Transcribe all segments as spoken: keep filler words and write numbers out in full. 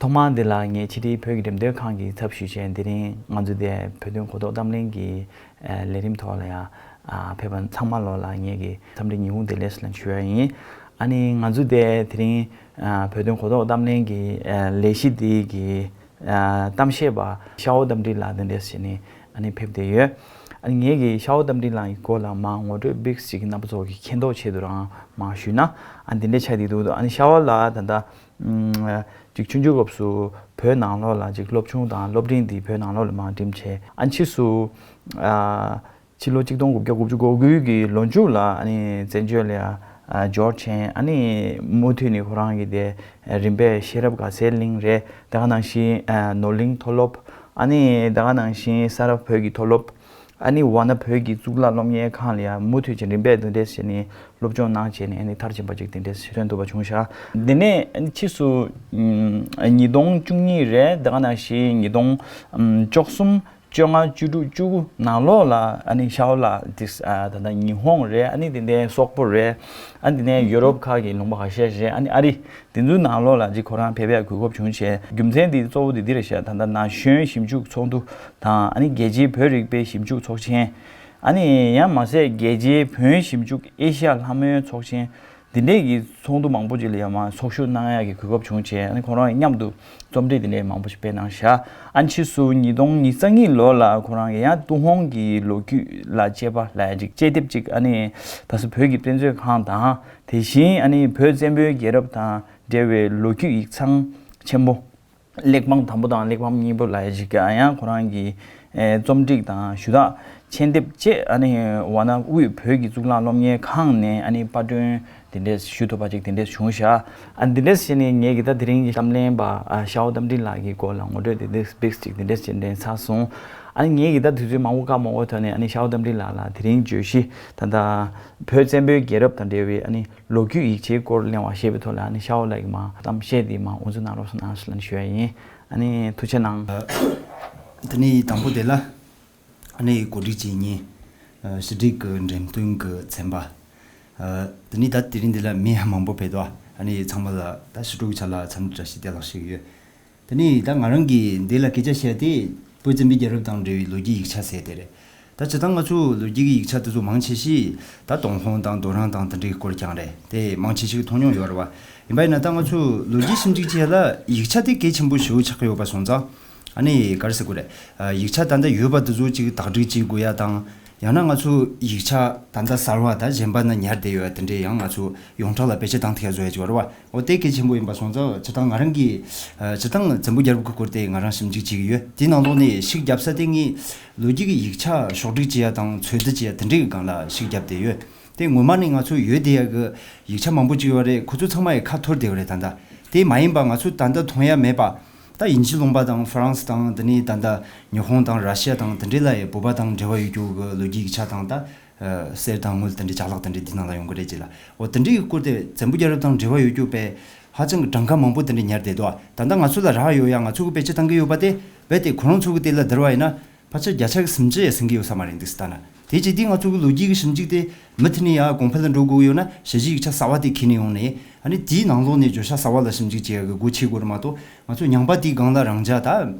ཐོག་མར་འདི་ལ་ངས་ཕྱི་དྲིལ་བོད་ཀྱི་འགྲེམས་སྟོན་ཁང་གི་ཚབ་ཞུས་བྱས། དེ་རིང་ང་ཚོ་འདིར་བོད་དོན་གོ་རྟོགས་གཏམ་གླེང་གི་ཨ་ལས་རིམ་ཐོག་ལ་ཡང་ཨ་ཕེབས་པ་ཚང་མ་ལོ་ལ་ངེད་ཀྱི་འཚམས་འདྲི་ཉི་ཧོང་བདེ་ལེགས་ལ་ཞུ་ཡ་ཡིན། ཨ་ནི་ང་ཚོ་འདིར་དེ་རིང་ཨ་བོད་དོན་གོ་རྟོགས་གཏམ་གླེང་གི་ཨ་ལས་གཞི་འདི་གི་ཨ་གཏམ་བཤད་པ་ཤ་བོ་རྟ་མགྲིན་ལགས་དེ་འདྲས་བྱས་ནས་ཨ་ནི་ཕེབས་བསྡད་ཡོད། ཨ་ནི་ངེད་ཀྱི་ཤ་བོ་རྟ་མགྲིན་ལགས་ཀྱི་སྐོར་ལ་མར་ངོ་སྤྲོད་བིག་ཅིག་རྣམ་པ་ཚོ་གི་མཁྱེན་རྟོགས་ཆེད་དུ་རང་མར་ཞུས་ན། ཨ་འདི་འདྲས་ཆགས་བསྡད་འདུག་ཨ་ནི་ཤ་བོ་ལགས་ད་ལྟ་ཨམ་ཅིག་ཆུང་ཆུང་སྐབས་སུ་བོད་ནང་ལོགས་ལ་ཅིག་སློབ་ཆུང་དང་སློབ་འབྲིང་འདི་བོད་ནང་ལོགས་ལ་མར་འགྲིམས་བྱས། ཨ་ཕྱིས་སུ་ཨ་ཕྱི་ལོ་གཅིག་སྟོང་དགུ་བརྒྱ་དགུ་བཅུ་གོ་དགུ་གི་ལོ་མཇུག་ལ་ཨ་ནི་བཙན་བྱོལ་ལ་ཨ་འབྱོར་བྱས། ཨ་ནི་མུ་མཐུད་ནས་ཁོ་རང་གིས་དེ་རིམ་པས་ཤེས་རབ་དགའ་ཚལ་གླིང་རེད། དེ་ག་ནང་བཞིན་ཨ་ནོར་གླིང་མཐོ་སློབ། ཨ་ནི་དེ་ག་ནང་བཞིན་ས་རཱ་བོད་ཀྱི་མཐོ་སློབ། ཨ་ནི་ཝཱ་ཎ་བོད་ཀྱི་གཙུག་ལག་སློབ་གཉེར་ཁང་ལ་ཡང་མུ་མཐུད་ཀྱི་རིམ་པས་དེ་འདྲས་བྱས་ནས་སློབ་སྦྱོང་གནང་བྱས་ནས། ཨ་ནི་མཐར་ཕྱིན་པ་ཅིག་དེ་འདྲས་ཐོན་ཐུབ་པ་བྱུང་ཤག་དེ་ནས་ཨ་ནི་ཕྱིས་སུ་ཨམ་ཉིས་སྟོང་བཅུ་གཉིས་རེད། དེ་ག་ནང་བཞིན་ཉིས་སྟོང་ཨམ་བཅུ་གསུམ་བཅོ་ལྔ་བཅུ་དྲུག་བཅུ་དགུ་ནང་ལོགས་ལ་ཨ་ནི་ཤ་བོ་ལགས་དེ་ཨ་ད་ལྟ་ཉི་ཧོང་རེད། ཨ་ནི་དེ་འདྲའི་སོག་པོ་རེད། ཨ་ནི་དེ་ནས་ཡོ་རོབ་ཁག་གི་ལུང་པ་ཁ་ཤས་རེད། ཨ་ནི་ཨ་རི། དེ་ཚོའི་ནང་ལོགས་ལ་ཅིག་ཁོ་རང་ཕེབས་ཡག་གོ་སྐབས་བྱུང་བྱས། རྒྱུ་མཚན་དེ་གཙོ་བོ་དེ་འདི་རེད་ཤག་ད་ལྟ་ན་གཞོན་ཞིབ་འཇུག་ཚོགས་འདུ་དང་། ཨ་ནི་རྒྱལ་སྤྱིའི་བོད་རིག་པའི་ཞིབ་འཇུག་ཚོགས་ཆེན། ཨ་ནི་ཡང་མ་ཟད་རྒྱལ་སྤྱིའི་བོན་ཞིབ་འཇུག་ཨེ་ཤ་ཡ་ལྷ་མོའི་ཚོགས་ཆེན། འདི་འདྲས་ཀྱི་ཚོགས་འདུ་མང་པོ་ཅིག་ལ་ཡང་མར་ཚོགས་ཞུགས་གནང་ཡག་གི་གོ་སྐབས་བྱུང་བྱས། ཨ་ནི་ཁོ་རང་མཉམ་དུ་རྩོམ་བྲིས་འདི་འདྲས་མང་པོ་ཞིག་སྤེལ་གནང་ཤག་ཨ་ནི་ཕྱིས་སུ་ཉིས་སྟོང་ཉེར་གཉིས་ལོ་ལ་ཁོ་རང་གིས་ཡང་ཏུན་ཧོང་གི་ལོ་རྒྱུས་ལ་དཔྱད་པ་ལབ་ཡག་ཅིག་དཔྱད་དེབ་ཅིག་ཨ་ནི་ད་གཟོད་བོད་ཀྱི་དཔེ་མཛོད་ཁང་དང་། དེ་བཞིན་ཨ་ནི་བོད་བཙན་པོའི་རྒྱལ་རབས་དང་འབྲེལ་བའི་ལོ་རྒྱུས་ཡིག་ཚང་ཆེན་པོ། གླེགས་བམ་དང་པོ་དང་གླེགས་བམ་གཉིས་པ་ལབ་ཡག་ཅིག་ཡང་ཁོ་རང་གི་ཨེ་རྩོམ་སྒྲིག་དང་ཞུ་དག་མཆན་འདེབས་བཅས། ཨ་ནི་ཝཱ་ཎ་དབུས་བོད་ཀྱི་གཙུག་ལག་སློབ་གཉེར་ཁང་ནས་ཨ་ནི་པར་སྐྲུན་དེ་འདྲས་ཞུ་ཐུབ་པ་ཅིག་དེ་འདྲས་བྱུང་ཤག་ཨ་འདི་འདྲས་བྱས་ནས་ངེད་ཀྱི་ད་དེ་རིང་གི་གཏམ་གླེང་པ་ཨ་ཤ་བོ་རྟ་མགྲིན་ལགས་ཀྱི་སྐོར་ལ་ངོ་སྤྲོད་དེ་འདྲས་བིག་ཅིག་དེ་འདྲས་བྱས་ནས་ཚར་སོང་། ཨ་ནི་ངེད་ཀྱི་ད་དུས་ཚོད་མང་པོ་བཀག་མ་དགོས་ཐོག་ནས། ཨ་ནི་ཤ་བོ་རྟ་མགྲིན་ལགས་ལ་དེ་རིང་བརྗོད་གཞི་ད་ལྟ་བོད་བཙན་པོའི་རྒྱལ་རབས་དང་འབྲེལ་བའི་ཨ་ནི་ལོ་རྒྱུས་ཡིག་ཆའི་སྐོར་གླེང་བ་ཞེས་པའི་ཐོག་ལ། ཨ་ནི་ཤ་བོ་ལགས་ཀྱིས་མར་གཏམ་བཤད་དེ་མར་དབུ་འཛུགས་གནང་རོགས་གནང་ཞུ་ལན་ཞུ་ཡ་ཡིན། ཨ་ནི་ཐུགས་རྗེ་གནང་། དེ་ནས་དང་པོ་དེ་ལ་ཨ་ནི་གོ་སྒྲིག་བྱེད་མཁན་ཕྱི་དྲིལ་གྱི་འགྲེམས་སྟོན་གྱི་ཚན་པ། དེ་ནས་ད་དེ་རིང་འདི་ལ་མི་ཡང་མང་པོ་ཕེབས་འདུག་ཨ་ནི་ཚང་མ་ལ་ད་ཕྱི་དྲོ་གི་ཆ་ལ་འཚམས་འདྲི་བཀྲ་ཤིས་བདེ་ལེགས་ཞུ་གི་ཡོད། དེ་ནས་ད་ང་རང་གིས་འདི་ལ་སྐད་ཆ་བཤད་དེ་བོད་བཙན་པོའི་རྒྱལ་རབས་དང་འབྲེལ་བའི་ལོ་རྒྱུས་ཡིག་ཆ་ཟེར་དེ་རེད། ད་སྤྱིར་བཏང་ང་ཚོ་ལོ་རྒྱུས་ཀྱི་ཡིག་ཆ་དེ་ཚོ་མང་ཆེ་ཤོས་ད་ཏུན་ཧོང་དང་རྡོ་རིང་དང་དེ་འདྲའི་སྐོར་རྐྱང་རེད། དེ་མང་ཆེ་ཤོས་མཐོང་མྱོང་ཡོད་རེད་བ། ཡིན་པ་ཡིན་ན་ད་ང་ཚོ་ལོ་རྒྱུས་ཞིབ་འཇུག་བྱེད་ཡ་ལ་ཡིག་ཆ་དེ་གལ་ཆེན་པོ་ཞེ་པོ་ཆགས་ཀྱི་ཡོད་པ་སོང་ཙང་། ཨ་ནི་ག་རེ་ཟེར་དགོས་རེད། ཡིག་ཆ་ད་ལྟ་ཡོད་པ་དེ་ཚོ་ཅིག་དག་སྒྲིག་བྱེད་དགོས་ཡ་དང་། ཡང་ན་ང་ཚོ་ཡིག་ཆ་ད་ལྟ་གསར་བ་ད་གཞན་པ་ན་ཉར་བསྡད་ཡོད་ཡ་དེ་འདྲས་ཡང་ང་ཚོ་ཡོངས་གྲགས་ལ་བེད་སྤྱོད་བཏང་ཐུབ་ཡ་བཟོ་ཡ་ཅིག་ཡོད་རེད་བ། འོ་དེ་གལ་ཆེན་པོ་ཡིན་པ་སོང་ཙང་། སྤྱིར་བཏང་ང་རང་གིས་ཨ་སྤྱིར་བཏང་བཙན་པོ་རྒྱལ་རབས་ཀྱི་སྐོར་དེ་ང་རང་ཞིབ་འཇུག་བྱེད་ཀྱི་ཡོད། དེའི་ནང་ལོགས་ནས་ཤུགས་བརྒྱབ་ས་དེ་ངས་ལོ་རྒྱུས་ཀྱི་ཡིག་ཆ་ཕྱོགས་སྒྲིག་བྱེད་ཡ་དང་འཚོལ་བསྡུ་བྱེད་ཡ་དེ་འདྲའི་སྒང་ལ་ཤུགས་བརྒྱབ་བསྡད་ཡོད། དེ་སྔོན་མ་ནས་ང་ཚོ་ཡོད་བསྡད་ཡ་གི་ཡིག་ཆ་མང་པོ་ཅིག་ཡོད་རེད། ཁོ་ཚོ་ཚང་མ་ཡི་ཁ་འཐོར་བསྡད་ཡོད་རེད་ད་ལྟ། དེ་མ་ཡིན་པ་ང་ཚོ་ད་ལྟ་མཐོང་ཡ་མེད་པ། ད་དབྱིན་ཇི་ལུང་པ་དང་ཧྥ་རན་སི་དང་། དེ་ནས་ད་ལྟ་ཉི་ཧོང་དང་ར་ཤི་ཡ་དང་དེ་འདྲའི་ལ་ཡི་བོད་པ་དང་འབྲེལ་བ་ཡོད་རྒྱུ་གི་ལོ་རྒྱུས་ཡིག་ཆ་དང་། ད་གསེར་དང་དངུལ་དེ་འདྲའི་ཅ་ལག་དེ་འདྲའི་འདི་ནང་ལ་ཡོང་གི་རེད་ཅེས་ལ། འོ་དེ་འདྲའི་སྐོར་དེ་བཙན་པོ་རྒྱལ་རབས་དང་འབྲེལ་བ་ཡོད་རྒྱུ་པས་ཧ་ཅང་གི་གྲངས་ཀ་མང་པོ་དེ་འདྲ་ཉར་བསྡད་འདུག་ད་ལྟ་ང་ཚོ་ལ་རག་ཡོད་ཡ། ང་ཚོ་གི་བེད་སྤྱོད་བཏང་གི་ཡོད་པ་དེ་རྦད་དེ་ཁོ་རང་ཚོ་གི་དེ་ལ་བསྡུར་བ་ཡིན་ན། ཕལ་ཆེར་བརྒྱ་ཆ་གི་སུམ་ཅུ་ཡང་ཟིན་གི་ཡོད་ས་མ་རེད་འདུག་ཟེར་ལྟ་ན། དེ་རྗེས་དེ་ང་ཚོ་གི་ལོ་རྒྱུས་ཀྱི་ཞིབ་འཇུག་དེ་མུ་མཐུད་ནས་ཡང་གོང་འཕེལ་ལ་འགྲོ་དགོས་ཡོད་ན། ཞིབ་འཇུག་ཡིག་ཆ་གསར་བ་དེ་ཁྱེར་ནས་ཡོང་ནས། ཨ་ནི་དེའི་ནང་ལོགས་ནས་བརྗོད་བྱ་གསར་བ་ལ་ཞིབ་འཇུག་བྱེད་ཡ་གི་སྒོ་ཕྱེ་དགོས་རེད་མ་གཏོགས། ང་ཚོ་ཉམས་པ་དེའི་སྒང་ལ་རང་འཇགས་ད་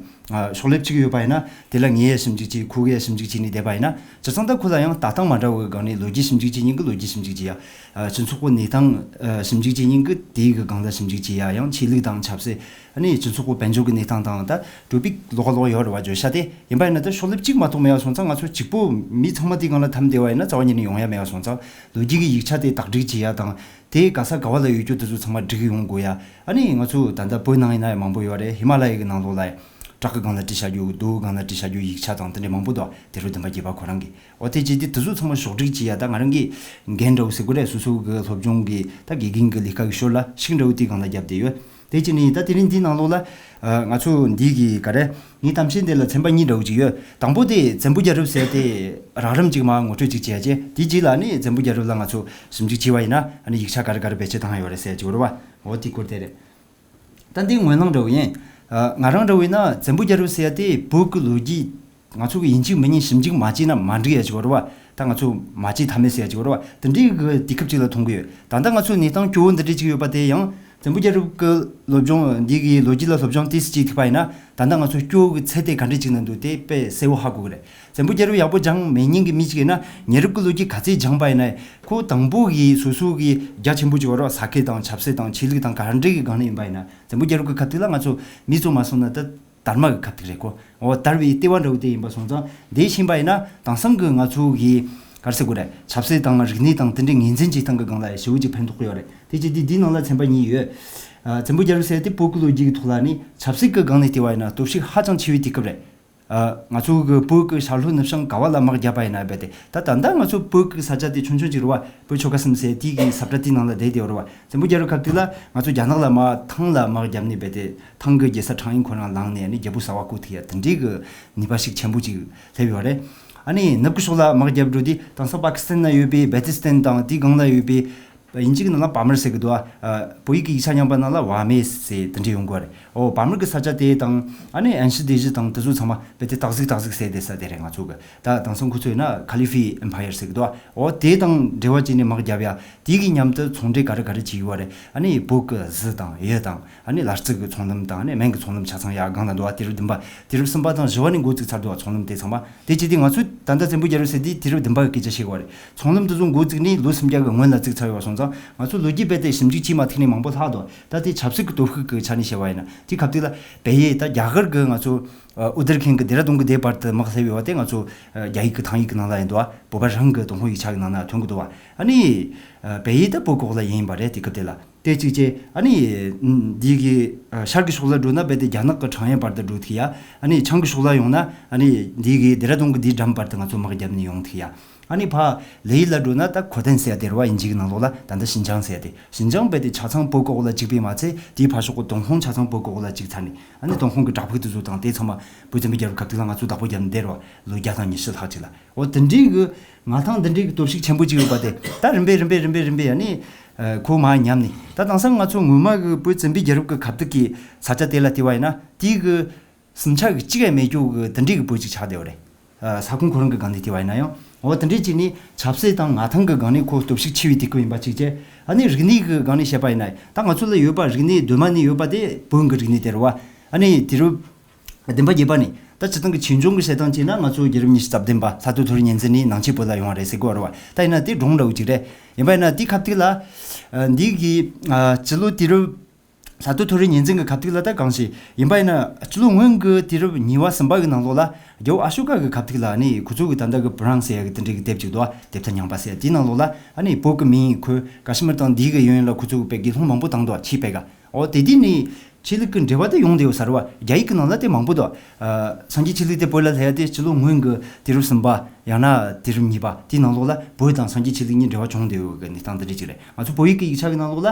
ཨ་ཤོག་ལེབ་གཅིག་ཡོད་པ་ཡིན་ན། དེ་ལ་ངས་ཡང་ཞིབ་འཇུག་བྱེད། ཁོ་གིས་ཡང་ཞིབ་འཇུག་བྱེད་ནས་བསྡད་པ་ཡིན་ན། བྱས་ཙང་ད་ཁོ་ལ་ཡང་ལྟ་སྟངས་མ་འདྲ་བའི་སྒང་ནས། ལོ་རྒྱུས་ཞིབ་འཇུག་བྱེད་མཁན་གྱིས་ལོ་རྒྱུས་ཞིབ་འཇུག་བྱེད་ཡ། ཨ་སྤྱི་ཚོགས་ཀྱི་གནས་སྟངས་ཨ་ཞིབ་འཇུག་བྱེད་མཁན་གྱིས་དེའི་གི་སྒང་ལ་ཞིབ་འཇུག་བྱེད་ཡ། ཡང་ཆོས་ལུགས་དང་ཆབ་སྲིད། ཨ་ནི་སྤྱི་ཚོགས་ཀྱི་དཔལ་འབྱོར་གྱི་གནས་སྟངས་དང་། ད་འགྲོ་པའི་ལོགས་ཀ་ལོགས་ཡོད་རེད་བ། བརྗོད་བྱ་དེ་ཡིན་པ་ཡིན་ན། ད་ཤོག་ལེབ་གཅིག་མ་གཏོགས་མེད་པ་སོང་ཙང་། ང་ཚོ་གཅིག་པོ་མི་ཚང་མ་དེའི་སྒང་ལ་འཐམས་བསྡད་པ་ཡིན་ན་རྩ་བ་ཉིད་ནས་ཡོང་ཡ་མེད་པ་སོང་ཙང་། ལོ་རྒྱུས་ཀྱི་ཡིག་ཆ་དེ་དག་སྒྲིག་བྱེད་ཡ་དང་། དེ་ག་ས་ག་བ་ལ་ཡོད་རྒྱུ་དེ་ཚོ་ཚང་མ་སྒྲིག་ཡོང་དགོས་ཡ། ཨ་ནི་ང་ཚོ་ད་ལྟ་བོད་ནང་ཡིན་ན་ཡང་མང་པོ་ཡོད་རེད། ཧི་མ་ལ་ཡའི་གི་ནང་ལོགས་ལ་ཡང་བྲག་གི་སྒང་ལ་བྲིས་བཞག་རྒྱུ། རྡོའི་སྒང་ལ་བྲིས་བཞག་རྒྱུ། ཡིག་ཆ་དང་དེ་འདྲ་མང་པོ་འདུག་དེ་རུ་བདུན་པ་བརྒྱད་པ་ཁོ་རང་གི། འོ་དེ་བྱས་དུས་དེ་ཚོ་ཚང་མ་ཕྱོགས་སྒྲིག་བྱེད་ཡ་ད་ང་རང་གི་འགན་འདྲ་བོ་ཟེར་དགོས་རེད། སོ་སོ་གི་སློབ་སྦྱོང་གི་ད་དགེ་རྒན་གི་ལས་ཀ་གི་ཞོར་ལ་ཤུགས་འདྲ་བོ་དེའི་སྒང་ལ་བརྒྱབ་བསྡད་ཡོད། དེ་བྱས་ནས་ད་དེ་རིང་འདིའི་ནང་ལོགས་ལ་ཨ་ང་ཚོ་འདི་གི་ག་རེ། ངའི་གཏམ་བཤད་འདི་ལ་ཚན་པ་གཉིས་འདྲ་བོ་ཅིག་ཡོད། དང་པོ་དེ་བཙན་པོ་རྒྱལ་རབས་ཟེར་དེ་རགས་རིམ་ཅིག་མར་ངོ་སྤྲོད་ཅིག་བྱས་རྗེས། དེའི་རྗེས་ལ་ནི་བཙན་པོ་རྒྱལ་རབས་ལ་ང་ཚོ་ཞིབ་འཇུག་བྱས་པ་ཡིན་ན། ཨ་ནི་ཡིག་ཆ་ག་རེ་ག་རེ་བེད་སྤྱོད་བཏང་ཡོད་རེད་ཟེར་ཅིག་ཡོད་རེད་བ། འོ་དེའི་སྐོར་དེ་རེད། ད་འདི་ངོས་ལེན་འདྲ་བོ་ཡིན། ཨ་ང་རང་འདྲ་བོ་ཡིན་ན་བཙན་པོ་རྒྱལ་རབས་ཟེར་ཡ་དེ་བོད་ཀྱི་ལོ་རྒྱུས་ང་ཚོ་གི་ཡིན་གཅིག་མིན་གཉིས་ཞིབ་འཇུག་མ་བྱས་ན་མ་འགྲིག་ཡ་ཅིག་ཡོད་རེད་བ། ད་ང་ཚོ་མ་བྱས་ཐབས་མེད་ཟེར་ཡ་ཅིག་ཡོད་རེད་བ། དེ་འདྲའི་གི་དུས་སྐབས་ཅིག་ལ་མཐོང་གི་ཡོད། ད་ལྟ་ང་ཚོ་གནས་སྟངས་སྐྱོ་བོ་འདི་འདྲ་ཅིག་ཡོད་པ་དེ་ཡང་ བཙན་པོ་རྒྱལ་རབས་ཀྱི་སློབ་སྦྱོང་འདི་གི་ལོ་རྒྱུས་ལ་སློབ་སྦྱོང་ཏོག་ཙམ་ཅིག་ཐུག་པ་ཡིན་ན། ད་ལྟ་ང་ཚོ་སྐྱོ་གི་ཚད་དེ་ག་འདྲ་ཅིག་ན་འདུག་དེ་དཔེ་གསལ་བོ་ཧ་གོ་གི་རེད། བཙན་པོ་རྒྱལ་རབས་ཡག་པོ་སྦྱང་མེད་མཁན་གྱི་མི་ཅིག་ཡིན་ན། ཉེ་རབས་ཀྱི་ལོ་རྒྱུས་ག་ཚད་སྦྱངས་པ་ཡིན་ན། ཁོ་དང་པོ་གི་སོ་སོ་གི་རྒྱ་ཆེན་པོ་ཅིག་ཡོད་རེད་བ། ས་ཁུལ་དང་ཆབ་སྲིད་དང་ཆོས་ལུགས་དང་ག་འདྲ་གི་སྒང་ནས་ཡིན་པ་ཡིན་ན། བཙན་པོ་རྒྱལ་རབས་ཀྱི་སྐབས་དེ་ལ་ང་ཚོ་མི་ཚོ་མ་སོང་ན་ད་དར་མ་གི་སྐབས་དེ་རེད་ཁོ། འོ་དར་བའི་ལྟེ་བ་འདྲ་བོ་དེ་ཡིན་པ་སོང་ཙང་། དེ་ཤེས་པ་ཡིན་ན་དེང་སང་གི་ང་ཚོ་གི་ག་རེ་ཟེར་དགོས་རེད། ཆབ་སྲིད་དང་རིག་གནས་དང་དེ་འདྲའི་ངོས་འཛིན་བྱེད་སྟངས་ཀྱི་སྒང་ལ་ཞེ་པོ་ཅིག་ཕན་ཐོགས་ཡོད་རེད། དེ་བྱས་དུས་འདིའི་ནང་ལ་ཚན་པ་གཉིས་ཡོད། ཨ། བཙན་པོ་རྒྱལ་རབས་ཟེར་དེ་བོད་ཀྱི་ལོ་རྒྱུས་ཀྱི་ཐོག་ལ་ནི་ཆབ་སྲིད་ཀྱི་སྒང་ནས་བལྟས་པ་ཡིན་ན་སྟོབས་ཤུགས་ཧ་ཅང་ཆེ་བའི་དུས་སྐབས་རེད། ཨ། ང་ཚོ་གི་བོད་ཀྱི་ཤར་ལྷོ་ནུབ་བྱང་ག་བ་ལ་དམག་བརྒྱབ་པ་ཡིན་ན་རྦད་དེ། ད་ད་ལྟ་ང་ཚོ་བོད་ཀྱི་ས་ཆ་དེ་ཆུང་ཆུང་ཅིག་རེད་བ། བོད་ཆོལ་ཁ་གསུམ་ཟེར་དེ་གི་ས་བཀྲ་དེའི་ནང་ལ་བསྡད་དེ་ཡོད་རེད་བ། བཙན་པོ་རྒྱལ་རབས་སྐབས་དེ་ལ་ང་ཚོ་རྒྱ་ནག་ལ་མར་ཐང་ལ་དམག་བརྒྱབ་ནས་རྦད་དེ། ཐང་གི་རྒྱལ་ས་ཁྲང་ཨན་ཁོ་རང་ལངས་ནས་ནི་རྒྱལ་པོ་གསར་པ་བསྐོ་ཐུབ་ཡ་དེ་འདྲའི་གི་ནུས་པ་ཤུགས་ཆེན་པོ་ཅིག་སླེབས་ཡོད་རེད། ཨ་ནི་ནུབ་ཀྱི་ཕྱོགས་ལ་དམག་རྒྱབ་འགྲོ་དུས་དེང་སང་པ་ཀི་སི་ཐན་ན་ཡོད་པའི་བལ་ཏི་སི་ཐན་དང་དེའི་སྒང་ལ་ཡོད་པའི་དབྱིན་ཇི་གི་ནང་ལ་བྷར་མར་ཟེར་གི་འདུག་ཨ། བོད་ཡིག་གི་ཡིག་ཆ་རྙིང་པ་ནང་ལ་ཝ་མེ་ཟེར་དེ་འདྲ་ཡོང་གི་རེད། ཨོ་བྷར་མར་གི་ས་ཆ་དེ་དང་ཨ་ནི་ཨན་ཤི་སྡེ་བཞི་དང་དེ་ཚོ་ཚང་མ་རྦད་དེ་སྟག་གཟིག་སྟག་གཟིག་ཟེར་བསྡད་ས་དེ་རེད། ང་ཚོ་གི་ད་དེང་སང་ཁོ་ཚོ་ཡིན་ན་ཁ་ལི་ཧྥི་ཨེམ་ཕ་ཡར་ཟེར་གི་འདུག་ཨ། ཨོ་དེ་དང་འབྲེལ་བ་བྱས་ནས་དམག་རྒྱབ་ཡ། དེ་གི་མཉམ་དུ་ཚོང་འབྲེལ་ག་རེ་ག་རེ་བྱེད་ཀྱི་ཡོད་རེད། ཨ་ནི་བོད་ཀྱི་གཟི་དང་གཡུ་དང་། ཨ་ནི་ལ་རྩི་གི་ཚོང་ལམ་དང་། ཨ་ནི་སྨན་གྱི་ཚོང་ལམ་ཆ་ཚང་ཡར་སྒང་ལ་འདུག་བ། དུས་རབས་བདུན་པ། དུས་རབས་གསུམ་པ་དང་བཞི་པ་ནས་འགོ་བཙུགས་ཚར་འདུག་བ། ཚོང་ལམ་དེ་ཚང་མ། དེ་བྱས་དུས་ང་ཚོས་ད་ལྟ་བཙན་པོ་རྒྱལ་རབས་ཟེར་དུས་དུས་རབས་བདུན་པ་གི་སྐད་ཆ་བཤད་དགོས་རེད། ཚོང་ལམ་དེ་ཚོ་འགོ་བཙུགས་ནས་ལོ་སུམ་བརྒྱ་གི་སྔོན་ལ་བཙུགས་ཚར་ཡོད་པ་སོང་ཙང་། ང་ཚོ་ལོ་རྒྱུས་རྦད་དེ་ཞིབ་འཇུག་བྱས་མ་ཐུབ་ནས་མང་པོ་ལྷག་འདུག་ད་དེ་ཆབ་སྲིད་ཀྱི་སྟོབས་ཤུགས་ཀྱི་ཆ་ནས་བཤད་པ་ཡིན་ན། དེ་སྐབས་དེ་ལ་བལ་ཡུལ་ད་རྒྱ་གར་གྱི་ང་ཚོ་ཨུ་དར་ཁན་གྱི་ལྡེ་ར་ལྡུན་གྱི་སྡེ་བར་དུ་དམག་སླེབས་ཡོད་པ་དེ། ང་ཚོ་རྒྱ་ཡིག་གི་ཐང་ཡིག་གི་ནང་ལ་ཡིན་འདུག་བ། བོད་པ་རང་གི་ཏུན་ཧོང་ཡིག་ཆ་གི་ནང་ན་ཐོན་གི་འདུག་བ། ཨ་ནི་བལ་ཡུལ་ད་བོད་ཀྱི་འོག་ལ་ཡིན་པ་རེད། དེ་སྐབས་དེ་ལ། དེ་གཅིག་བྱས། ཨ་ནི་འདི་གི་ཤར་གྱི་ཕྱོགས་ལ་འགྲོ་ན་རྦད་དེ་རྒྱ་ནག་གི་ཁྲང་ཡན་བར་དུ་འགྲོ་ཐུབ་ཡ། ཨ་ནི་བྱང་གི་ཕྱོགས་ལ་ཡོང་ན་ཨ་ནི་འདི་གི་ལྡེ་ར་ལྡུན་གྱི་འདིའི་འགྲམ་བར་དུ་ང་ཚོ་དམག་བརྒྱབ་ནས་ཡོང་ཐུབ་ཡ། ཨ་ནི་ཕར་ལེ་ཡུལ་ལ་འགྲོ་ན་ད་ཁོ་ཐན་ཟེར་ཡ་དེ་རེད་བ། དབྱིན་ཇི་གི་ནང་ལོགས་ལ་ད་ལྟ་ཤིན་ཅང་ཟེར་ཡ་དེ། ཤིན་ཅང་རྦད་དེ་ཆ་ཚང་བོད་ཀྱི་འོག་ལ་བཅུག་པས་མ་ཚད། དེའི་ཕར་ཕྱོགས་ཀྱི་ཏུན་ཧོང་ཆ་ཚང་བོད་ཀྱི་འོག་ལ་བཅུག་ཚར་ནས། ཨ་ནི་ཏུན་ཧོང་གི་བྲག་ཕུག་དེ་ཚོ་དང་དེ་ཚང་མ་བོད་བཙན་པོའི་རྒྱལ་རབས་སྐབས་དེ་ལ་ང་ཚོ་བདག་པོ་བརྒྱབ་ནས་བསྡད་རེད་བ། ལོ་བརྒྱ་དང་ཉི་ཤུ་ལྷག་ཅིག་ལ། འོ་དེ་འདྲའི་གི་མངའ་ཐང་འདི་འདྲའི་གི་སྟོབས་ཤུགས་ཆེན་པོ་ཅིག་ཡོད་པ་དེ། ད་རིམ་པས་རིམ་པས་རིམ་པས་རིམ་པས་ཨ་ནི་ཁོ་མར་ཉམས་ནས། ད་དེང་སང་ང་ཚོ་སྔོན་མ་གི་བོད་བཙན་པོའི་རྒྱལ་རབས་ཀྱི་ཁ་ཐུག་གི་ས་ཆ་དེ་ལ་བལྟས་པ་ཡིན་ན། དེའི་གི་སུམ་ཆ་གི་གཅིག་ཡང་མེད་རྒྱུ་གི་དེ་འདྲའི་གི་བོད་ཅིག་ཆགས་བསྡད་ཡོད་རེད། ཨ། ས་ཁོངས་ཁོ་རང་གི་སྒང་ནས་བལྟས་པ་ཡིན་ན་ཡང་། འོ་དེ་འདྲའི་ཅིག་ནི་ཆབ་སྲིད་དང་མངའ་ཐང་གི་སྒང་ནས་ཁོ་སྟོབས་ཤུགས་ཆེ་བའི་དུས་སྐབས་ཡིན་པ་གཅིག་བྱས། ཨ་ནི་རིག་གནས་ཀྱི་སྒང་ནས་བཤད་པ་ཡིན་ན། ད་ང་ཚོ་ལ་ཡོད་པ་རིག་གནས་གདོད་མ་ནས་ཡོད་པ་དེ་བོན་གྱི་རིག་གནས་དེ་རེད་བ། ཨ་ནི་དུས་རབས་བདུན་པ་བརྒྱད་པ་ནས་ད་སྤྱིར་བཏང་གི་ཆོས་འབྱུང་གི་བཤད་སྟངས་བྱས་ན། ང་ཚོ་རྒྱལ་རབས་ཉི་ཤུ་རྩ་བདུན་པ་ལྷ་རྡོ་ཐོ་རི་གཉན་བཙན་ནས་ནང་ཆོས་བོད་ལ་ཡོང་བ་རེད་ཟེར་གོ་རེད་བ། ད་ཡིན་ན་དེ་སྒྲུང་འདྲ་བོ་ཅིག་རེད། ཡིན་པ་ཡིན་ན་དེའི་ཁ་ཐུག་ལ། ཨ། འདི་གི། ཨ། སྤྱི་ལོ་དུས་རབས། ལྷ་རྡོ་ཐོ་རི་གཉན་བཙན་གྱི་སྐབས་དེ་ལ་ད་གང་ཞིག་ཡིན་པ་ཡིན་ན། སྤྱི་ལོ་སྔོན་གྱི་དུས་རབས་གཉིས་པ་གསུམ་པ་གི་ནང་ལོགས་ལ། རྒྱལ་པོ་ཨ་ཤོ་ཀ་གི་སྐབས་དེ་ལ་ནི་ཁོ་ཚོ་གི་ད་ལྟ་གི་བུ་རང་ཟེར་ཡ་གི་དེ་འདྲའི་གི་དེབ་ཅིག་འདུག་བ། དེབ་ཐེར་རྙིང་པ་ཟེར་ཡ་དེའི་ནང་ལོགས་ལ། ཨ་ནི་བོད་ཀྱི་མིང་ཁོས་ཀ་ཤི་མིར་དང་འདི་གི་ཡུལ་ཡུལ་ལ་ཁོ་ཚོ་གི་དཔེ་དགེ་སློང་མང་པོ་བཏང་འདུག་བ། ཆོས་སྤེལ་ག། འོ་དེ་དུས་ནི་ཆོས་ལུགས་ཀྱི་འབྲེལ་བ་དེ་ཡོང་བསྡད་ཡོད་ས་རེད་བ། རྒྱ་ཡིག་གི་ནང་ལ་དེ་མང་པོ་འདུག། ཨ། སངས་རྒྱས་ཆོས་ལུགས་དེ་བོད་ལ་སླེབས་ཡ་དེ་སྤྱི་ལོ་སྔོན་གྱི་དུས་རབས་གསུམ་པ། ཡང་ན་དུས་རབས་གཉིས་པ་དེའི་ནང་ལོགས་ལ་བོད་དང་སངས་རྒྱས་ཆོས་ལུགས་གཉིས་འབྲེལ་བ་བྱུང་བསྡད་ཡོད་གི་གནས་སྟངས་དེ་འདྲ་ཅིག་རེད། ང་ཚོ་བོད་ཡིག་གི་ཡིག་ཆ་གི་ནང་ལོགས་ལ།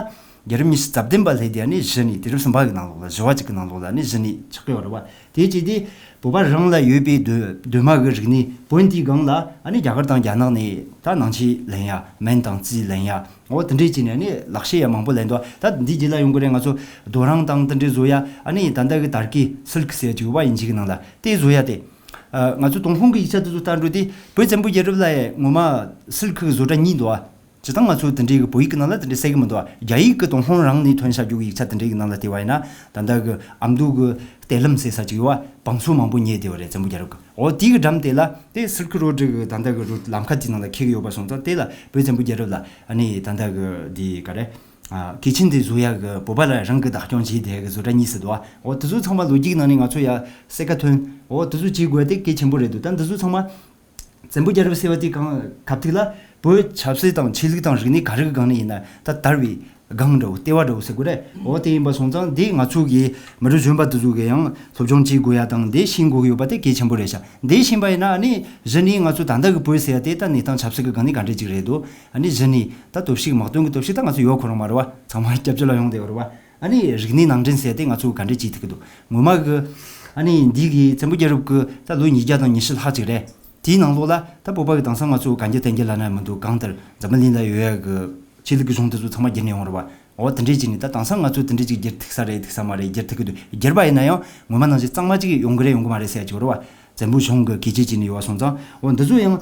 རྒྱལ་རབས་ཉི་ཤུ་རྩ་བདུན་པ་ལྷག་དེ་ནི་གཞི་ནས། དུས་རབས་གསུམ་པ་གི་ནང་ལོགས་ལ། བཞི་བ་གཅིག་གི་ནང་ལོགས་ལ་ནི་གཞི་ནས་ཆགས་ཀྱི་ཡོད་རེད་བ། དེ་བྱས་དུས་བོད་པ་རང་ལ་ཡོད་པའི་གདོད་གདོད་མ་གི་རིག་གནས་བོན་དེའི་སྒང་ལ། ཨ་ནི་རྒྱ་གར་དང་རྒྱ་ནག་ནས་ད་ནང་ཆོས་ལེན་ཡ། སྨན་དང་རྩིས་ལེན་ཡ། འོ་དེ་འདྲས་བྱས་ནས་ནི་ལག་ཤེས་ཡ་མང་པོ་ལེན་འདུག། ད་འདི་རྗེས་ལ་ཡོང་གི་རེད། ང་ཚོ་རྡོ་རིང་དང་དེ་འདྲས་བཟོ་ཡ། ཨ་ནི་ད་ལྟ་གི་དར་གི་སིལ་ཀི་ཟེར་ཡ་ཅིག་ཡོད་བ། དབྱིན་ཇི་གི་ནང་ལ་དེ་བཟོ་ཡ་དེ། ཨ། ང་ཚོ་ཏུན་ཧོང་གི་ཡིག་ཆ་དེ་ཚོ་ལྟ་འགྲོ་དུས་བོད་བཙན་པོའི་རྒྱལ་རབས་ལ་ཡ་ངོ་མ་སིལ་ཀི་གི་བཟོ་གྲྭ་གཉིས་འདུག་ཨ། སྤྱིར་བཏང་ང་ཚོ་དེ་འདྲའི་གི་བོད་ཡིག་གི་ནང་ལ་དེ་འདྲའི་གསལ་གི་མི་འདུག་ཨ། རྒྱ་ཡིག་གི་ཏུན་ཧོང་རང་ནས་ཐོན་བཞག་རྒྱུ་གི་ཡིག་ཆ་དེ་འདྲའི་གི་ནང་ལ་བལྟས་པ་ཡིན་ན། ད་ལྟ་གི་ཨ་མདོ་གི་གཏེར་ལམ་ཟེར་ས་ཅིག་ཡོད་བ། བང་སོ་མང་པོ་རྙེད་བསྡད་ཡོད་རེད། བཙན་པོའི་རྒྱལ་རབས་ཀྱི། འོ་དེའི་གི་འགྲམ་དེ་ལ་དེ་སིལ་ཀི་རོ་ཌི་གི་ད་ལྟ་གི་རུ་ལམ་ཁ་དེའི་ནང་ལ་འཁེལ་གི་ཡོད་པ་སོང་ཙང་། དེ་ལ་བོད་བཙན་པོའི་རྒྱལ་རབས་ལ་ཨ་ནི་ད་ལྟ་གི་དེ་ག་རེ། ཨ། སྐེད་ཆེན་དེ་བཟོ་ཡ་གི་བོད་པ་ལ་རང་གི་བདག་སྐྱོང་བྱས་བསྡད་ཡ་གི་བཟོ་གྲྭ་གཉིས་ཟེར་འདུག་ཨ། འོ་དེ་ཚོ་ཚང་མ་ལོ་རྒྱུས་ནང་ནས་ང་ཚོ་ཡ་གསལ་ཁ་ཐོན། འོ་དེ་ཚོ་བྱེད་དགོས་དེ་གལ་ཆེན་པོ་རེད་འདུག། ད་འདི་ཚོ་ཚང་མ་བཙན་པོ་རྒྱལ་རབས་ཟེར་བ་དེ་གང་སྐབས་དེ་ལ་བོད་ཆབ་སྲིད་དང་ཆོས་ལུགས་དང་རིག་གནས་ག་རེ་གི་སྒང་ནས་ཡིན་ན་ད་དར་བའི་སྒང་འདྲ་བོ། ལྟེ་བ་འདྲ་བོ་ཟེར་དགོས་རེད། འོ་དེ་ཡིན་པ་སོང་ཙང་། འདི་ང་ཚོ་གི་མི་རབས་གཞོན་པ་དེ་ཚོ་གི་ཡང་སློབ་སྦྱོང་བྱེད་དགོས་ཡ་དང་། འདི་ཤེས་དགོས་ཀྱི་ཡོད་པ་དེ་གལ་ཆེན་པོ་རེད་ཤག། འདི་ཤེས་པ་ཡིན་ན་ཨ་ནི་གཞི་ནས་ང་ཚོ་ད་ལྟ་གི་བོད་ཟེར་ཡ་དེ་ད་གནས་སྟངས་ཆབ་སྲིད་ཀྱི་སྒང་ནས་ག་འདྲ་ཅིག་རེད་འདུག། ཨ་ནི་གཞི་ནས་ད་སྟོབས་ཤུགས། དམག་དོན་གྱི་སྟོབས་ཤུགས་ད་ང་ཚོ་ཡོད་ཁོ་རང་མ་རེད་བ། ཚང་མ་སྐྱབས་བཅོལ་ལ་ཡོང་བསྡད་ཡོད་རེད་བ། ཨ་ནི་རིག་གནས་ནང་འདྲེན་ཟེར་དེ་ང་ཚོ་ག་འདྲས་བྱེད་ཐུབ་ཀྱི་འདུག། ངོ་མ་གི་ཨ་ནི་འདི་གི་བཙན་པོ་རྒྱལ་རབས་ཀྱི་ད་ལོ་ཉིས་བརྒྱ་དང་ཉི་ཤུ་ལྷག་ཅིག་རེད། དེའི་ནང་ལོགས་ལ་ད་བོད་པ་གི་དེང་སང་ང་ཚོ་གན་རྒྱ་བསྟན་རྒྱ་ལབ་ན་མི་འདུག། གང་ལྟར་འཛམ་བུ་གླིང་ལ་ཡོད་ཡ་གི་ཆོས་ལུགས་ཀྱི་གཞུང་དེ་ཚོ་ཚང་མ་བསྒྱུར་ནས་ཡོང་རེད་བ། འོ་དེ་འདྲས་བྱས་ནས་ད་དེང་སང་ང་ཚོ་དེ་འདྲས་ཅིག་བསྒྱུར་ཐུབ་ས་རེད། ཐུབ་ས་མ་རེད། བསྒྱུར་ཐུབ་ཀྱི་འདུག། བསྒྱུར་པ་ཡིན་ན་ཡང་ངོ་མ་ནང་བཞིན་གཙང་མ་ཅིག་ཡོང་གི་རེད་ཡོང་གི་མ་རེད་ཟེར་ཡ་ཅིག་ཡོད་རེད་བ། བཙན་པོ་གཞུང་གི་གི་ཅི་བྱས་ནས་ཡོད་བ་སོང་ཙང་། འོ་འདི་ཚོ་ཡང་།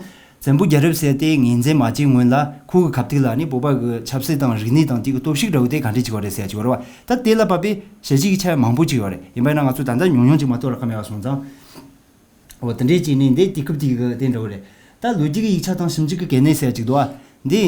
བཙན་པོ་རྒྱལ་རབས་ཟེར་དེ་ངོས་འཛིན་མ་བྱས་སྔོན་ལ་ཁོ་གི་ཁ་ཐུག་ལ་ནི་བོད་པ་གི་ཆབ་སྲིད་དང་རིག་གནས་དང་དེ་གི་སྟོབས་ཤུགས་འདྲ་བོ་དེ་ག་འདྲས་ཅིག་ཡོད་རེད་ཟེར་ཡ་ཅིག་ཡོད་རེད་བ། ད་དེ་ལ་བབས་པའི་ཞལ་བཞེས་ཀྱི་ཆ་མང་པོ་ཅིག་ཡོད་རེད། ཡིན་པ་ཡིན་ན་ང་ཚོ་ད་ལྟ་ཉུང་ཉུང་ཅིག་མ་གཏོགས་རག་གི་མེད་པ་སོང་ཙང་། འོ་དེ་འདྲས་ཅིག་ནི་འདི་དུས་སྐབས་དེ་གི་དེ་འདྲ་བོ་རེད། ད་ལོ་རྒྱུས་ཀྱི་ཡིག་ཆ་དང་ཞིབ་འཇུག་གི་གལ་གནད་ཟེར་ཡ་ཅིག་འདུག་བ། འདི་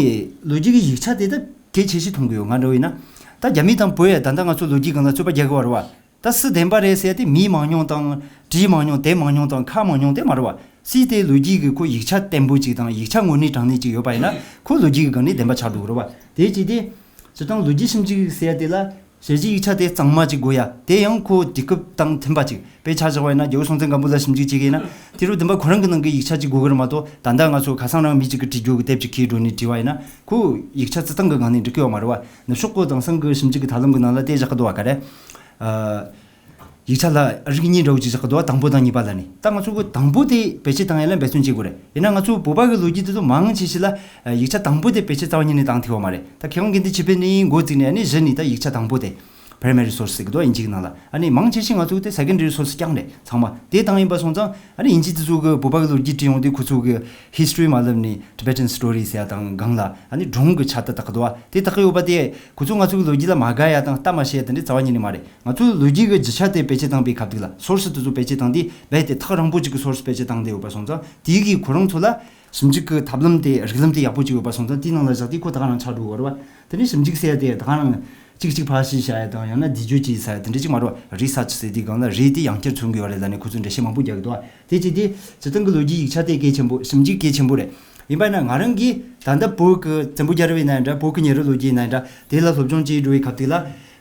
ལོ་རྒྱུས་ཀྱི་ཡིག་ཆ་དེ་ད་གལ་ཆེ་ཤོས་མཐོང་གི་ཡོད། ང་འདྲ་བོ་ཡིན་ན། ད་རྒྱ་མི་དང་བོད་ཡ་ད་ལྟ་ང་ཚོ་ལོ་རྒྱུས་སྒང་ལ་རྩོད་པ་རྒྱག་གི་ཡོད་རེད་བ། ད་སུ་བདེན་པ་རེད་ཟེར་ཏེ་མི་མང་ཉུང་དང་བྲིས་མང་ཉུང་དེབ་མང་ཉུང་དང་ཁ་མང་ཉུང་དེ་མ་རེད་བ། སུས་དེ་ལོ་རྒྱུས་ཀྱི་ཁོ་ཡིག་ཆ་བརྟན་པོ་ཅིག་དང་ཡིག་ཆ་དངོས་གནས་དྲང་གནས་ཅིག་ཡོད་པ་ཡིན་ན་ཁོ་ལོ་རྒྱུས་ཀྱི་སྒང་ནས་བདེན་པ་ཆགས་འགྲོ་གི་རེད་བ། དེ་བྱས་ཏེ། སྤྱིར་བཏང་ལོ་རྒྱུས་ཞིབ་འཇུག་ཟེར་ཡ་དེ་ལ་ཞལ་བཞེས་ཡིག་ཆ་དེ་གཙང་མ་ཅིག་དགོས་ཡ། དེ་ཡང་ཁོ་དུས་སྐབས་དང་མཐུན་པ་ཅིག་དཔེ་ཆ་བཞག་པ་ཡིན་ན་རྒྱལ་པོ་སྲོང་བཙན་སྒམ་པོ་ལ་ཞིབ་འཇུག་བྱེད་ཀྱི་ཡིན་ན་དེ་རུ་བདེན་པ་ཁོ་རང་གི་ནང་གི་ཡིག་ཆ་ཅིག་དགོས་ཀྱི་རེད་མ་གཏོགས། ད་ལྟ་ང་ཚོ་ཁ་སང་རང་མི་གཅིག་གིས་བྲིས་རྒྱུ་གི་དེབ་ཅིག་ཁྱེར་འགྲོ་ནས་བྲིས་པ་ཡིན་ན་ཁོ་ཡིག་ཆ་སྤྱིར་བཏང་གི་སྒང་ནས་འགྲིག་གི་ཡོད་མ་རེད་བ། ནུབ་ཕྱོགས་ཀྱི་དེང་སང་གི་ཞིབ་འཇུག་གི་ཐབས་ལམ་གྱི་ནང་ལ་དེ་བཞག་གི་འདུག་བ། ག་རེ། ཨ། ཡིག་ཆ་ལ་རིགས་གཉིས་འདྲ་བོ་ཅིག་བཞག་གི་འདུག་བ། དང་པོ་དང་གཉིས་པ་ལ་ནི། ད་ང་ཚོ་གི་དང་པོ་དེ་བེད་སྤྱོད་བཏང་ཡ་ལ་འབད་བརྩོན་བྱེད་དགོས་རེད། ཡིན་ན་ང་ཚོ་བོད་པ་གི་ལོ་རྒྱུས་དེ་ཚོ་མང་ཆེ་ཤོས་ལ་ཡིག་ཆ་དང་པོ་དེ་བེད་སྤྱོད་རྩ་བ་ཉིད་ནས་བཏང་ཐུབ་ཡོད་མ་རེད། ད་མཁས་དབང་དགེ་འདུན་ཆོས་འཕེལ་ནས་འགོ་བཙུགས་ནས་ཨ་ནི་གཞི་ནས་ད་ཡིག་ཆ་དང་པོ་དེ་Primary Source ཟེར་གི་འདུག་དབྱིན་ཇི་གི་ནང་ལ། ཨ་ནི་མང་ཆེ་ཤོས་ང་ཚོ་གི་དེ་Secondary Source རྐྱང་རེད། ཚང་མ་དེ་བཏང་ཡིན་པ་སོང་ཙང་ཨ་ནི་དབྱིན་ཇི་དེ་ཚོ་གི་བོད་པ་གི་ལོ་རྒྱུས་བྲིས་ཡོང་དུས་ཁོ་ཚོ་གི་History མ་ལབ་ནས་Tibetan Story ཟེར་ཡ་དང་སྒང་ལ་ཨ་ནི་སྒྲུང་གི་ཆ་དེ་བཏགས་གི་འདུག་བ། དེ་བཏགས་གི་ཡོད་པ་དེ་ཁོ་ཚོ་ང་ཚོ་གི་ལོ་རྒྱུས་ལ་མ་དགའ་ཡ་དང་ལྟ་མ་ཤེས་ཡ་དེ་འདྲ་རྩ་བ་ཉིད་ནས་མ་རེད། ང་ཚོའི་ལོ་རྒྱུས་ཀྱི་རྒྱུ་ཆ་དེ་བེད་སྤྱོད་བཏང་པའི་སྐབས་དེ་ལ་Source དེ་ཚོ་བེད་སྤྱོད་བཏང་དུས་རྦད་དེ་ཐག་རིང་པོ་ཅིག་གི་Source བེད་སྤྱོད་བཏང་བསྡད་ཡོད་པ་སོང་ཙང་དེའི་གིས་ཁོ་རང་ཚོ་ལ་ཞིབ་འཇུག་གི་ཐབས་ལམ་དེ་རིགས་ལམ་དེ་ཡག་པོ་ཅིག་ཡོད་པ་སོང་ཙང་དེའི་ནང་ལ་བཞག་དུས་ཁོ་ད་ག་རང་ཆགས་འགྲོ་གི་རེད་བ། དེ་ནས་ཞིབ་འཇུག་ཟེར་ཡ་དེ་ད་ག་རང་གཅིག་གཅིག་ཕར་བཤུས་བྱ་ཡ་དང་ཡང་ན་བསྡུས་བརྗོད་བྱས་ཟ་ཡ་དེ་འདྲ་ཅིག་མ་རེད་བ། Research ཟེར་དུས་སྒང་ལ་རེད་དེ་ཡང་བསྐྱར་མཚོན་གི་ཡོད་རེད་ལབ་ནས་ཁོ་ཚོས་འགྲེལ་བཤད་མང་པོ་རྒྱག་གི་འདུག་བ། དེ་བྱས་དུས་སྤྱིར་བཏང་གི་ལོ་རྒྱུས་ཡིག་ཆ་དེ་གལ་ཆེན་པོ། ཞིབ་འཇུག་གལ་ཆེན་པོ་རེད། ཡིན་པ་ན་ང་རང་གིས་ད་ལྟ་བོད་ཀྱི་བཙན་པོ་རྒྱལ་རབས་ཡིན་ན་འདྲ། བོད་ཀྱི་ཉེ་རབས་ལོ་རྒྱུས་ཡིན་ན་འདྲ། དེ་ལ་སློབ་སྦྱོང་བྱེད་འགྲོ་བའི་སྐབས་དེ་ལ།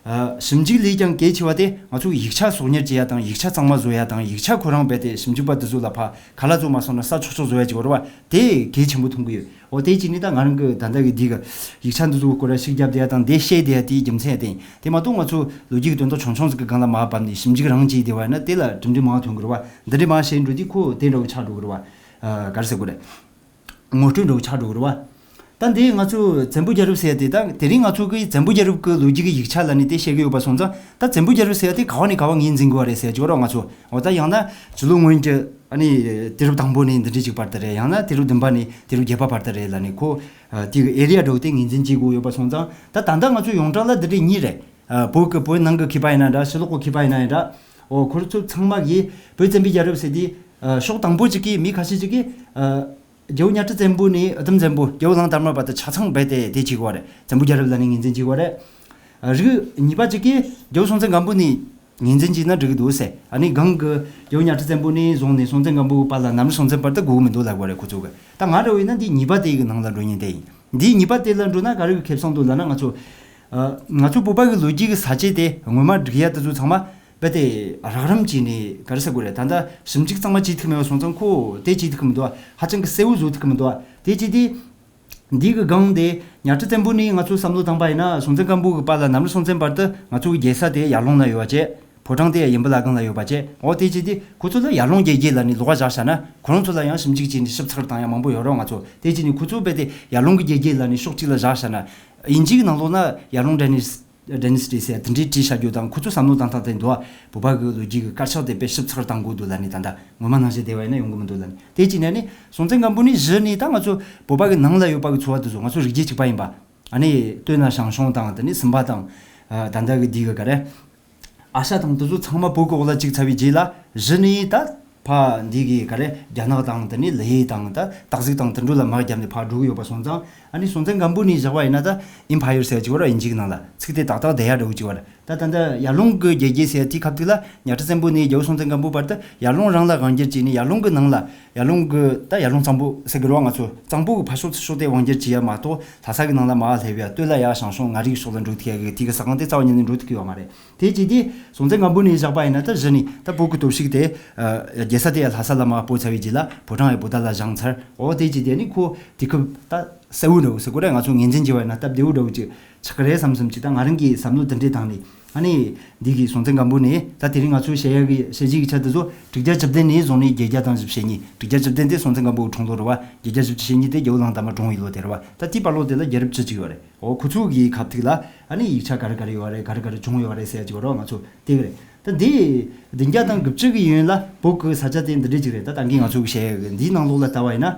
ཨ། ཞིབ་འཇུག་ལས་ཀྱང་གལ་ཆེ་བ་དེ་ང་ཚོ་ཡིག་ཆ་གསོག་ཉར་བྱེད་ཡ་དང་ཡིག་ཆ་གཙང་མ་བཟོ་ཡ་དང་ཡིག་ཆ་ཁོ་རང་རྦད་དེ་ཞིབ་འཇུག་པ་དེ་ཚོ་ལ་ཕར་ཁ་ལག་བཟོ་མ་སོང་ན་ས་ཆོག་ཆོག་བཟོ་ཡ་ཅིག་ཡོད་རེད་བ། དེ་གལ་ཆེན་པོ་མཐོང་གི་ཡོད། འོ་དེ་གཅིག་ནི་ད་ང་རང་གི་ད་ལྟ་གི་འདི་གི་ཡིག་ཆ་འདི་ཚོ་སྐོར་ལ་ཤུགས་རྒྱབ་བསྡད་ཡ་དང་དེ་བཤད་བསྡད་ཡ་དེའི་རྒྱུ་མཚན་དེ་ཡིན། དེ་མ་གཏོགས་ང་ཚོ་ལོ་རྒྱུས་ཀྱི་དོན་དག་ཆུང་ཆུང་ཟིག་གི་སྒང་ལ་མར་བབས་ནས་ཞིབ་འཇུག་རང་བྱས་བསྡད་པ་ཡིན་ན་དེ་ལ་གྲུབ་འབྲས་མང་ཐོན་གི་རེད་བ། འདི་འདྲ་མང་བཤད་འགྲོ་དུས་ཁོ་དེ་འདྲ་བོ་ཆགས་འགྲོ་གི་རེད་བ། ཨ། ག་རེ་ཟེར་དགོས་རེད། ངོ་སྤྲོད་འདྲ་བོ་ཆགས་འགྲོ་གི་རེད་བ། ད་འདི་ང་ཚོ་བཙན་པོ་རྒྱལ་རབས་ཟེར་ཡ་དེ་ད་དེ་རིང་ང་ཚོ་གི་བཙན་པོ་རྒྱལ་རབས་ཀྱི་ལོ་རྒྱུས་ཀྱི་ཡིག་ཆ་ལ་ནི་དེ་བཤད་གི་ཡོད་པ་སོང་ཙང་ད་བཙན་པོ་རྒྱལ་རབས་ཟེར་ཡ་དེ་ག་བ་ནས་ག་བ་ངོས་འཛིན་དགོས་བ་རེད་ཟེར་གྱི་ཡོད་རེད་ང་ཚོ། འོ་ད་ཡང་ན་སྤྱི་ལོ་སྔོན་གྱི་ཨ་ནི་དུས་རབས་དང་པོ་ནས་འདི་འདྲ་ཅིག་བར་དུ་རེད། ཡང་ན་དུས་རབས་བདུན་པ་ནས་དུས་རབས་བརྒྱད་པ་བར་དུ་རེད་ལབ་ནས་ཁོ། ཨ། དེ་གི་area འདྲ་བོ་དེ་ངོས་འཛིན་བྱེད་དགོས་ཡོད་པ་སོང་ཙང་ད་ད་ལྟ་ང་ཚོ་ཡོངས་གྲགས་ལ་འདི་འདྲ་གཉིས་རེད། ཨ། བོད་ཀྱི་བོད་ནང་གི་མཁས་པ་ཡིན་ན་འདྲ། ཕྱི་ལོགས་ཀྱི་མཁས་པ་ཡིན་ན་ཡང་འདྲ། འོ་ཁོ་ཚོ་ཚང་མ་གིས་བོད་བཙན་པོའི་རྒྱལ་རབས་ཟེར་དུས། ཨ། ཕྱོགས་དང་པོ་ཅིག་གིས་མི་ཁ་ཤས་ཅིག་གིས། ཨ། རྒྱལ་པོ་གཉའ་ཁྲི་བཙན་པོ་ནས་ཨ་དམ་བཙན་པོ། རྒྱལ་པོ་གླང་དར་མ་བར་དུ་ཆ་ཚང་རྦད་དེ་དེ་བྱེད་དགོས་རེད། བཙན་པོ་རྒྱལ་རབས་ལབ་ནས་ངོས་འཛིན་བྱེད་དགོས་རེད། རིགས་གཉིས་པ་གཅིག་གིས་རྒྱལ་པོ་སྲོང་བཙན་སྒམ་པོ་ནས་ངོས་འཛིན་བྱས་ན་འགྲིག་གི་འདུག་ཟེར། ཨ་ནི་སྒང་གི་རྒྱལ་པོ་གཉའ་ཁྲི་བཙན་པོ་ནས་བཟུང་ནས་སྲོང་བཙན་སྒམ་པོའི་བར་ལ་ནམ་ར་སྲོང་བཙན་བར་དུ་དགོས་ཀྱི་མི་འདུག་ལབ་དགོས་རེད་ཁོ་ཚོ་གི། ད་ང་འདྲ་བོ་ཡིན་ན་འདི་གཉིས་པ་དེ་གི་ནང་ལ་འགྲོ་མཁན་དེ་ཡིན། འདི་གཉིས་པ་དེ་ལ་འགྲོ་ན་ག་རེ་གི་ཁེ་བཟང་འདུག་ལབ་ན་ང་ཚོ། ཨ། ང་ཚོ་བོད་པ་གི་ལོ་རྒྱུས་ཀྱི་ས་བཅད་དེ་ངོ་མ་སྒྲིག་ཡ་དེ་ཚོ་ཚང་མ། རྦད་དེ་རགས་རིམ་བྱས་ནས་ག་རེ་ཟེར་དགོས་རེད། ད་ལྟ་ཞིབ་འཇུག་གཙང་མ་བྱེད་ཐུབ་མེད་པ་སོང་ཙང་ཁོ་དེ་བྱེད་ཐུབ་ཀྱི་མི་འདུག་ཧ་ཅང་གི་གསལ་བོ་བཟོ་ཐུབ་ཀྱི་མི་འདུག་དེ་བྱས་དུས། འདི་གི་སྒང་དེ་གཉའ་ཁྲི་བཙན་པོ་ནས་ང་ཚོ་བསམ་བློ་བཏང་པ་ཡིན་ན་སྲོང་བཙན་སྒམ་པོ་གི་བར་ལ་ནམ་ར་སྲོང་བཙན་བར་དུ་ང་ཚོ་གི་རྒྱལ་ས་དེ་ཡར་ཀླུང་ལ་ཡོད་པ་བྱས། ཕོ་བྲང་དེ་ཡང་ཡུམ་བུ་བླ་སྒང་ལ་ཡོད་པ་བྱས། འོ་དེ་བྱས་དུས་ཁོ་ཚོ་ལ་ཡར་ཀླུང་རྒྱལ་རྒྱུད་ལབ་ནས་ལོགས་ཀ་བཞག་བཞག་ན་ཁོ་རང་ཚོ་ལ་ཡང་ཞིབ་འཇུག་བྱས་ནས་ཞིབ་ཚགས་བཏང་ཡ་མང་པོ་ཡོད་རེད་ང་ཚོ། དེ་བྱས་ནས་ཁོ་ཚོ་རྦད་དེ་ཡར་ཀླུང་གི་རྒྱལ་རྒྱུད་ལབ་ནས་ཕྱོགས་གཅིག་ལ་བཞག་བཞག་ན། དབྱིན་ཇིའི་ནང་ལོགས་ན་ཡར་ཀླུང་ཌའི་ནེ་སི། ཌའི་ནེ་སི་ཊི་ཟེར་དེ་འདྲའི་བྲིས་བཞག་རྒྱུ་དང་ཁོ་ཚོའི་བསམ་བློ་བཏང་སྟངས་དེ་འདུག་བ། བོད་པ་གི་ལོ་རྒྱུས་ཀྱི་དཀར་ཆག་དེ་དཔེ་ཞིབ་ཚགས་བཏང་དགོས་འདུག་ལབ་ནས་ད་ལྟ་ངོ་མ་ནང་བཞིན་བསྡད་པ་ཡིན་ན་ཡོང་གི་མི་འདུག་ལབ་ནས། དེ་བྱས་ནས་ནི་སྲོང་བཙན་སྒམ་པོ་ནས་གཞི་ནས་ད་ང་ཚོ་བོད་པ་གི་ནང་ལ་ཡོད་པ་གི་ཚོ་བ་དེ་ཚོ་ང་ཚོ་རིགས་རྒྱུད་གཅིག་པ་ཡིན་པ། ཨ་ནི་སྟོད་ན་ཞང་ཞུང་དང་དེ་ནས་སུམ་པ་དང་། ཨ། ད་ལྟ་གི་འདི་གི་ག་རེ། ཨ་ཤ་དང་དེ་ཚོ་ཚང་མ་བོད་ཀྱི་འོག་ལ་བཅུག་ཚར་བའི་རྗེས་ལ་གཞི་ནས་ད་ཕ་འདི་གི་ག་རེ་རྒྱ་ནག་དང་དེ་ནས་ལི་ཧེ་དང་ད་སྟག་གཟིག་དང་དེ་འདྲ་ལ་དམག་བརྒྱབ་ནས་ཕར་འགྲོ་གི་ཡོད་པ་སོང་ཙང་། ཨ་ནི་སྲོང་བཙན་སྒམ་པོ་ནས་བཞག་པ་ཡིན་ན་ད་ཨེམ་ཕ་ཡར་ཟེར་གྱི་ཡོད་རེད་དབྱིན་ཇིའི་ནང་ལ། ཚིག་དེ་ཏག་ཏག་བསྡད་ཡ་འདྲ་བོ་ཅིག་ཡོད་རེད། ད་ད་ལྟ་ཡར་ཀླུང་གི་རྒྱལ་རྒྱུད་ཟེར་དེའི་སྐབས་དེ་ལ་གཉའ་ཁྲི་བཙན་པོ་ནས་རྒྱལ་པོ་སྲོང་བཙན་སྒམ་པོའི་བར་དུ་ཡར་ཀླུང་རང་ལ་དབང་སྒྱུར་བྱས་ནས་ཡར་ཀླུང་གི་ནང་ལ་ཡར་ཀླུང་གི་ད་ཡར་ཀླུང་གཙང་པོ་ཟེར་གི་རེད་བ། ང་ཚོ་གཙང་པོ་གི་ཕར་ཕྱོགས་ཚུར་ཕྱོགས་དེ་དབང་སྒྱུར་བྱེད་ཡ་མ་གཏོགས་ལྷ་ས་གི་ནང་ལ་མར་སླེབས་ཡ་སྟོད་ལ་ཡར་ཞང་ཞུང་མངའ་རིས་ཕྱོགས་ལ་འགྲོ་ཐུབ་ཡ་གི་དེ་གི་ས་ཁང་དེ་རྩ་བ་ཉིད་ནས་འགྲོ་ཐུབ་ཀྱི་ཡོད་མ་རེད། དེ་བྱས་དུས་སྲོང་བཙན་སྒམ་པོ་ནས་བཞག་པ་ཡིན་ན་ད་གཞི་ནས་ད་བོད་ཀྱི་སྟོབས་ཤུགས་དེ། ཨ། རྒྱལ་ས་དེ་ཡང་ལྷ་ས་ལ་མར་སྤོ་ཚར་བའི་རྗེས་ལ་ཕོ་བྲང་ཡང་བོད་ད་ལ་བཞེངས་ཚར། འོ་དེ་བྱས་དེ་ནི་ཁོ་དུས་སྐབས་ད་གསལ་བོ་འདྲ་བོ་ཟེར་དགོས་རེད། ང་ཚོ་ངོས་འཛིན་བྱས་པ་ཡིན་ན་སྟབས་བདེ་བོ་འདྲ་བོ་ཅིག་ཆགས་ཀྱི་རེད་བསམ་བསམ་ཅིག་ད་ང་རང་གི་བསམ་བློ་དེ་འདྲས་བཏང་ནས། ཨ་ནི་འདི་གི་སྲོང་བཙན་སྒམ་པོ་ནས་ད་དེ་རིང་ང་ཚོའི་བཤད་ཡ་གི་བཤད་རྒྱུ་གི་ཆ་དེ་ཚོ་དྲུག་བརྒྱ་བཅུ་བདུན་ནས་བཟུང་ནས་བརྒྱད་བརྒྱ་དང་བཞི་བཅུ་ཞེ་གཉིས། དྲུག་བརྒྱ་བཅུ་བདུན་དེ་སྲོང་བཙན་སྒམ་པོའི་འཁྲུངས་ལོ་རེད་བ། བརྒྱད་བརྒྱ་བཞི་བཅུ་ཞེ་གཉིས་དེ་རྒྱལ་པོ་གླང་དར་མ་གྲོངས་པའི་ལོ་དེ་རེད་བ། ད་དེའི་བར་ལོ་དེ་ལ་རྒྱལ་རབས་བཅུ་གཅིག་ཡོད་རེད། འོ་ཁོ་ཚོ་གི་ཁ་ཐུག་ལ་ཨ་ནི་ཡིག་ཆ་ག་རེ་ག་རེ་ཡོད་རེད། ག་རེ་ག་རེ་བྱུང་ཡོད་རེད་ཟེར་ཡ་ཅིག་ཡོད་རེད་བ། ང་ཚོ་དེ་གི་རེད། ད་འདི་བདུན་བརྒྱ་དང་དགུ་བཅུ་གི་ཡུན་ལ་བོད་ཀྱི་ས་ཆ་དེ་འདི་འདྲས་ཅིག་རེད། ད་ད་གིན་ང་ཚོ་གི་བཤད་ཡ་གི་འདིའི་ནང་ལོགས་ལ་ལྟ་བ་ཡིན་ན།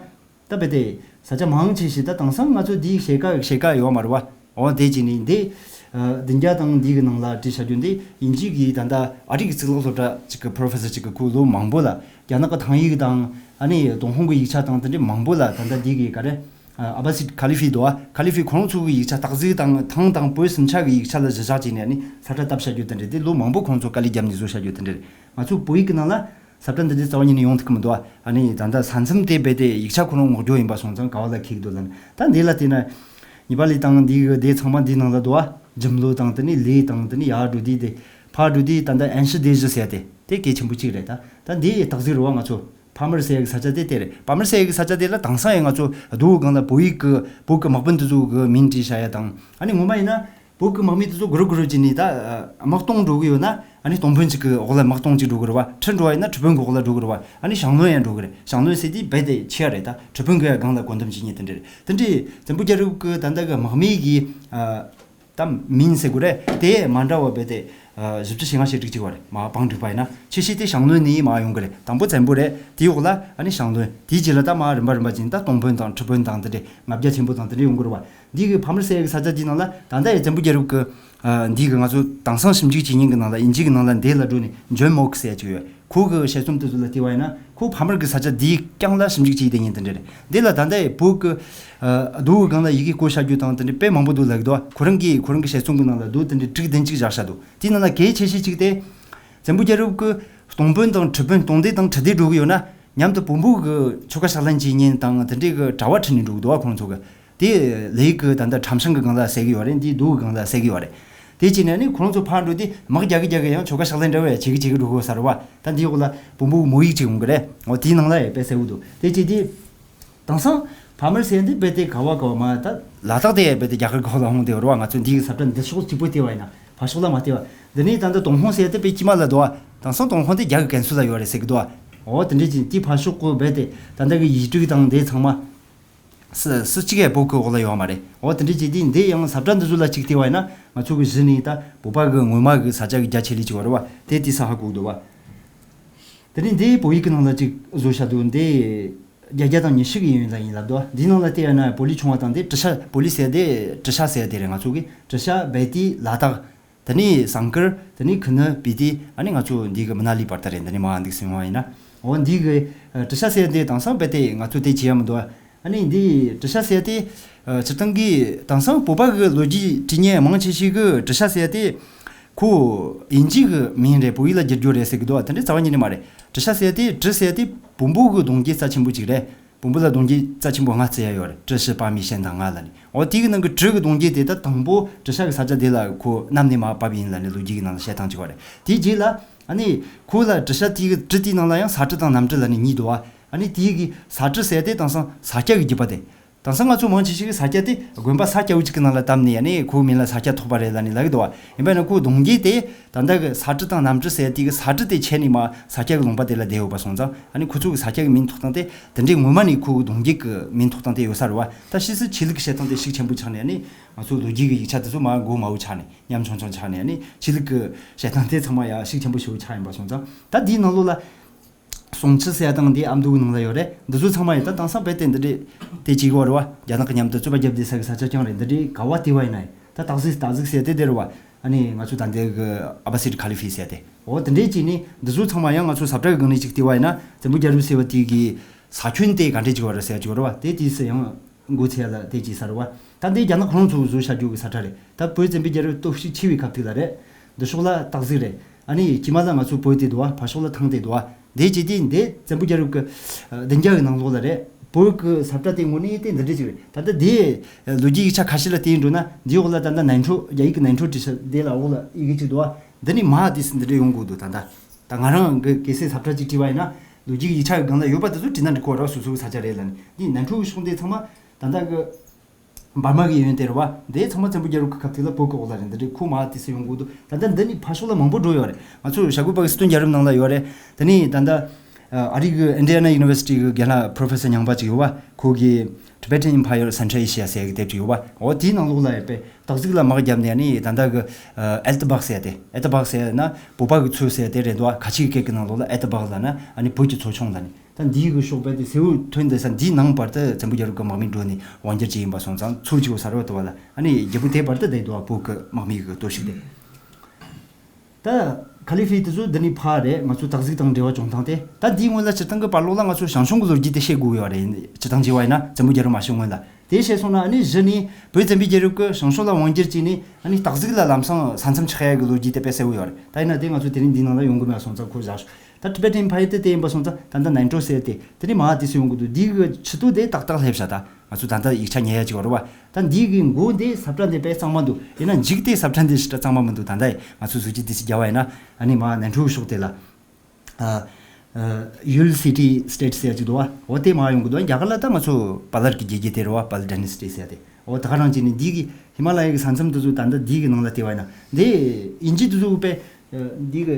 ད་རྦད་དེ་ས་ཆ་མང་ཆེ་ཞིག་ད་དེང་སང་ང་ཚོ་འདི་ཤེལ་དཀར་ཤེལ་དཀར་ཡོད་མ་རེད་བ། འོ་དེ་བྱས་ནས་འདི་ཨ་བདུན་བརྒྱ་དང་འདི་གི་ནང་ལ་བྲིས་བཞག་རྒྱུ་འདི་དབྱིན་ཇི་གི་ད་ལྟ་ཨ་རི་གི་གཙུག་ལག་སློབ་གྲྭ་གཅིག་གི་པྲོ་ཕེ་སར་གཅིག་གིས་ཁོས་ལོ་མང་པོ་ལ་རྒྱ་ནག་གི་ཐང་ཡིག་དང་ཨ་ནི་ཏུན་ཧོང་གི་ཡིག་ཆ་དང་དེ་འདྲའི་མང་པོ་ལ་ད་ལྟ་འདི་གི་ག་རེ་ཨ་ཨ་བ་སིད་ཁ་ལི་ཧྥི་འདུག་ཨ། ཁ་ལི་ཧྥི་ཁོ་རང་ཚོ་གི་ཡིག་ཆ་སྟག་གཟིག་དང་ཐང་དང་བོད་གསུམ་ཆ་གི་ཡིག་ཆ་ལ་གཞི་བཞག་བྱས་ནས་ཨ་ནི་ས་ཁྲ་བཏབ་བཞག་རྒྱུ་དེ་འདྲ་དེ་ལོ་མང་པོ་ཁོང་ཚོ་དཀའ་ལས་བརྒྱབ་ནས་བཟོ་བཞག་རྒྱུ་དེ་འདྲ་རེད། ང་ཚོ་བོད་ཡིག་གི་ནང་ལ་ས་ཁྲ་འདི་འདྲའི་རྩ་བ་ཉིད་ནས་ཡོང་ཐུབ་ཀྱི་མི་འདུག་ཨ། ཨ་ནི་ད་ལྟ་ས་མཚམས་དེ་རྦད་དེ་ཡིག་ཆ་ཁོ་རང་ངོ་སྦྱོར་ཡིན་པ་སོང་ཙང་ག་བ་ལ་འཁེལ་གྱི་འདུག་ལབ་ན། ད་འདི་ལ་བལྟས་ན་ཉི་པ་ལི་དང་འདི་གི་སྡེ་ཚང་མ་འདི་ནང་ལ་འདུག་ཨ། ཇིམ་ལོ་དང་དེ་ནས་ལི་དང་དེ་ནས་ཡར་འགྲོ་དུས་དེ་ཕར་འགྲོ་དུས་ད་ལྟ་ཨན་ཧྲི་སྡེ་བཞི་ཟེར་དེ་དེ་གལ་ཆེན་པོ་གཅིག་རེད། ད་ད་འདི་སྟག་གཟིག་རེད་བ། ང་ཚོ་ཕ་མར་ཟེར་ཡག་གི་ས་ཆ་དེ་དེ་རེད། ཕ་མར་ཟེར་ཡག་གི་ས་ཆ་དེ་ལ་དེང་སང་ཡང་ང་ཚོ་རྡོ་གི་སྒང་ལ་བོད་ཡིག་གི་བོད་གི་དམག་དཔོན་དེ་ཚོ་གི་མིང་བྲིས་བཞག་ཡ་དང་། ཨ་ནི་ངོ་མ་ཡིན་ན་བོད་གི་དམག་མི་དེ་ཚོ་གུ་རུབ་གུ་རུབ་བྱས་ནས་ད་དམག་སྟོང་འགྲོ་གི་ཡོད་ན། ཨ་ནི་སྟོང་དཔོན་གཅིག་གི་འོག་ལ་དམག་སྟོང་གཅིག་འགྲོ་གི་རེད་བ། ཁྲི་འགྲོ་བ་ཡིན་ན་ཁྲི་དཔོན་གི་འོག་ལ་འགྲོ་གི་རེད་བ། ཨ་ནི་ཞང་བློན་ཡང་འགྲོ་གི་རེད། ཞང་བློན་ཟེར་དུས་རྦད་དེ་ཆེ་བ་རེད། ད་ཁྲི་དཔོན་གི་ཡང་སྒང་ལ་བཀོད་འདོམས་བྱེད་མཁན་དེ་འདྲ་རེད། དེ་འདྲའི་བཙན་པོ་རྒྱལ་རབས་གི་ད་ལྟ་གི་དམག་མི་གི་ཨ། ད་མིང་ཟེར་དགོས་རེད། དེ་མ་འདྲ་བ་རྦད་དེ་ཨ་བཞི་བཅུ་ཞེ་ལྔ་ཞེ་དྲུག་ཅིག་བ་རེད། མ་བང་འགྲིག་པ་ཡིན་ན་ཆེ་ཤོས་དེ་ཞང་བློན་ནས་མར་ཡོང་གི་རེད། དང་པོ་བཙན་པོ་རེད། དེའི་འོག་ལ་ཨ་ནི་ཞང་བློན། དེའི་རྗེས་ལ་ད་མར་རིམ་པ་རིམ་པ་བྱས་ནས་ད་སྟོང་དཔོན་དང་ཁྲི་དཔོན་དང་དེ་འདྲའི་ལྔ་བརྒྱ་ཆེན་པོ་དང་དེ་འདྲའི་ཡོང་གི་རེད་བ། འདི་གི་ཕ་མར་ཟེར་ཡག་གི་ས་ཆ་དེའི་ནང་ལ་ད་ལྟ་ཡི་བཙན་པོ་རྒྱལ་རབས་ཀྱི་ཨ་འདི་གི་ང་ཚོ་དེང་སང་ཞིབ་འཇུག་བྱེད་མཁན་གི་ནང་ལ་དབྱིན་ཇི་གི་ནང་ལ་འདི་ལ་འགྲོ་ནས་ཇོན་མོག་ཟེར་ཡག་ཅིག་ཡོད། ཁོ་གི་དཔྱད་རྩོམ་དེ་ཚོ་ལ་བལྟས་པ་ཡིན་ན་ཁོ་ཕ་མར་གི་ས་ཆ་འདིའི་རྐྱང་ལ་ཞིབ་འཇུག་བྱས་བསྡད་མཁན་དེ་འདྲ་རེད། འདི་ལ་ད་ལྟ་ཡི་བོད་གི་ཨ་རྡོ་གི་སྒང་ལ་ཡི་གེ་བརྐོས་བཞག་རྒྱུ་དང་དེ་འདྲ་དཔེ་མང་པོ་འདུག་ལབ་ཀྱི་འདུག་ཁོ་རང་གི་ཁོ་རང་གི་དཔྱད་རྩོམ་གི་ནང་ལ་རྡོ་དེ་འདྲ་དྲུག་བདུན་ཅིག་བཞག་བཞག་འདུག་དེའི་ནང་ལ་གལ་ཆེ་ཤོས་གཅིག་དེ་བཙན་པོ་རྒྱལ་རབས་གི་སྟོང་དཔོན་དང་ཁྲི་དཔོན་སྟོང་སྡེ་དང་ཁྲི་སྡེ་འགྲོ་གི་ཡོད་ན། མཉམ་དུ་བོན་པོ་གི་ཆོལ་ཁ་ཕྱག་ལེན་བྱེད་མཁན་དང་དེ་འདྲའི་གི་གྲྭ་བ་ཁྲིད་ནས་འགྲོ་གི་འདུག་བ། ཁོང་ཚོ་གི་དེ་ལས་གི་ད་ལྟ་ཁྲམ་ཤང་གི་སྒང་ལ་ཟེར་གི་ཡོད་རེད། འདིའི་རྡོ་གི་སྒང་ལ་ཟེར་གི་ཡོད་རེད། དེ་བྱས་ནས་ནི་ཁོང་ཚོ་ཕར་འགྲོ་དུས་དམག་རྒྱག་གི་རྒྱག་གི་ཡང་ཆོལ་ཁ་ཕྱག་ལེན་འདྲ་བོ་ཡང་བྱེད་གི་བྱེད་གི་འགྲོ་གི་ཡོད་ས་རེད་བ། ད་འདིའི་འོག་ལ་བོན་པོ་གི་མོ་ཡིག་ཅིག་ཡོང་གི་རེད། འོ་དེའི་ནང་ལ་ཡང་དཔེ་གསལ་བོ་འདུག་དེ་བྱས་དུས་དེང་སང་ཕ་མར་ཟེར་འདི་རྦད་དེ་ག་བ་ག་བ་མ། ད་ལ་དྭགས་དེ་རྦད་དེ་རྒྱ་གར་གོ་ལ་ཧོང་དེ་རེད་བ། ང་ཚོ་འདི་གི་ས་ཁྲ་འདི་ཕྱོགས་གཅིག་པོ་བལྟས་པ་ཡིན་ན་ཕར་ཕྱོགས་ལ་མ་བལྟས་པ། འདི་ནས་ད་ལྟ་ཏུན་ཧོང་ཟེར་དེ་དཔེ་དཀྱིལ་མ་ལ་འདུག་བ། དེང་སང་ཏུན་ཧོང་དེ་རྒྱ་གི་ཀན་སུལ་ལ་ཡོད་རེད་ཟེར་གི་འདུག་བ། འོ་དེ་འདྲས་ཀྱི་དེ་ཕར་ཕྱོགས་གོ་རྦད་དེ་ད་ལྟ་གི་ཡིག་དྲུག་དང་དེ་ཚང་མ་སུ་སུ་གཅིག་ཡང་བོད་གི་འོག་ལ་ཡོད་མ་རེད། འོ་དེ་འདྲས་ཀྱི་དེ་འདི་ཡང་ས་ཁྲ་འདི་ཚོ་ལ་གཅིག་བལྟས་པ་ཡིན་ན་ང་ཚོ་གི་གཞི་ནས་ད་བོད་པ་གི་ངོ་མ་གི་ས་ཆ་གི་རྒྱ་ཆེ་ལི་ཅིག་ཡོད་རེད་བ། དེ་དེ་ས་ཧ་གོ་གི་འདུག་བ། དེ་ནས་འདི་བོད་ཡིག་གི་ནང་ལ་ཅིག་བཟོ་བྱ་འདུག་འདི་བརྒྱད་བརྒྱ་དང་ཉི་ཤུ་གི་ཡིན་ལ་ཡིན་ལབ་འདུག་འདིའི་ནང་ལ་བལྟས་ཡོད་ན་བོད་ལི་ཆུང་བ་དང་དེ་ཏྲི་ཤ། བོད་ལི་ཟེར་དེ་ཏྲི་ཤ་ཟེར་དེ་རེད། ང་ཚོ་གི་ཏྲི་ཤ་བལ་ཏི་ལ་དྭགས། དེ་ནས་ཟངས་དཀར། དེ་ནས་ཁུ་ནུ་སྤི་ཏི། ཨ་ནི་ང་ཚོ་འདི་གི་མི་ན་ལི་བར་ད་རེད། འདི་ནས་མ་འདུག་སེ་ཡོང་བ་ཡིན་ན། འོ་འདི་གི་ཨ་ཏྲི་ཤ་ཟེར་དེ་དེང་སང་རྦད་དེ་ང་ཚོ་དེ་བྱེད་ཡ་མི་འདུག་ཨ་ནི་འདི་ཏྲི་ཤ་ཟེར་དེ་ཨ་སྤྱིར་བཏང་གི་དེང་སང་བོད་པ་གི་ལོ་རྒྱུས་བྲིས་མཁན་མང་ཆེ་ཤོས་གི་ཏྲི་ཤ་ཟེར་དེ་ཁོ་དབྱིན་ཇི་གི་མིང་རེད། བོད་ཡིག་ལ་བསྒྱུར་རྒྱུ་རེད་ཟེར་གི་འདུག་དེ་འདྲའི་རྩ་བ་ཉིད་ནས་མ་རེད། ཏྲི་ཤ་ཟེར་དེ་ཏྲི་ཟེར་དེ་བོན་པོ་གི་གདུང་རྒྱུད་རྩ་ཆེན་པོ་ཅིག་རེད། བོན་པོ་ལ་གདུང་རྒྱུད་རྩ་ཆེན་པོ་ལྔ་བརྩི་ཡ་ཡོད་རེད། ཏྲི་ཞི་པ་མི་ཤན་དང་ང་ལ་ནི། འོ་དེ་གི་ནང་གི་ཏྲི་གི་གདུང་རྒྱུད་དེ་ད་དང་པོ་ཏྲི་ཤ་གི་ས་ཆ་དེ་ལ་ཁོ་བསྣམས་ནས་མར་བབས་ཡིན་ལ་ནི་ལོ་རྒྱུས་ཀྱི་ནང་ལ་བཤད་སྟངས་ཅིག་ཡོད་རེད། དེའི་རྗེས་ལ་ཨ་ནི་ཁོ་ལ་ཏྲི་ཤ་དེ་གི་ཏྲི་དེའི་ནང་ལ་ཡང་ས་ཏྲི་དང་གནམ་ཏྲི་ལ་ནི་གཉིས་འདུག་བ། ཨ་ནི་དེ་གི་ས་ཏྲི་ཟེར་དེ་དེང་སང་ས་སྐྱ་གི་རྒྱུད་པ་དེ། དེང་སང་ང་ཚོ་མང་ཆེ་ཤོས་ཀྱིས་ས་སྐྱ་དེ་དགོན་པ་ས་སྐྱ་བོ་གཅིག་གི་ནང་ལ་བཏབ་ནས་ཨ་ནི་ཁོའི་མིང་ལ་ས་སྐྱ་ཐོགས་པ་རེད་ལབ་ནས་ལབ་ཀྱི་འདུག་བ། ཡིན་པ་ཡིན་ན་ཁོའི་གདུང་རྒྱུད་དེ་ད་ལྟ་གི་ས་ཏྲི་དང་གནམ་ཏྲི་ཟེར་དེ་གི་ས་ཏྲི་དེ་ཆད་ནས་མར་ས་སྐྱ་གི་ལུང་པ་དེ་ལ་བསྡད་ཡོད་པ་སོང་ཙང་ཨ་ནི་ཁོ་ཚོ་གི་ས་སྐྱ་གི་མིང་ཐོགས་སྟངས་དེ་དེ་འདྲའི་ངོ་མ་ནས་ཁོའི་གདུང་རྒྱུད་ཀྱི་མིང་ཐོགས་སྟངས་དེ་ཡོད་ས་རེད་བ། ད་ཕྱིས་སུ་ཆོས་ལུགས་ཀྱི་བཤད་སྟངས་དེ་ཤུགས་ཆེན་པོ་ཆགས་ནས་ཨ་ནི་ང་ཚོ་ལོ་རྒྱུས་ཀྱི་ཡིག་ཆ་དེ་ཚོ་མར་མགོ་དམའ་བོ་ཆགས་ནས་ཉམ་ཆུང་ཆུང་ཆགས་ནས་ཨ་ནི་ཆོས་ལུགས་ཀྱི་བཤད་སྟངས་དེ་ཚང་མ་ཡང་ཤུགས་ཆེན་པོ་ཞེ་པོ་ཆགས་ཡིན་པ་སོང་ཙང་ད་འདིའི་ནང་ལོགས་ལ། སུང་ཆི་ཟེར་ཡ་དང་འདི་ཨ་མདོ་གི་ནང་ལ་ཡོད་རེད། འདི་ཚོ་ཚང་མ་ཡིན་ད་དེང་སང་རྦད་དེ་འདི་འདྲས་དེ་བྱེད་གི་ཡོད་རེད་བ། རྒྱ་ནག་གི་མཉམ་དུ་རྩོད་པ་བརྒྱབ་བསྡད་ས་གི་ས་ཆ་རྐྱང་རེད། འདི་འདྲས་ག་བ་དེ་བ་ཡིན་ན་ཡིན་ད་སྟག་གཟིག་སྟག་གཟིག་ཟེར་དེ་དེ་རེད་བ། ཨ་ནི་ང་ཚོ་ད་ལྟའི་གི་ཨ་བ་སིར་ཁ་ལི་ཕི་ཟེར་དེ་འོ་དེ་འདྲས་བྱས་ནས་འདི་ཚོ་ཚང་མ་ཡང་ང་ཚོ་ཟབ་གྲྭ་གི་སྒང་ནས་ཅིག་བལྟས་པ་ཡིན་ན་བཙན་པོ་རྒྱལ་རབས་ཟེར་བ་དེ་གི་ས་ཁྱོན་དེ་ག་འདྲས་ཅིག་ཡོད་རེད་ཟེར་ཡ་ཅིག་ཡོད་རེད་བ། དེ་དུས་སུ་ཡང་མགོ་ཚོས་ཡ་ལ་དེ་ཅིག་ས་རེད་བ། ད་འདི་རྒྱ་ནག་ཁོ་རང་ཚོ་བཟོས་བཞག་རྒྱུ་གི་ས་ཁྲ་རེད། ད་བོད་བཙན་པོའི་རྒྱལ་རབས་སྟོབས་ཤུགས་ཆེ་བའི་ཁ་ཐུག་ལ་རེད། འདི་ཕྱོགས་ལ་སྟག་གཟིག་རེད། ཨ་ནི་དཀྱིལ་མ་ལ་ང་ཚོ་བོད་དེ་འདུག་བ། ཕར་ཕྱོགས་ལ་ཐང་དེ་འདུག་བ། འདི་བྱས་དུས་འདི་བཙན་པོ་རྒྱལ་རབས་ཀྱི་ཨ་བདུན་བརྒྱ་གི་ནང་ལོགས་ལ་རེད། བོད་ཀྱི་ས་ཁྲ་དེ་དངོས་གནས་དེ་འདི་འདྲ་ཅིག་རེད། ད་ལྟ་འདི་ལོ་རྒྱུས་ཡིག་ཆ་ཁ་ཤས་ལ་བལྟས་འགྲོ་ན་འདིའི་འོག་ལ་ད་ལྟ་ནན་ཁྲོ་རྒྱ་ཡིག་གི་ནན་ཁྲོ་བྲིས་ས་འདི་ལ་འོག་ལ་ཡི་གེ་ཅིག་འདུག་བ། འདི་ནི་མ་དེ་སི་འདི་འདྲ་ཡོང་དགོས་འདུག་ད་ལྟ་ད་ང་རང་གི་གལ་སྲིད་ས་ཁྲ་ཅིག་བྲིས་པ་ཡིན་ན་ལོ་རྒྱུས་ཀྱི་ཡིག་ཆ་གི་སྒང་ལ་ཡོད་པ་དེ་ཚོ་བྲིས་ན་འགྲིག་གོ་ར། སོ་སོ་གི་ས་ཆ་རེད་ལ་ནི་འདི་ནན་ཁྲོ་གི་ཕྱོགས་འདི་ཚང་མ་ད་ལྟ་གི་འབར་མ་གི་ཡོན་ཏན་རེད་བ། འདི་ཚང་མ་བཙན་པོ་རྒྱལ་རབས་ཀྱི་སྐབས་དེ་ལ་བོད་ཀྱི་འོག་ལ་རེད། འདི་འདྲའི་ཁུག་མ་དེ་སུ་ཡོང་གི་འདུག་ད་ལྟ་འདི་ནི་ཕར་ཕྱོགས་ལ་མང་པོ་འགྲོ་ཡོད་རེད། ང་ཚོ་བྱ་རྒོད་པ་གི་སྲིད་དོན་རྒྱལ་རབས་ནང་ལ་ཡོད་རེད། དེ་ནི་ད་ལྟ་ཨ་རི་གི་ཨིན་ཌི་ཡ་ན་ཡུ་ནི་ཝར་སི་ཊི་གི་རྒན་ལགས་པྲོ་ཕེ་སར་ཉང་པ་ཅིག་ཡོད་བ། ཁོ་གི་Tibetan Empire Central Asia ཟེར་གི་དེབ་ཅིག་ཡོད་བ། འོ་དེའི་ནང་ལོགས་ལ་ཡོད་པའི་སྟག་གཟིག་ལ་དམག་བརྒྱབ་ནས་ནི་ད་ལྟ་གི་ཨེ་ཏི་བག་ཟེར་དེ། ཨེ་ཏི་བག་ཟེར་ན་བོད་པ་གི་མཚོ་ཟེར་དེ་རེད་འདུག་བ། ཁ་ཆེའི་སྐད་ཀྱི་ནང་ལོགས་ལ་ཨེ་ཏི་བག་ལ་ན་ཨ་ནི་བོད་ཀྱི་མཚོ་ཆུང་ལ་ནི། ད་འདིའི་གི་ཤོག་དཔེ་དེ་སེའུ་ཐོན་དེ་ས་འདིའི་ནང་བར་དུ་བཙན་པོ་རྒྱལ་རབས་ཀྱི་དམག་མི་འགྲོ་ནས་དབང་སྒྱུར་བྱས་ཡིན་པ་སོང་ཙང་ཚུར་བཅུག་ས་རེད་བ། དུ་བ་ལ་ཨ་ནི་རྒྱལ་པོ་དེ་བར་དུ་བསྡད་འདུག་བ། བོད་ཀྱི་དམག་མི་གི་སྟོབས་ཤུགས་དེ། ད་ཁ་ལི་ཧྥི་དེ་ཚོ་འདི་ནས་ཕར་རེད། ང་ཚོ་སྟག་གཟིག་དང་འབྲེལ་བ་བྱུང་སྟངས་དེ། ད་འདིའི་སྔོན་ལ་སྤྱིར་བཏང་གི་བར་ལོགས་ལ་ང་ཚོ་ཞང་ཞུང་གི་ལོ་རྒྱུས་དེ་བཤད་དགོས་ཡོད་རེད། སྤྱིར་བཏང་བྱས་པ་ཡིན་ན་བཙན་པོ་རྒྱལ་རབས་མ་བྱུང་སྔོན་ལ་དེ་བཤད་སོང་ན། ཨ་ནི་གཞི་ནས་བོད་བཙན་པོའི་རྒྱལ་རབས་ཀྱི་ཞང་ཞུང་ལ་དབང་སྒྱུར་བྱས་ནས་ཨ་ནི་སྟག་གཟིག་ལ་ལམ་སང་ས་མཚམས་ཆགས་ཡ་གི་ལོ་རྒྱུས་དེ་དཔེ་གསལ་བོ་ཡོད་རེད། ད་ཡིན་ན་དེ་ང་ཚོ་དེ་རིང་འདིའི་ནང་ལ་ཡོང་གི་མེད་པ་སོང་ཙང་ཁོ་བཞག་ཤོག་ད་Tibetan Empire་དེ་དེ་ཡིན་པ་སོང་ཙང་ད་ལྟ་ནན་ཀྲོ་ཟེར་དེ་དེ་ནས་མར་དེ་སུ་ཡོང་གི་འདུག་འདི་གི་ཆུ་ཏོ་དེ་ཏག་ཏག་སླེབས་ཤག་ད་ང་ཚོ་ད་ལྟ་ཡིག་ཆ་ཉར་ཡ་ཅིག་ཡོད་རེད་བ། ད་འདི་གི་མགོ་འདི་ས་བཀྲ་འདི་དཔེ་གཙང་མ་འདུག་ཡིན་ན་མཇུག་དེ་ས་བཀྲ་འདི་ཞེ་དྲག་གཙང་མ་མི་འདུག་ད་ལྟ་ང་ཚོ་གཟི་བརྗིད་དེ་ཚོ་རྒྱབ་པ་ཡིན་ན་ཨ་ནི་མར་ནན་ཀྲོའི་ཕྱོགས་དེ་ལ། ཨ། ཨ། Yul City State་ཟེར་ཡ་ཅིག་འདུག་བ། འོ་དེ་མར་ཡོང་གི་འདུག་རྒྱ་གར་ལ་ད་ང་ཚོ་Pala་གི་རྒྱལ་རྒྱུད་དེ་རེད་བ། Pala Dynasty་ཟེར་ཡ་དེ། འོ་ད་ག་རང་བྱས་ནས་འདི་གི་ཧི་མ་ལ་ཡའི་གི་ས་མཚམས་དེ་ཚོ་ད་ལྟ་འདི་གི་ནང་ལ་བལྟས་པ་ཡིན་ན་འདི་དབྱིན་ཇི་དེ་ཚོ་དཔེ་འདི་གི་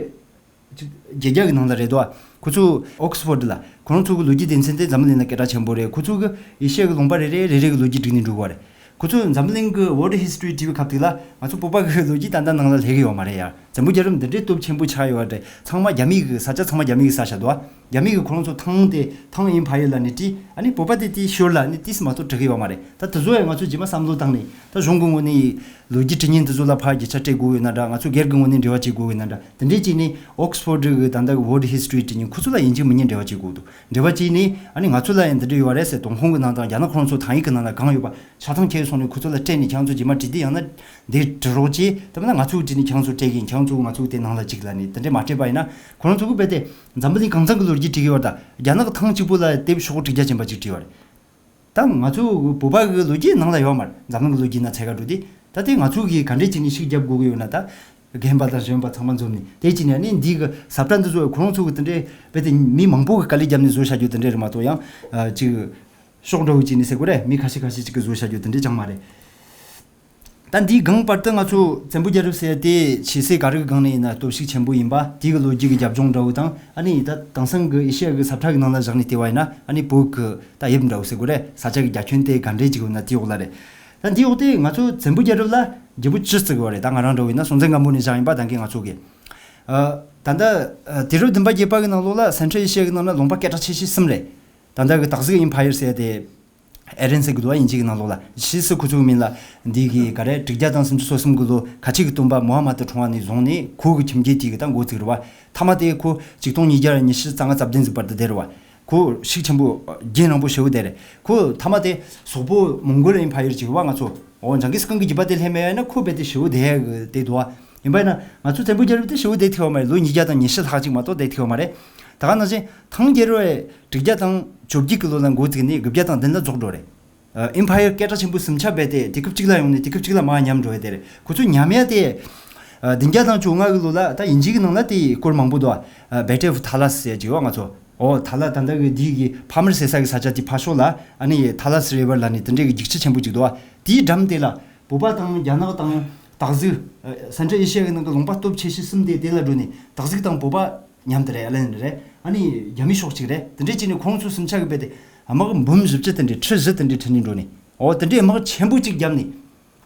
ཅིག་བརྒྱད་བརྒྱ་གི་ནང་ལ་རེད་དོ། ཁོ་ཚོ་Oxford་ལ་ཁོ་རང་ཚོ་གི་ལོ་རྒྱུས་སྡེ་ཚན་དེ་འཛམ་གླིང་ན་སྐད་གྲགས་ཆེན་པོ་རེད། ཁོ་ཚོ་གི་ཨེ་ཤི་ཡ་གི་ལུང་པ་རེ་རེ་རེ་རེ་གི་ལོ་རྒྱུས་བསྒྲིགས་ནས་འགྲོ་གི་ཡོད་རེད། ཁོ་ཚོས་འཛམ་གླིང་གི་World History་བྲིས་པའི་སྐབས་དེ་ལ་ང་ཚོ་བོད་པ་གི་ལོ་རྒྱུས་ད་ལྟ་ནང་ལ་སླེབས་ཀྱི་ཡོད་མ་རེད་ཡ། བཙན་པོ་རྒྱལ་རབས་འདི་འདྲའི་སྟོབས་ཆེན་པོ་ཆགས་ཡོད་རེད། ཚང་མ་རྒྱ་མི་གི་ས་ཆ་ཚང་མ་རྒྱ་མི་གི་ས་ཆ་འདུག་རྒྱ་མི་གི་ཁོ་རང་ཚོ་ཐང་དེ་ཐང་Empire་ལབ་ནས་བྲིས། ཨ་ནི་བོད་པ་དེ་དེའི་ཞོར་ལ་ནི་ཏིས་མ་གཏོགས་བྲི་གི་ཡོད་མ་རེད། ད་དེ་ཚོ་ཡང་ང་ཚོ་རྗེས་མ་བསམ་བློ་བཏང་ནས་ད་གཞུང་གི་ངོས་ནས་ལོ་རྒྱུས་འབྲི་མཁན་དེ་ཚོ་ལ་ཕར་རྒྱུ་ཆ་སྤྲད་དགོས་ཡོད་ན་འདྲ། ང་ཚོ་སྒེར་གི་ངོས་ནས་འབྲེལ་བ་བྱེད་དགོས་ཡོད་ན་འདྲ། དེ་འདྲས་བྱས་ནས་Oxford་གི་ད་ལྟ་གི་World History་བྲིས་མཁན་ཁོ་ཚོ་ལ་ཡིན་གཅིག་མིན་གཉིས་འབྲེལ་བ་བྱེད་དགོས་འདུག་འབྲེལ་བ་བྱས་ནས་ཨ་ནི་ང་ཚོ་ལ་ཡང་འདི་འདྲ་ཡོད་རེད་ཟེར། ཏུན་ཧོང་གི་ནང་དང་རྒྱ་ནག་ཁོ་རང་ཚོ་ཐང་ཡིག་གི་ནང་ལ་གང་ཡོད་པ་ཆ་ཚང་ཁྱེར་སོང་ནས་ཁོ་ཚོ་ལ་སྤྲད་ནས་ཁྱེད་ཚོ་རྗེས་མ་བྲིས་ཏེ་ཡང་ན་འདི་འབྲི་རོགས་བྱེད། དེ་མིན་ན་ང་ཚོས་བྲིས་ནས་ཁྱེད་ཚོ་སྤྲད་གིན་ཁྱེད་ཚོ་ང་ཚོ་དེ་ནང་ལ་གཅིག་ལ་ནི་དེ་འདྲས་མ་སྤྲད་པ་ཡིན་ན། ཁོ་རང་ཚོ་གི་རྦད་དེ་འཛམ་བུ་གླིང་གང་ཚང་གི་ལོ་རྒྱུས་བྲིས་ཀྱི་ཡོད་རེད། ད་རྒྱ་ནག་གི་ཐང་གཅིག་པོ་ལ་དེབ་ཤོག་བུ་དྲུག་བརྒྱ་ཅན་པ་གཅིག་བྲིས་ཡོད་རེད། ད་ང་ཚོ་བོད་པ་གི་ལོ་རྒྱུས་ནང་ལ་ཡོད་མ་རེད། འཛམ་གླིང་གི་ལོ་རྒྱུས་ནང་འཚོལ་ག་འགྲོ་དུས་ད་དེ་ང་ཚོ་གིས་ག་འདྲས་བྱས་ནས་ཤུགས་རྒྱབ་དགོས་ཀྱི་ཡོད་ན། ད་རྒན་པ་དང་གཞོན་པ་ཚང་མ་འཛོམས་ནས་དེ་བྱས་ནས་ཨ་ནི་འདི་གི་ས་བཀྲ་འདི་ཚོ་ཁོ་རང་ཚོ་གི་དེ་འདྲས་རྦད་དེ་མི་མང་པོ་གི་དཀའ་ལས་བརྒྱབ་ནས་བཟོ་བྱ་རྒྱུ་དེ་འདྲས་རེད་མ་གཏོགས་ཡང་ཨ་ཅིག་ཤོག་འདྲ་བོ་བྱས་ནས་ཟེར་དགོས་རེད། མི་ཁ་ཤས་ཁ་ཤས་ཅིག་གིས་བཟོ་བྱ་རྒྱུ་དེ་འདྲས་ཅང་མ་རེད། ད་འདིའི་སྒང་བར་དུ་ང་ཚོ་བཙན་པོ་རྒྱལ་རབས་ཟེར་ཡ་དེ་ཆོས་སྲིད་ག་རེ་གི་སྒང་ནས་ཡིན་ན་སྟོབས་ཤུགས་ཆེན་པོ་ཡིན་པ། དེའི་གི་ལོ་རྒྱུས་ཀྱི་རྒྱབ་ལྗོངས་འདྲ་བོ་དང་། ཨ་ནི་ད་དེང་སང་གི་ཨེ་ཤི་ཡ་གི་ས་ཁྲ་གི་ནང་ལ་བཞག་ནས་བལྟས་པ་ཡིན་ན་ཨ་ནི་བོད་གི་ད་དབྱིབས་འདྲ་བོ་ཟེར་དགོས་རེད། ས་ཆ་གི་རྒྱ་ཁྱོན་དེ་ག་འདྲས་ཅིག་ཡོད་ན་དེའི་འོག་ལ་རེད། ད་འདིའི་འོག་དེ་ང་ཚོ་བཙན་པོ་རྒྱལ་རབས་ལ་རྒྱལ་པོ་བཅུ་བརྩི་གི་ཡོད་རེད། ད་ང་རང་འདྲ་བོ་ཡིན་ན་སྲོང་བཙན་སྒམ་པོ་ནས་བཞག་ཡིན་པ་ད་གིན་ང་ཚོ་གི། ཨ། ད་ལྟ་ཨ་དུས་རབས་བདུན་པ་བརྒྱད་པ་གི་ནང་ལོགས་ལ་Central Asia་གི་ནང་ལ་ལུང་པ་སྐད་གྲགས་ཆེ་ཤོས་གསུམ་རེད། ད་ལྟ་གི་སྟག་གཟིག་Empire་ཟེར་ཡ་དེ། ཨེ་རན་ཟེར་གི་འདུག་བ། དབྱིན་ཇི་གི་ནང་ལོགས་ལ། ཕྱིས་སུ་ཁོ་ཚོའི་མིང་ལ་འདི་གི་ག་རེ་དྲུག་བརྒྱ་དང་སུམ་ཅུ་སོ་གསུམ་གི་ལོ་ཁ་ཆེ་གི་སྟོན་པ་མུ་ཧམ་མད་ཁྲོང་བ་ནས་བཟུང་ནས་ཁོ་གི་ཁྱིམ་རྒྱུད་དེ་གི་ད་འགོ་བཙུགས་རེད་བ། མཐའ་མ་དེ་ཁོ་ཆིག་སྟོང་ཉིས་བརྒྱ་ཉི་ཤུ་རྩ་ལྔ་རྩ་བདུན་ཟིག་བར་དུ་བསྡད་རེད་བ། ཁོ་ཤུགས་ཆེན་པོ་རྒྱུན་རིང་པོ་ཞེ་པོ་བསྡད་རེད། ཁོ་མཐའ་མ་དེ་སོག་པོ་མོང་གོལ་Empire་ཅིག་བ་ང་ཚོ། འོ་ཇང་གིས་ཁཱན་གི་རྒྱུད་པ་དེ་སླེབས་མེད་ན་ཁོ་རྦད་དེ་ཞེ་པོ་བསྡད་ཡ་གི་དེ་འདུག་བ། ཡིན་པ་ཡིན་ན་ང་ཚོ་བཙན་པོ་རྒྱལ་རབས་དེ་ཞེ་པོ་བསྡད་ཐུབ་པ་མ་རེད། ལོ་ཉིས་བརྒྱ་དང་ཉི་ཤུ་ལྷག་ཅིག་མ་གཏོགས་བསྡད་ཐུབ་པ་མ་རེད། ད་ག་ནང་བཞིན་ཐང་རྒྱལ་རབས་དྲུག་བརྒྱ་དང་བཅོ་བརྒྱད་ཀྱི་ལོ་ལ་འགོ་བཙུགས་ནས་དགུ་བརྒྱ་དང་བདུན་ལ་རྫོགས་འགྲོ་རེད། ཨ། Empire་སྐད་གྲགས་ཆེན་པོ་གསུམ་ཆ་རྦད་དེ་དུས་སྐབས་གཅིག་ལ་ཡོང་ནས་དུས་སྐབས་གཅིག་ལ་མར་ཉམས་འགྲོ་ཡ་དེ་རེད། ཁོ་ཚོ་ཉམས་ཡ་དེ། ཨ། བདུན་བརྒྱ་དང་བཅོ་ལྔ་གི་ལོ་ལ་ད་དབྱིན་ཇི་གི་ནང་ལ་དེ་སྐོར་མང་པོ་འདུག་ཨ། Battle of Talas་ཟེར་གྱི་ཡོད་ང་ཚོ། ཨོ་ཐ་ལ་ད་ལྟ་གི་འདི་གི་ཕ་མར་ཟེར་ས་གི་ས་ཆ་དེ་ཕར་ཕྱོགས་ལ་ཨ་ནི་Talas River་ལ་ནི་དེ་འདྲའི་གི་འཇིགས་ཆེ་ཆེན་པོ་ཅིག་འདུག་ཨ། དེའི་འགྲམ་དེ་ལ་བོད་པ་དང་རྒྱ་ནག་དང་སྟག་གཟིག་ཨ། Central Asia་གི་ནང་གི་ལུང་པ་སྟོབས་ཆེ་ཤོས་གསུམ་དེ་དེ་ལ་འགྲོ་ནས་སྟག་གཟིག་དང་བོད་པ་མཉམ་དུ་རེད། ཨ་ལན་རེད། ཨ་ནི་རྒྱ་མི་ཕྱོགས་གཅིག་རེད། དེ་འདྲའི་བྱས་ནས་ཁོང་ཚོ་གསུམ་ཆ་གི་རྦད་དེ་དམག་འབུམ་བཞི་བཅུ་དེ་འདྲའི་ཁྲི་བཞི་དེ་འདྲའི་ཁྲིད་ནས་འགྲོ་ནས། ཨོ་དེ་འདྲའི་དམག་ཆེན་པོ་གཅིག་བརྒྱབ་ནས།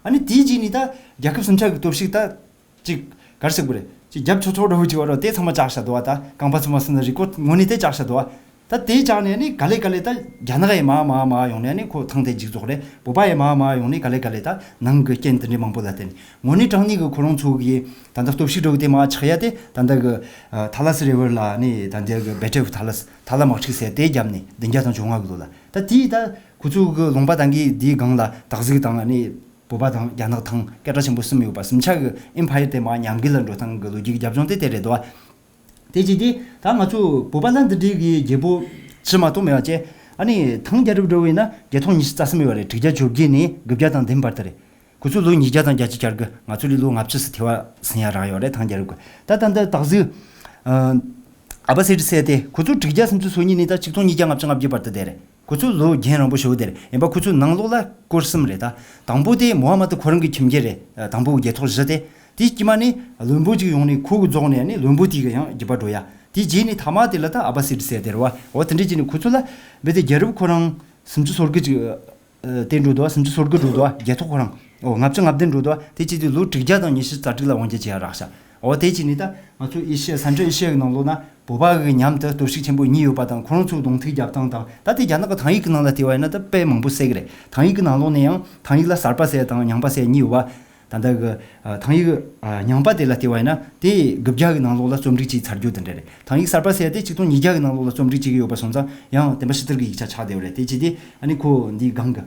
ཨ་ནི་དེའི་རྗེས་ནས་ད་རྒྱལ་ཁབ་གསུམ་ཆ་གི་སྟོབས་ཤུགས་ད་ཅིག་ག་རེ་ཟེར་དགོས་རེད། ཅིག་རྒྱབ་ཆོག་ཆོག་འདྲ་བོ་ཅིག་བ་རོ། དེ་ཚང་མ་བཅག་བཞག་འདུག་བ། ད་རྐང་པ་ཚང་མ་སོང་ན་རི་ཀོ་ངོ་ནས་དེ་བཅག་བཞག་འདུག་བ། ད་དེ་བཅག་ནས་ནི་ག་ལེ་ག་ལེ་ད་རྒྱ་ནག་ཡི་མ་མ་མ་ཡོང་ནས་ནི་ཁོ་ཐང་དེ་འཇིག་རྫོགས་རེད། བོད་པ་ཡི་མ་མ་ཡོང་ནས་ག་ལེ་ག་ལེ་ད་ནང་གི་རྐྱེན་དེ་འདྲའི་མང་པོ་ལ་བརྟེན་ནས་ངོ་ནས་དྲང་གནས་གི་ཁོ་རང་ཚོ་གི་ད་ལྟ་སྟོབས་ཤུགས་འདྲ་བོ་དེ་མ་ཆག་ཡ་དེ་ད་ལྟ་གི་ཐ་ལ་སི་རི་ཝར་ལ་ནི་ད་ལྟ་གི་Battle of Talas་ཐ་ལ་དམག་འཁྲུག་ཟེར་དེ་བརྒྱབ་ནས་བདུན་བརྒྱ་དང་བཅོ་ལྔ་གི་ལོ་ལ། ད་དེའི་ད་ཁོ་ཚོ་གི་ལུང་པ་དང་གི་དེའི་སྒང་ལ་སྟག་གཟིག་དང་ནི། བོད་པ་དང་རྒྱ་ནག་ཐང་སྐད་གྲགས་ཆེན་པོ་གསུམ་ཡོད་པ། གསུམ་ཆ་གི་Empire་དེ་མར་ཉམས་རྒུད་ལ་འགྲོ་སྟངས་ཀྱི་ལོ་རྒྱུས་ཀྱི་རྒྱབ་ལྗོངས་དེ་དེ་རེད་དོ། དེ་བྱས་ཏེ་ད་ང་ཚོ་བོད་པ་ལ་འདི་འདྲའི་གི་རྒྱལ་པོ་བཅུ་མ་གཏོགས་མེད་པ་བྱས། ཨ་ནི་ཐང་རྒྱལ་རབས་འདྲ་བོ་ཡིན་ན་བརྒྱད་སྟོང་ཉི་ཤུ་རྩ་གསུམ་ཡོད་པ་རེད། དྲུག་བརྒྱ་བཅོ་བརྒྱད་ནས་དགུ་བརྒྱ་དང་བདུན་བར་དུ་རེད། ཁོ་ཚོ་ལོ་ཉིས་བརྒྱ་དང་བརྒྱད་ཅུ་གྱ་དགུ། ང་ཚོ་ལས་ལོ་ལྔ་བཅུ་ཙམ་ཐལ་བ་ཟིན་ཡ་རག་ཡོད་རེད་ཐང་རྒྱལ་རབས་ཀྱི། ད་ད་ལྟ་སྟག་གཟིག་ཨ་ཨ་བ་སི་ཌི་ཟེར་དེ་ཁོ་ཚོ་དྲུག་བརྒྱ་སུམ་ཅུ་སོ་གཉིས་ནས་ད་ཆིག་སྟོང་ཉིས་བརྒྱ་ལྔ་བཅུ་ང་བརྒྱད་བར་དུ་བསྡད་རེད། ཁོ་ཚོ་ལོ་རྒྱུན་རིང་པོ་ཞེ་པོ་དེ་རེད། ཡིན་པ་ཁོ་ཚོའི་ནང་ལོགས་ལ་སྐོར་གསུམ་རེད་ད། དང་པོ་དེ་མུ་ཧམ་མད་ཁོ་རང་གི་ཁྱིམ་རྒྱུད་རེད། དང་པོ་རྒྱལ་ཐོག་བཞི་དེ། དེའི་དཀྱིལ་མ་ནས་བློན་པོ་གཅིག་ཡོང་ནས་ཁོ་གི་རྫོགས་ནས་ནི་བློན་པོ་དེ་གི་ཡང་རྒྱུད་པ་འགྲོ་ཡ། དེའི་རྗེས་ནས་ཐ་མ་དེ་ལ་ད་ཨ་བ་སི་ཌི་ཟེར་དེ་རེད་བ། འོ་དེ་འདྲས་བྱས་ནས་ཁོ་ཚོ་ལ་རྦད་དེ་རྒྱལ་རབས་ཁོ་རང་སུམ་ཅུ་སོ་དགུ་ཅིག་དེ་འགྲོ་འདུག་སུམ་ཅུ་སོ་དགུ་འགྲོ་འདུག་རྒྱལ་ཐོག་ཁོ་རང་། འོ་ལྔ་བཅུ་ང་བདུན་འགྲོ་འདུག་དེ་བྱས་དུས་ལོ་དྲུག་བརྒྱ་དང་ཉི་ཤུ་རྩ་དྲུག་ལ་དབང་སྒྱུར་བྱེད་ཡ་རག་ཤག་འོ་དེ་བྱས་ནས་ད་ང་ཚོ་ཨེ་ཤི་ཡ་Central Asia་གི་ནང་ལོགས་ན། བོད་པ་གི་མཉམ་དུ་སྟོབས་ཤུགས་ཆེན་པོ་གཉིས་ཡོད་པ་དང་། ཁོ་རང་ཚོའི་གདོང་ཐུག་རྒྱབ་སྟངས་དང་། ད་དེ་རྒྱ་ནག་གི་ཐང་ཡིག་གི་ནང་ལ་བལྟས་པ་ཡིན་ན་ད་དཔེ་མང་པོ་གསལ་གི་རེད། ཐང་ཡིག་གི་ནང་ལོགས་ནས་ཡང་ཐང་ཡིག་ལ་གསར་པ་ཟེར་ཡ་དང་རྙིང་པ་ཟེར་ཡ་གཉིས་ཡོད་པ། ད་ལྟ་གི་ཨ་ཐང་ཡིག་ཨ་རྙིང་པ་དེ་ལ་བལྟས་པ་ཡིན་ན་དེ་དགུ་བརྒྱ་གི་ནང་ལོགས་ལ་རྩོམ་སྒྲིག་བྱས་ཚར་རྒྱུ་དེ་འདྲ་རེད། ཐང་ཡིག་གསར་པ་ཟེར་ཡ་དེ་ཆིག་སྟོང་ཉིས་བརྒྱ་གི་ནང་ལོགས་ལ་རྩོམ་སྒྲིག་བྱེད་ཀྱི་ཡོད་པ་སོང་ཙང་ཡང་བསྟན་པ་ཤིང་རྟར་གི་ཡིག་ཆ་ཆགས་བསྡད་ཡོད་རེད། དེ་བྱས་དུས་ཨ་ནི་ཁོ་འདིའི་སྒང་གི་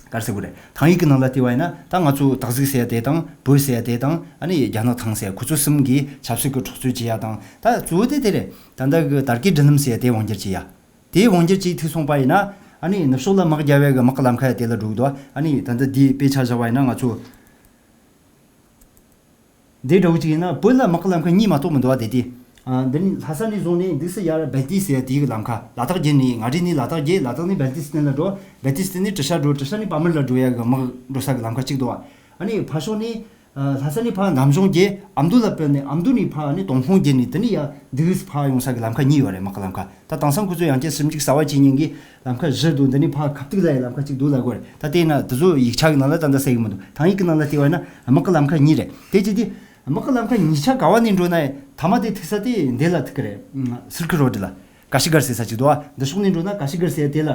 ག་རེ་ཟེར་དགོས་རེད། ཐང་ཡིག་གི་ནང་ལ་བལྟས་པ་ཡིན་ན་ད་ང་ཚོ་སྟག་གཟིག་ཟེར་ཡ་དེ་དང་བོད་ཟེར་ཡ་དེ་དང་ཨ་ནི་རྒྱ་ནག་ཐང་ཟེར་ཡ་ཁོ་ཚོ་གསུམ་གྱིས་ཆབ་སྲིད་ཀྱི་འཁྲུག་རྩོད་བྱེད་ཡ་དང་། ད་གཙོ་བོ་དེ་དེ་རེད། ད་ལྟ་གི་དར་གོས་སྒྲིག་ལམ་ཟེར་ཡ་དེ་དབང་སྒྱུར་བྱེད་ཡ། དེ་དབང་སྒྱུར་བྱེད་ཐུབ་སོང་པ་ཡིན་ན་ཨ་ནི་ནུབ་ཕྱོགས་ལ་དམག་རྒྱག་པའི་གི་དམག་གི་ལམ་ཁ་ཡ་དེ་ལ་འགྲོ་གི་འདུག་ཨ་ནི་ད་ལྟ་འདིའི་དཔེ་ཆ་བཞག་པ་ཡིན་ན་ང་ཚོ། འདི་འདྲ་བོ་ཅིག་ཡིན་ན་བོད་ལ་དམག་གི་ལམ་ཁ་གཉིས་མ་གཏོགས་མི་འདུག་བ། དེ་དུས། ཨ། འདི་ནི་ལྷ་ས་ནས་བཟུང་ནས་འདུག་སེ་ཡར་སྦལ་ཏི་ཟེར་དེའི་གི་ལམ་ཁ། ལ་དྭགས་བརྒྱུད་ནས་མངའ་རིས་ནས་ལ་དྭགས་བརྒྱུད། ལ་དྭགས་ནས་སྦལ་ཏི་སི་ཐན་ལ་འགྲོ། སྦལ་ཏི་སི་ཐན་ནས་ཊི་ཤ་འགྲོ། ཊི་ཤ་ནས་པ་མར་ལ་འགྲོ་ཡ་གི་དམག་འགྲོ་ས་གི་ལམ་ཁ་གཅིག་འདུག་བ། ཨ་ནི་ཕར་ཕྱོགས་ནས། ཨ། ལྷ་ས་ནས་ཕར་འདམ་གཞུང་བརྒྱུད། ཨ་མདོ་ལ་བུད་ནས། ཨ་མདོ་ནས་ཕར་ཨ་ནི་ཏུན་ཧོང་བརྒྱུད་ནས་དེ་ནས་ཡར་འདུག་སེ་ཕར་ཡོང་ས་གི་ལམ་ཁ་གཉིས་ཡོད་རེད། དམག་གི་ལམ་ཁ། ད་དེང་སང་ཁོ་ཚོས་ཡང་བསྐྱར་ཞིབ་འཇུག་གསར་པ་བྱེད་མཁན་གྱི་ལམ་ཁ་བཞི་འདུག་འདི་ནས་ཕར་ཁ་ཐུག་ལ་ཡི་ལམ་ཁ་གཅིག་འདུག་ལབ་དགོས་རེད། ད་དེས་ན་དེ་ཚོ་ཡིག་ཆ་གི་ནང་ལ་ད་ལྟ་གསལ་གི་མི་འདུག་ཐང་ཡིག་གི་ནང་ལ་བལྟས་པ་ཡིན་ན་དམག་གི་ལམ་ཁ་གཉིས་རེད། དེ་བྱས་དུས་དམག་གི་ལམ་ཁ་གཉིས་ཆ་ག་བ་ནས་འགྲོ་ན་ཡང་མཐའ་མ་དེ་ཐུག་ས་དེ་འདི་ལ་ཐུག་གི་རེད། སིལ་ཁི་རོ་ཌི་ལ། ཀ་ཤི་གར་ཟེར་ས་གཅིག་འདུག་ཨ། འདི་ཕྱོགས་ནས་འགྲོ་ན་ཀ་ཤི་གར་ཟེར་དེ་ལ་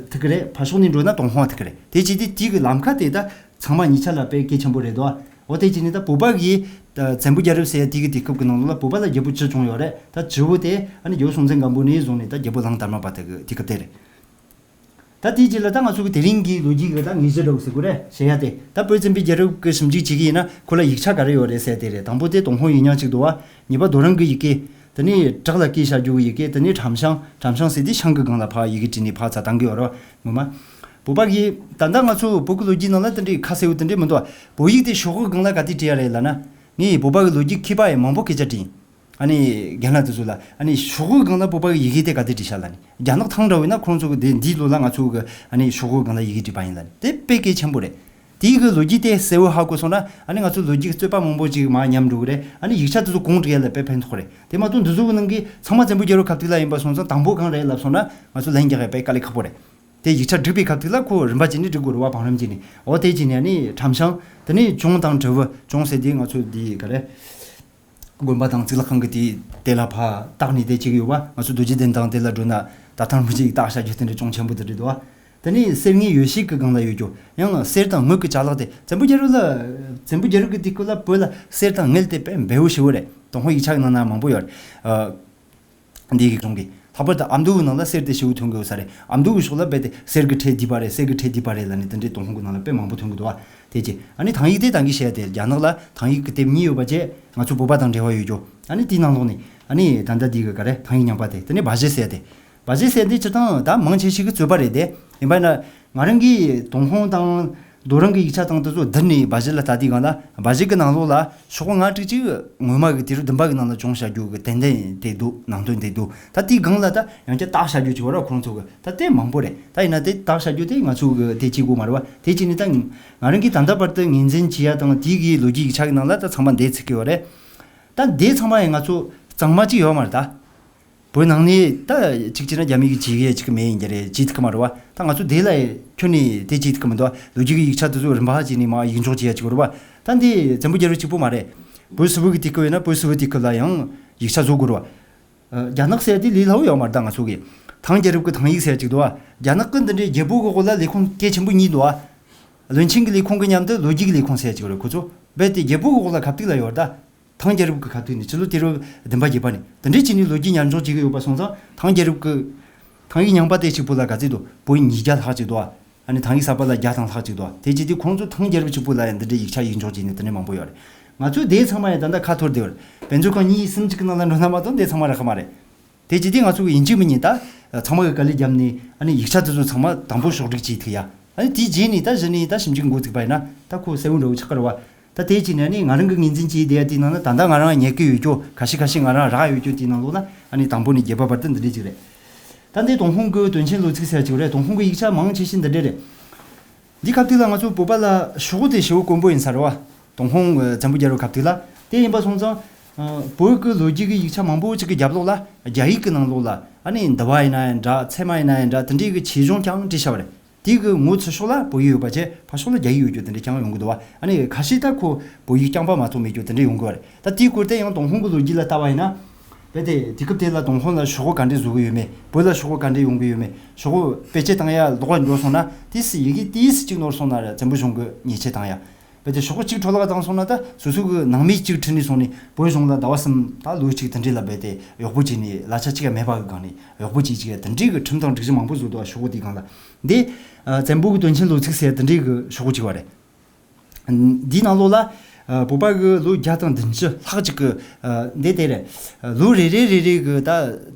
ཐུག་གི་རེད། ཕར་ཕྱོགས་ནས་འགྲོ་ན་ཏུན་ཧོང་ཐུག་གི་རེད། དེ་བྱས་དུས་དེ་གི་ལམ་ཁ་དེ་ད་ཚང་མ་གཉིས་ཆ་ལ་དཔེ་གལ་ཆེན་པོ་རེད་དོ། འོ་དེ་བྱས་ནས་ད་བོད་པ་གི་ད་བཙན་པོའི་རྒྱལ་རབས་ཟེར་ཡ་དེ་གི་དུས་སྐབས་ཀྱི་ནང་ལོགས་ལ་བོད་པ་ལ་རྒྱལ་པོ་བཅུ་བྱུང་ཡོད་རེད། ད་བཅུ་བོ་དེ་ཨ་ནི་རྒྱལ་པོ་སྲོང་བཙན་སྒམ་པོ་ནས་བཟུང་ནས་ད་རྒྱལ་པོ་གླང་དར་མ་བར་དུ་གི་དུས་སྐབས་དེ་རེད། ད་དེའི་རྗེས་ལ་ད་ང་ཚོ་གི་དེ་རིང་གི་ལོ་རྒྱུས་ཀྱི་ད་དངོས་གཞི་འདྲ་བོ་ཟེར་དགོས་རེད། བཤད་ཡ་དེ་ད་བོད་བཙན་པོའི་རྒྱལ་རབས་ཀྱི་ཞིབ་འཇུག་བྱེད་ཀྱི་ཡིན་ན་ཁོ་ལ་ཡིག་ཆ་ག་རེ་ཡོད་རེད་ཟེར་དེ་རེད། དང་པོ་དེ་ཏུན་ཧོང་ཡིག་རྙིང་གཅིག་འདུག་བ། གཉིས་པ་རྡོ་རིང་གི་ཡི་གེ། དེ་ནས་བྲག་ལ་བརྐོས་བཞག་རྒྱུ་གི་ཡི་གེ། དེ་ནས་ཁྲམ་ཤང་། ཁྲམ་ཤང་ཟེར་དེ་ཤང་གི་སྒང་ལ་ཕར་ཡི་གེ་བྲིས་ནས་ཕར་ཚུར་བཏང་གི་ཡོད་རེད་བ། ངོ་མ། བོད་པ་གིས་ད་ལྟ་ང་ཚོ་བོད་ཀྱི་ལོ་རྒྱུས་ནང་ལ་དེ་འདྲའི་ཁ་གསལ་བོ་དེ་འདྲའི་མི་འདུག་བ། བོད་ཡིག་དེ་ཤོག་གུའི་སྒང་ལ་ག་དུས་བྲིས་ཡ་རེད་ལབ་ན། ངས་བོད་པ་གི་ལོ་རྒྱུས་མཁས་པ་ཡང་མང་པོ་སྐད་ཆ་དྲིས། ཨ་ནི་རྒན་ལགས་དེ་ཚོ་ལ་ཨ་ནི་ཤོག་གུའི་སྒང་ལ་བོད་པ་གི་ཡི་གེ་དེ་ག་དུས་བྲིས་ཤག་ལབ་ནས། རྒྱ་ནག་ཐང་འདྲ་བོ་ཡིན་ན་ཁོང་ཚོ་གི་དེ་འདིའི་ལོ་ལ་ང་ཚོ་གི་ཨ་ནི་ཤོག་གུའི་སྒང་ལ་ཡི་གེ་བྲིས་པ་ཡིན་ལབ་ནས། དེ་དཔེ་གལ་ཆེན་པོ་རེད། དེའི་གི་ལོ་རྒྱུས་དེ་གསལ་བོ་ཧ་གོ་སོང་ན་ཨ་ནི་ང་ཚོ་ལོ་རྒྱུས་རྩོད་པ་མང་པོ་ཅིག་མར་ཉམས་འགྲོ་གི་རེད། ཨ་ནི་ཡིག་ཆ་དེ་ཚོ་གོང་བསྒྲིགས་ཡ་ལ་དཔེ་ཕན་ཐོགས་རེད། དེ་མ་གཏོགས་འདི་ཚོ་གི་ནང་གི་ཚང་མ་བཙན་པོའི་རྒྱལ་རབས་སྐབས་དུས་ལ་ཡིན་པ་སོང་ཙང་དང་པོ་གང་རེད་ལབ་སོང་ན་ང་ཚོ་ལན་རྒྱག་ཡ་དཔེ་དཀའ་ལས་ཁག་པོ་རེད། དེ་ཡིག་ཆ་བསྒྲིགས་པའི་སྐབས་དུས་ལ་ཁོ་རིམ་པ་བྱས་ནས་བསྒྲིགས་དགོས་རེད་བ། བང་རིམ་བྱས་ནས། འོ་དེ་བྱས་ནས་ཨ་ནི་ཁྲམ་ཤང་། དེ་ནས་གྱང་དང་དྲིལ་བུ། གྱང་ཟེར་དེ་ང་ཚོ་འདི་ག་རེ། དགོན་པ་དང་གཙུག་ལག་ཁང་གི་དེ་དེ་ལ་ཕར་བཏགས་ནས་དེ་བྱེད་ཀྱི་ཡོད་པ། ང་ཚོ་རྡོ་རྗེ་གདན་དང་དེ་ལ་འགྲོ་ན་ད་ཐང་མི་གཅིག་བཏགས་བཞག་རྒྱུ་དེ་འདྲ་ཅུང་ཆེན་པོ་དེ་རེད་འདུག་བ། དེ་ནས་གསེར་དངུལ་ཡོ་བྱད་ཀྱི་སྒང་ལ་ཡོད་རྒྱུ། ཡང་གསེར་དང་དངུལ་གྱི་ཅ་ལག་དེ་བཙན་པོའི་རྒྱལ་རབས་ལ། བཙན་པོའི་རྒྱལ་རབས་ཀྱི་དུས་སྐབས་ལ་བོད་ལ་གསེར་དང་དངུལ་དེ་དཔེ་འབེལ་པོ་ཞེ་པོ་རེད། ཏུན་ཧོང་ཡིག་ཆ་གི་ནང་ན་མང་པོ་ཡོད་རེད། འདི་གི་གཞུང་གི་ལྷག་པར་དུ་ཨ་མདོ་གི་ནང་ལ་གསེར་དེ་ཞེ་པོ་ཐོན་གི་ཡོད་ས་རེད། ཨ་མདོ་གི་ཕྱོགས་ལ་རྦད་དེ་གསེར་གྱི་ཁྲལ་བསྡུས་པ་རེད། གསེར་གྱི་ཁྲལ་བསྡུས་པ་རེད་ལབ་ནས་དེ་འདྲའི་ཏུན་ཧོང་གི་ནང་ལ་དཔེ་མང་པོ་ཐོན་གི་འདུག་བ། དེ་རྗེས་ཨ་ནི་ཐང་ཡིག་དེ་ད་གིན་བཤད་དེ་རྒྱ་ནག་ལ་ཐང་ཡིག་གི་དེབ་གཉིས་ཡོད་པ་བཅས་ང་ཚོ་བོད་པ་དང་འབྲེལ་བ་ཡོད་རྒྱུ། ཨ་ནི་དེའི་ནང་ལོགས་ནས་ཨ་ནི་ད་ལྟ་འདི་གི་ག་རེ་ཐང་ཡིག་རྙིང་པ་དེ། དེ་ནས་སྦ་བཞེད་ཟེར་དེ། སྦ་བཞེད་ཟེར་འདི་སྤྱིར་བཏང་ད་མང་ཆེ་ཤོས་ཀྱི་རྩོད་པ་རེད་དེ། ཡིན་པ་ན་ང་རང་གིས་ཏུན་ཧོང་དང་རྡོ་རིང་གི་ཡིག་ཆ་དང་དེ་ཚོ་བསྡུར་ནས་སྦ་བཞེད་ལ་ལྟ་དུས་སྒང་ལ་སྦ་བཞེད་ཀྱི་ནང་ལོགས་ལ་ཤོག་ལྔ་དྲུག་ཅིག་སྔོན་མ་གི་དུས་རབས་བདུན་པ་གི་ནང་ལ་བྱུང་བཞག་རྒྱུ་གི་དོན་ཚན་དེ་འདུག་ནང་དོན་དེ་འདུག་ད་དེའི་སྒང་ལ་ད་ཡང་བསྐྱར་བརྟག་བཞག་རྒྱུ་ཅིག་ཡོད་ར། ཁོང་ཚོ་གི་ད་དེ་མང་པོ་རེད། ད་ཡིན་ན་དེ་བརྟག་བཞག་རྒྱུ་དེ་ང་ཚོ་གི་དེ་བྱེད་དགོས་མ་རེད་བ། དེ་བྱས་ནས་ད་ང་རང་གིས་ད་ལྟ་བར་དུ་ངོས་འཛིན་བྱེད་ཡ་དང་དེའི་གི་ལོ་རྒྱུས་ཡིག་ཆ་གི་ནང་ལ་ད་ཚང་མ་འདི་ཚུད་ཀྱི་ཡོད་རེད། ད་འདི་ཚང་མ་ཡང་ང་ཚོ་གཙང་མ་ཅིག་ཡོད་མ་རེད་ད། བོད་ནང་ནས་ད་གཅིག་བྱས་ན་རྒྱ་མི་གིས་བྱེད་ཡས་ཅིག་མེད་ཡིན་རྒྱུ་རེད། བྱེད་ཐུབ་ཀྱི་མ་རེད་བ། ད་ང་ཚོ་དེ་ལ་ཁྱོན་ནས་དེ་བྱེད་ཐུབ་ཀྱི་མི་འདུག་ལོ་རྒྱུས་ཀྱི་ཡིག་ཆ་དེ་ཚོ་རིམ་པ་བྱས་ནས་མར་ཡིག་འཇོག་བྱེད་ཡ་ཅིག་རེད་བ། ད་འདི་བཙན་པོ་རྒྱལ་རབས་གཅིག་པོ་མ་རེད། བོད་སིལ་བུ་གི་དུས་སྐབས་ཡིན་ན་བོད་སིལ་བུ་དུས་སྐབས་ལ་ཡང་ཡིག་ཆ་བཟོ་དགོས་རེད་བ། རྒྱ་ནག་ཟེར་ཡ་དེ་ལས་སླ་བོ་ཡོད་མ་རེད། ད་ང་ཚོ་གི་ཐང་རྒྱལ་རབས་ཀྱི་ཐང་ཡིག་ཟེར་ཡ་ཅིག་འདུག་བ། རྒྱ་ནག་གི་འདི་འདྲའི་རྒྱལ་པོ་གི་འོག་ལ་ལས་ཁུངས་གལ་ཆེན་པོ་གཉིས་འདུག་བ། བློན་ཆེན་གྱི་ལས་ཁུངས་ཀྱི་མཉམ་དུ་ལོ་རྒྱུས་ཀྱི་ལས་ཁུངས་ཟེར་ཡ་ཅིག་རེད། ཁོ་ཚོ་རྦད་དེ་རྒྱལ་པོ་གི་འོག་ལ་གབ་ཏིག་ལ་ཡོད་རེད་ད། ཐང་རྒྱལ་རབས་ཀྱི་ཁ་ཐུག་ནས་ཕྱི་ལོ་དུས་རབས་བདུན་པ་བརྒྱད་པ་ནས་དེ་འདྲའི་བྱས་ནས་ལོ་རྒྱུས་ཉར་འཇོག་བྱེད་ཀྱི་ཡོད་པ་སོང་ཙང་། ཐང་རྒྱལ་རབས་ཀྱི་ཐང་ཡིག་རྙིང་པ་དེ་གཅིག་པོ་ལ་ག་ཚོད་འདུག་བོད་ཉིས་བརྒྱ་ལྷག་ཅིག་འདུག་ཨ་ནི་ཐང་ཡིག་གསར་པ་ལ་བརྒྱ་དང་ལྷག་ཅིག་འདུག་དེ་བྱས་དུས་ཁོང་ཚོ་ཐང་རྒྱལ་རབས་གཅིག་པོ་ལ་ཡང་འདི་འདྲའི་ཡིག་ཆ་ཡིག་འཇོག་བྱས་ནས་དེ་འདྲའི་མང་པོ་ཡོད་རེད། ང་ཚོས་དེ་ཚང་མ་ཡང་ད་ལྟ་ཁ་འཐོར་བསྡད་ཡོད་རེད། དཔེ་མཛོད་ཁང་གཉིས་གསུམ་ཅིག་གི་ནང་ལ་འགྲོ་ན་མ་གཏོགས་དེ་ཚང་མ་རག་གི་མ་རེད། དེ་བྱས་དུས་ང་ཚོ་གི་ཡིན་གཅིག་མིན་གཉིས་ད་ཚང་མ་གི་དཀའ་ལས་བརྒྱབ་ནས་ཨ་ནི་ཡིག་ཆ་དེ་ཚོ་ཚང་མ་དང་པོ་ཕྱོགས་སྒྲིག་བྱེད་ཐུབ་ཡ། ཨ་ནི་དེའི་རྗེས་ནས་ད་གཞི་ནས་ད་ཞིབ་འཇུག་འགོ་ཚུགས་པ་ཡིན་ན་ད་ཁོ་གསལ་བོ་འདྲ་བོ་ཆགས་ཀྱི་རེད་བ། ད་དེ་བྱས་ནས་ནི་ང་རང་གི་ངོས་འཛིན་བྱས་བསྡད་ཡ་དེའི་ནང་ན་ད་ལྟ་ང་རང་ཉར་གི་ཡོད་རྒྱུ། ཁ་ཤས་ཁ་ཤས་ང་རང་རག་ཡོད་རྒྱུ་དེའི་ནང་ལོགས་ལ་ཨ་ནི་དང་པོ་ནས་བརྒྱད་པ་བར་དུ་འདི་འདྲས་ཅིག་རེད། ད་འདི་ཏུན་ཧོང་གི་དོན་ཆེན་ལོ་ཚིགས་ཟེར་ཡ་ཅིག་རེད། ཏུན་ཧོང་གི་ཡིག་ཆ་མང་ཆེ་ཤོས་འདི་འདྲས་རེད། འདི་སྐབས་དུས་ལ་ང་ཚོ་བོད་པ་ལ་ཤོག་བུ་དེ་ཞེ་པོ་དཀོན་པོ་ཡིན་ས་རེད་བ། ཏུན་ཧོང་བཙན་པོ་རྒྱལ་རབས་སྐབས་དུས་ལ། དེ་ཡིན་པ་སོང་ཙང་། བོད་ཀྱི་ལོ་རྒྱུས་ཀྱི་ཡིག་ཆ་མང་པོ་ཅིག་གི་རྒྱབ་ལོགས་ལ་རྒྱ་ཡིག་གི་ནང་ལོགས་ལ་ཨ་ནི་འདུལ་བ་ཡིན་ན་ཡང་འདྲ། ཚད་མ་ཡིན་ན་ཡང་འདྲ། དེ་འདྲའི་གི་ཆེད་གཞུང་རྐྱང་བྲིས་བཞག་པ་རེད། དེ་གི་ངོ་ཚ་ཕྱོགས་ལ་བོད་ཡིག་ཡོད་པ་བྱས། ཕར་ཕྱོགས་ལ་རྒྱ་ཡིག་ཡོད་རྒྱུ་དེ་འདྲ་རྐྱང་ཡོང་གི་འདུག་བ། ཨ་ནི་ཁ་ཤས་ད་ཁོ་བོད་ཡིག་རྐྱང་པ་མ་གཏོགས་མེད་རྒྱུ་དེ་འདྲ་ཡོང་གི་བ་རེད། ད་དེའི་སྐོར་དེ་ཡང་ཏུན་ཧོང་གི་ལོ་རྒྱུས་ལ་ལྟ་བ་ཡིན་ན། རྦད་དེ་དུས་སྐབས་དེ་ལ་ཏུན་ཧོང་ལ་ཤོག་བུ་ག་འདྲས་བཟོ་གི་ཡོད་མེད། བོད་ལ་ཤོག་བུ་ག་འདྲས་ཡོང་གི་ཡོད་མེད། ཤོག་བུ་བེད་སྤྱོད་བཏང་ཡ་ལོག་པ་འགྲོ་སོང་ན་དེ་སྲིད་ཡི་གེ་དེ་སྲིད་གཅིག་ནོར་སོང་ན་ར་བཙན་པོ་གཞུང་གི་ཉེས་ཆད་བཏང་ཡ། རྦད་དེ་ཤོག་བུ་གཅིག་འཕྲོ་བརླག་བཏང་སོང་ན་ད་སོ་སོ་གི་ནང་མི་གཅིག་ཁྲིད་ནས་སོང་ནས་བོད་གཞུང་ལ་ཟླ་བ་གསུམ་ད་ལོ་གཅིག་དེ་འདྲས་ལ་རྦད་དེ་གཡོག་པོ་བྱས་ནས་གླ་ཆ་གཅིག་ཡང་མེད་པ་གི་སྒང་ནས་གཡོག་པོ་བྱས་ཅིག་དེ་འདྲས་གི་ཁྲིམས་དང་སྒྲིག་གཞི་མང་པོ་བཟོ་འདུག་ཤོག་བུ་དེའི་སྒང་ལ། འདི་ཨ་བཙན་པོ་གི་དོན་ཆེན་ལོ་ཚིགས་ཟེར་དེ་འདྲས་གི་ཤོག་བུ་གཅིག་པ་རེད། འདིའི་ནང་ལོགས་ལ་ཨ་བོད་པ་གི་ལོ་བརྒྱ་དང་བདུན་ཅུ་ལྷག་ཅིག་གི་ཨ་འདི་དེ་རེད། ལོ་རེ་རེ་རེ་རེ་གི་ད་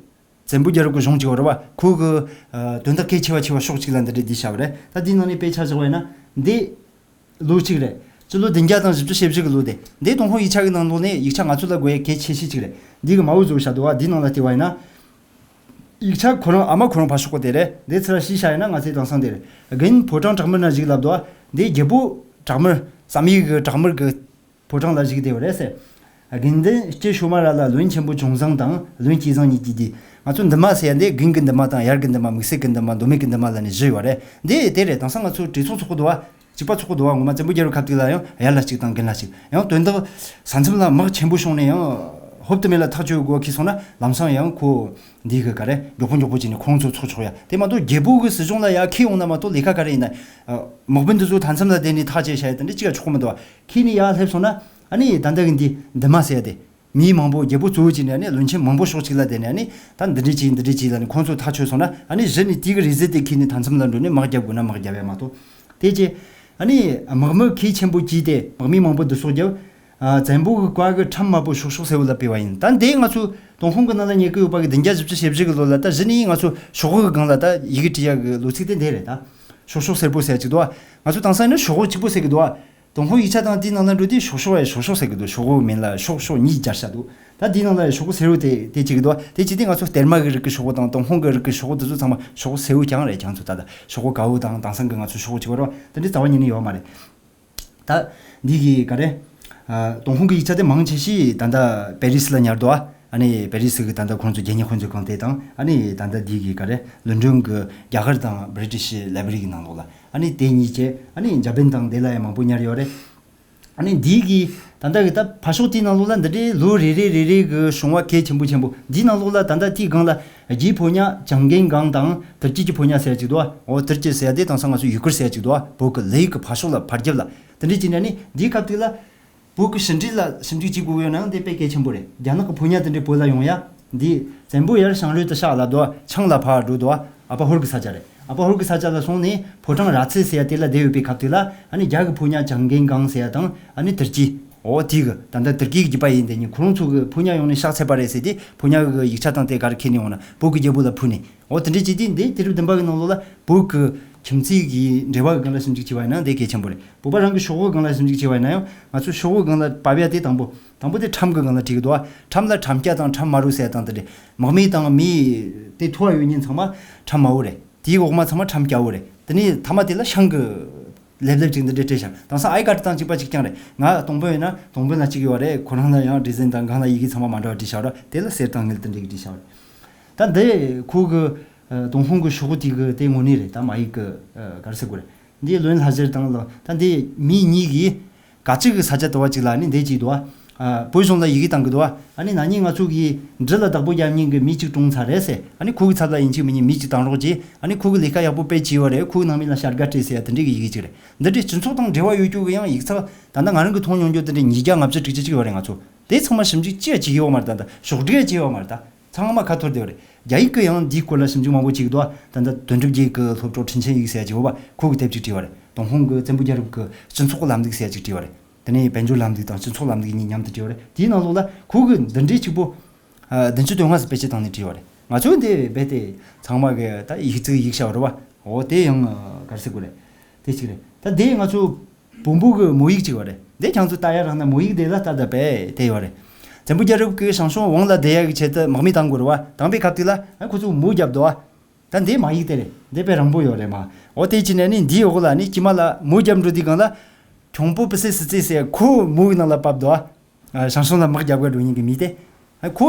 བཙན་པོ་རྒྱལ་རབས་ཀྱི་གཞུང་གཅིག་པ་རེད་བ། ཁོ་གི་ཨ་དོན་དག་གལ་ཆེ་བ་ཆེ་བ་ཕྱོགས་གཅིག་ལ་འདི་འདྲས་འདི་བྱ་བ་རེད། ད་འདིའི་ནང་ནས་དཔེ་ཆ་བཞག་པ་ཡིན་ན་འདི་ལོ་གཅིག་རེད། སྤྱི་ལོ་བདུན་བརྒྱ་དང་བཞི་བཅུ་ཞེ་བཞི་གི་ལོ་དེ། འདི་ཏུན་ཧོང་ཡིག་ཆ་གི་ནང་ལོགས་ནས་ཡིག་ཆ་ང་ཚོ་ལ་དགོས་ཡ་གལ་ཆེ་ཤོས་གཅིག་རེད། འདི་གི་མའོ་ཙེ་ཏུང་བཞག་འདུག་བ། འདིའི་ནང་ལ་བལྟས་པ་ཡིན་ན། ཡིག་ཆ་ཁོ་རང་ཨ་མ་ཁོ་རང་ཕར་ཕྱོགས་པ་དེ་རེད། འདི་ཚུར་གཤིས་བཞག་ཡིན་ན་ང་ཚོའི་དེང་སང་དེ་རེད། དགུན་ཕོ་བྲང་བྲག་དམར་ན་བཞུགས་ལབ་འདུག་བ། འདི་རྒྱལ་པོ་བྲག་དམར་བསམ་ཡས་ཀྱི་བྲག་དམར་གྱི་ཕོ་བྲང་ལ་བཞུགས་བསྡད་པ་རེད་ཟེར། དགེ་འདུན་སྐྱེ་ཤོ་མ་ར་ལ་བློན་ཆེན་པོ་ཅུང་བཟང་དང་བློན་སྐྱེས་བཟང་གཉིས་ཀྱིས་བསྡུས། ང་ཚོ་འདུན་མ་ཟེར་ཡ་འདི་དགུན་གྱི་འདུན་མ་དང་དབྱར་གྱི་འདུན་མ། དམིགས་བསལ་གྱི་འདུན་མ། མདོ་སྨད་ཀྱི་འདུན་མ་ལ་ནི་བཞི་ཡོད་རེད། འདི་དེ་རེད། དེང་སང་ང་ཚོ་གྲོས་ཚོགས་ཚོགས་གི་འདུག་བ། གཅིག་པ་ཚོགས་གི་འདུག་བ། ངོ་མ་བཙན་པོ་རྒྱལ་རབས་སྐབས་དེ་ལ་ཡང་དབྱར་ལ་གཅིག་དང་དགུན་ལ་གཅིག་ཡང་དོན་དག་ས་མཚམས་ལ་དམག་ཆེན་པོ་བྱུང་ནས་ཡང་ཧོབ་ཏུ་མེད་ལ་ཐག་གཅོད་དགོས་ཁེལ་སོང་ན་ལམ་སང་ཡང་ཁོ་འདི་གི་ག་རེ་མགྱོགས་པོ་མགྱོགས་པོ་བྱས་ནས་ཁོང་ཚོ་ཚོགས་ཆོག་ཡ། དེ་མ་གཏོགས་རྒྱལ་པོ་གི་སྲིད་གཞུང་ལ་ཡ་ཁེལ་ཡོང་ན་མ་གཏོགས་ལས་ཀ་ག་རེ་ཡིན་ན། དམག་དཔོན་འདི་ཚོ་མཐའ་མཚམས་ལ་བསྡད་ནས་ཐག་བཅད་བྱ་ཡ་དེ་འདྲ་གཅིག་ཡང་ཆོག་གི་མི་འདུག་བ། ཁྱེད་ནི་ཡར་སླེབས་སོང་ན་ཨ་ནི་ད་ལྟ་གི་འདི་འདུན་མ་ཟེར་ཡ་དེ། མིའི་མང་པོ་རྒྱལ་པོ་གཙོ་བོ་བྱས་ནས་ཨ་ནི་བློན་ཆེན་མང་པོ་ཕྱོགས་གཅིག་ལ་བསྡད་ནས་ཨ་ནི་ད་འདི་འདྲས་བྱས་འདི་འདྲས་བྱས་ལ་ནི་ཁོང་ཚོ་ཐག་ཆོད་སོང་ན་ཨ་ནི་གཞི་ནས་དེ་གི་རེས་གཟའ་དེ་ཁྱེད་ནི་མཐའ་མཚམས་ལ་འགྲོ་ནས་དམག་རྒྱབ་དགོས་ན་དམག་རྒྱབ་ཡ་མ་གཏོགས། དེ་རྗེས་ཨ་ནི་དམག་མི་གལ་ཆེན་པོ་བྱས་ཏེ་དམག་མི་མང་པོ་བསྡུ་གསོག་རྒྱབ། ཨ་བཙན་པོ་གི་བཀའ་གི་ཁྲམ་དམར་པོ་ཤོག་ཤོག་སེར་པོ་ལ་སྤེལ་བ་ཡིན། ད་འདི་ང་ཚོ་ཏུན་ཧོང་གི་ནང་ལ་ཉེ་གི་ཡོད་པ་གི་བདུན་བརྒྱ་བཞི་བཅུ་ཞེ་བཞི་གི་ལོ་ལ་ད་གཞི་ནས་ང་ཚོ་ཤོག་བུ་གི་སྒང་ལ་ད་ཡི་གེ་བྲིས་ཡ་གི་ལོ་ཚིགས་དེ་འདི་རེད་ད། ཤོག་ཤོག་སེར་པོ་ཟེར་གཅིག་འདུག་བ། ང་ཚོ་དེང་སང་ནི་ཤོག་བུ་གཅིག་པོ་ཟེར་གི་འདུག་བ། ཏུན་ཧོང་ཡིག་ཆ་དང་དེའི་ནང་ན་འགྲོ་དུས་ཤོག་ཤོག་ཡ་ཤོག་ཤོག་ཟེར་གི་འདུག་ཤོག་བུ་མིང་ལ་ཤོག་ཤོག་གཉིས་སྦྱར་བཞག་འདུག་ད་དེའི་ནང་ལ་ཡ་ཤོག་བུ་སེར་པོ་དེ་དེ་གཅིག་གི་འདུག་བ། དེ་གཅིག་དེ་ང་ཚོ་གཏེར་མ་གི་རིགས་ཀྱི་ཤོག་བུ་དང་ཏུན་ཧོང་གི་རིགས་ཀྱི་ཤོག་བུ་དེ་ཚོ་ཚང་མ་ཤོག་བུ་སེར་པོ་རྐྱང་རེད། རྐྱང་ཚོ་ད་ལྟ་ཤོག་བུ་དཀར་པོ་དང་དེང་སང་གི་ང་ཚོ་ཤོག་བུ་གཅིག་པ་རེད་བ། དེ་འདྲའི་རྩ་བ་ཉིད་ནས་ཡོད་མ་རེད། ད་འདི་གི་ག་རེ། ཨ་ཏུན་ཧོང་གི་ཡིག་ཆ་དེ་མང་ཆེ་ཤོས་ད་ལྟ་པེ་རི་སི་ལ་ཉར་འདུག་ཨ། ཨ་ནི་པེ་རི་སི་གི་ད་ལྟ་ཁོང་ཚོ་རྒྱལ་གཉེར་དཔོན་ཚོའི་ཁང་དེ་དང་ཨ་ནི་ད་ལྟ་འདི་གི་ག་རེ་ལོན་ཌོན་གི་རྒྱ་གར་དང་བྷི་རི་ཊི་ཤི་ལའི་བྷ་རི་གི་ནང་ལོགས་ལ་ཨ་ནི་དེ་གཉིས་བཅས་ཨ་ནི་འཇར་པན་དང་དེ་ལ་ཡང་མང་པོ་ཉར་ཡོད་རེད། ཨ་ནི་འདི་གི་ད་ལྟ་གི་ད་ཕར་ཕྱོགས་དེའི་ནང་ལོགས་ལ་འདི་འདྲའི་ལོ་རེ་རེ་རེ་རེ་གི་བྱུང་བ་གལ་ཆེན་པོ་ཆེན་པོ་འདིའི་ནང་ལོགས་ལ་ད་ལྟ་དེའི་སྒང་ལ་རྒྱའི་ཕོ་ཉ་ཅང་གེན་གང་དང་ཏུར་ཀི་གི་ཕོ་ཉ་ཟེར་ཡ་ཅིག་འདུག་བ། འོ་ཏུར་ཀི་ཟེར་ཡ་དེ་དེང་སང་ང་ཚོ་ཡུ་གུར་ཟེར་ཡ་ཅིག་འདུག་བ། བོད་ཀྱི་ལི་ཡུལ་གྱི་ཕར་ཕྱོགས་ལ་ཕར་རྒྱབ་ལ། དེ་འདྲའི་བྱས་ནས་ནི་འདིའི་སྐབས་དེ་ལ་བོད་ཀྱི་ཕྱི་འབྲེལ་ལ་ཞིབ་འཇུག་བྱེད་དགོས་ཡོད་ནའང་དེ་དཔེ་གལ་ཆེན་པོ་རེད། རྒྱ་ནག་གི་ཕོ་ཉ་དེ་འདྲའི་བོད་ལ་ཡོང་ཡ། འདི་བཙན་པོ་ཡར་ཞང་རོས་དུ་ཤག་ལ་འདུག་བ། ཆང་ལ་ཕར་འགྲོ་འདུག་བ། ཨ་ཕ་ཧོར་གྱི་ས་ཆ་རེད། ཨ་ཕ་ཧོར་གྱི་ས་ཆ་ལ་སོང་ནས་ཕོ་བྲང་ར་ཚེ་ཟེར་ཡ་དེ་ལ་བསྡད་ཡོད་པའི་སྐབས་དེ་ལ་ཨ་ནི་རྒྱ་གི་ཕོ་ཉ་ཅང་གེན་གང་ཟེར་ཡ་དང་ཨ་ནི་ཏུར་ཀི། འོ་དེ་གི་ད་ལྟ་ཏུར་ཀི་གི་རྒྱུད་པ་ཡིན། དེ་ནི་ཁོ་རང་ཚོ་གི་ཕོ་ཉ་ཡོང་ནས་ཕྱག་འཚལ་བ་རེད་ཟེར་ཏེ་ཕོ་ཉ་གི་ཡིག་ཆ་དང་དེ་ག་རེ་ཁྱེར་ནས་འོང་ན་བོད་ཀྱི་རྒྱལ་པོ་ལ་ཕུལ་ནས། འོ་དེ་འདྲའི་བྱས་དུས་འདི་དུས་རབས་བདུན་པ་གི་ནང་ལོགས་ལ་བོད་ཀྱི་ཁྱིམ་མཚེས་ཀྱི་འབྲེལ་བ་གི་སྒང་ལ་ཞིབ་འཇུག་བྱས་པ་ཡིན་ན་དེ་གལ་ཆེན་པོ་རེད། བོད་པ་རང་གི་ཤོག་བུ་སྒང་ལ་ཞིབ་འཇུག་བྱས་པ་ཡིན་ན་ཡང་ང་ཚོ་ཤོག་བུ་སྒང་ལ་བབས་ཡ་དེ་དང་པོ། དང་པོ་དེ་ཁྲམ་གི་སྒང་ལ་བྲིས་གི་འདུག་བ། ཁྲམ་ལ་ཁྲམ་སྐྱ་དང་ཁྲམ་དམར་པོ་ཟེར་ཡ་དང་དེ་འདྲས། དམག་མི་དང་མི་དེ་ཐུ་བ་ཡོད་མཁན་ཚང་མ་ཁྲམ་དམར་པོ་རེད། དེའི་འོག་མ་ཚང་མ་ཁྲམ་སྐྱ་བོ་རེད། དེ་ནས་མཐའ་མ་དེ་ལ་ཤང་གི་ལེབ་ལེབ་ཅིག་འདི་འདྲས་སྤྲད་ཤག་དེང་སང་ཨའི་ཀར་དང་གཅིག་པ་གཅིག་རྐྱང་རེད། ང་སྟོང་དཔོན་ཡིན་ན་སྟོང་དཔོན་ལ་གཅིག་ཡོད་རེད། ཁོ་རང་ལ་ཡང་ཌི་ཟན་དང་སྒང་ལ་ཡི་གེ་ཚང་མ་མ་འདྲ་བ་བྲིས་ཤག་ར། དེ་ལ་གསེར་དང་དངུལ་དེ་འདྲས་ཀྱི་བྲིས་ཤག་རེད། ད་འདི་ཁོ་གི་ཨ་ཏུན་ཧོང་གི་ཤོག་བུ་དེ་གི་དེ་དངོས་གནས་རེད། ད་མ་ཡིག་གི་ཨ་ག་རེ་ཟེར་དགོས་རེད། འདི་བློན་ལྷ་གཞིར་དང་ལ་ད་འདི་མི་གཉིས་ཀྱིས་ག་ཅིག་གི་ས་ཆ་དུ་བ་ཅིག་ལ་ནི་འདི་ཅིག་འདུག་བ། ཨ་བོད་གཞུང་ལ་ཡི་གེ་བཏང་གི་འདུག་བ། ཨ་ནི་ན་ནིང་ང་ཚོ་གིས་འབྲུ་ལ་བདག་པོ་རྒྱབ་མཁན་གྱི་མི་གཅིག་གྲོངས་ཚར་རེད་ཟེར། ཨ་ནི་ཁོ་གི་ཚབ་ལ་ཡིན་གཅིག་མིན་གཉིས་མི་གཅིག་བཏང་རོགས་གྱིས། ཨ་ནི་ཁོ་གི་ལས་ཀ་ཡག་པོ་དཔེ་བྱས་ཡོད་རེད། ཁོ་གི་ནང་མི་ལ་བྱ་དགའ་སྤྲད་ཟེར་ཡ་དེ་འདྲའི་གི་ཡི་གེ་ཅིག་རེད། འདི་འདྲའི་སྤྱི་ཚོགས་དང་འབྲེལ་བ་ཡོད་རྒྱུ་གི་ཡང་ཡིག་ཚགས་ད་ལྟ་ང་རང་གི་མཐོང་མྱོང་རྒྱུ་དེ་འདྲའི་ཉིས་བརྒྱ་ལྔ་བཅུ་དྲུག་ཅུ་ཅིག་ཡོད་རེད། ང་ཚོ་དེ་ཚང་མ་ཞིབ་འཇུག་ཅི་ཡང་བྱེད་ཀྱི་ཡོད་མ་རེད། ད་ད་ཕྱོགས་སྒྲིག་ཡང་བྱས་ཡོད་མ་རེད། ད་ཚང་མ་ཁ་འཐོར་བསྡད་པ་རེད། རྒྱ་ཡིག་གི་ཡང་འདིའི་སྐོར་ལ་ཞིབ་འཇུག་མང་པོ་བྱེད་ཀྱི་འདུག་ད་ལྟ་དོན་གྲུབ་རྒྱལ་གྱི་སློབ་གྲོགས་ཁྲིན་ཆན་ཡིག་ཟེར་ཡ་ཅིག་ཡོད་པ། ཁོ་གིས་དེབ་ཅིག་བྲིས་པ་རེད། ཏུན་ཧོང་གི་བཙན་པོ་རྒྱལ་རབས་ཀྱི་སྤྱི་ཚོགས་ཀྱི་ལམ་ལུགས་ཟེར་ཡ་ཅིག་བྲིས་པ་རེད། དེ་ནས་དཔལ་འབྱོར་ལམ་ལུགས་དང་སྤྱི་ཚོགས་ལམ་ལུགས་གཉིས་མཉམ་དུ་བྲིས་པ་རེད། དེའི་ནང་ལོགས་ལ་ཁོ་གིས་འདི་འདྲའི་གཅིག་པོ་ཨ་བདུན་ཅུ་དོན་ལྔ་ཙམ་དཔེ་ཆ་བཏང་ནས་བྲིས་པ་རེད། ང་ཚོས་འདི་རྦད་དེ་ཚང་མ་གི་ད་ཡིག་རྩིས་ཡིག་ཤ་རེད་པ། འོ་དེ་ཡང་ཨ་ག་རེ་ཟེར་དགོས་རེད། དེ་གཅིག་རེད། ད་དེ་ང་ཚོ་བོན་པོ་གི་མོ་ཡིག་ཅིག་ཡོད་རེད། འདི་ཁྱེད་ཚོ་ལྟ་ཡ་རག་ན་མོ་ཡིག་དེ་ལ་ལྟ་ད་པས་དེ་ཡོད་རེད། བཙན་པོ་རྒྱལ་རབས་ཀྱི་ཞང་ཞུང་ཝང་ལ་བསྡད་ཡ་གི་ཆེད་དུ་དམག་མི་བཏང་དགོས་རེད་བ། བཏང་པའི་སྐབས་དེ་ལ་ཨ་ཁོ་ཚོ་མོ་བརྒྱབ་འདུག་བ། ད་འདི་མ་ཡིག་དེ་རེད། འདི་དཔེ་རིང་པོ་ཡོད་རེད་མ། འོ་དེ་ཅི་ནས་ནི་འདིའི་འོག་ལ་ནི་དཀྱིལ་མ་ལ་མོ་བརྒྱབ་འགྲོ་དུས་སྒང་ལ། ཁྱུང་པོ་པི་སེ་སི་ཙི་ཟེར་ཁོ་མོ་གི་ནང་ལ་བབས་འདུག་བ། ཨ་ཞང་ཞུང་ལ་དམག་རྒྱབ་ག་འགྲོ་མཁན་གྱི་མི་དེ། ཨ་ཁོ་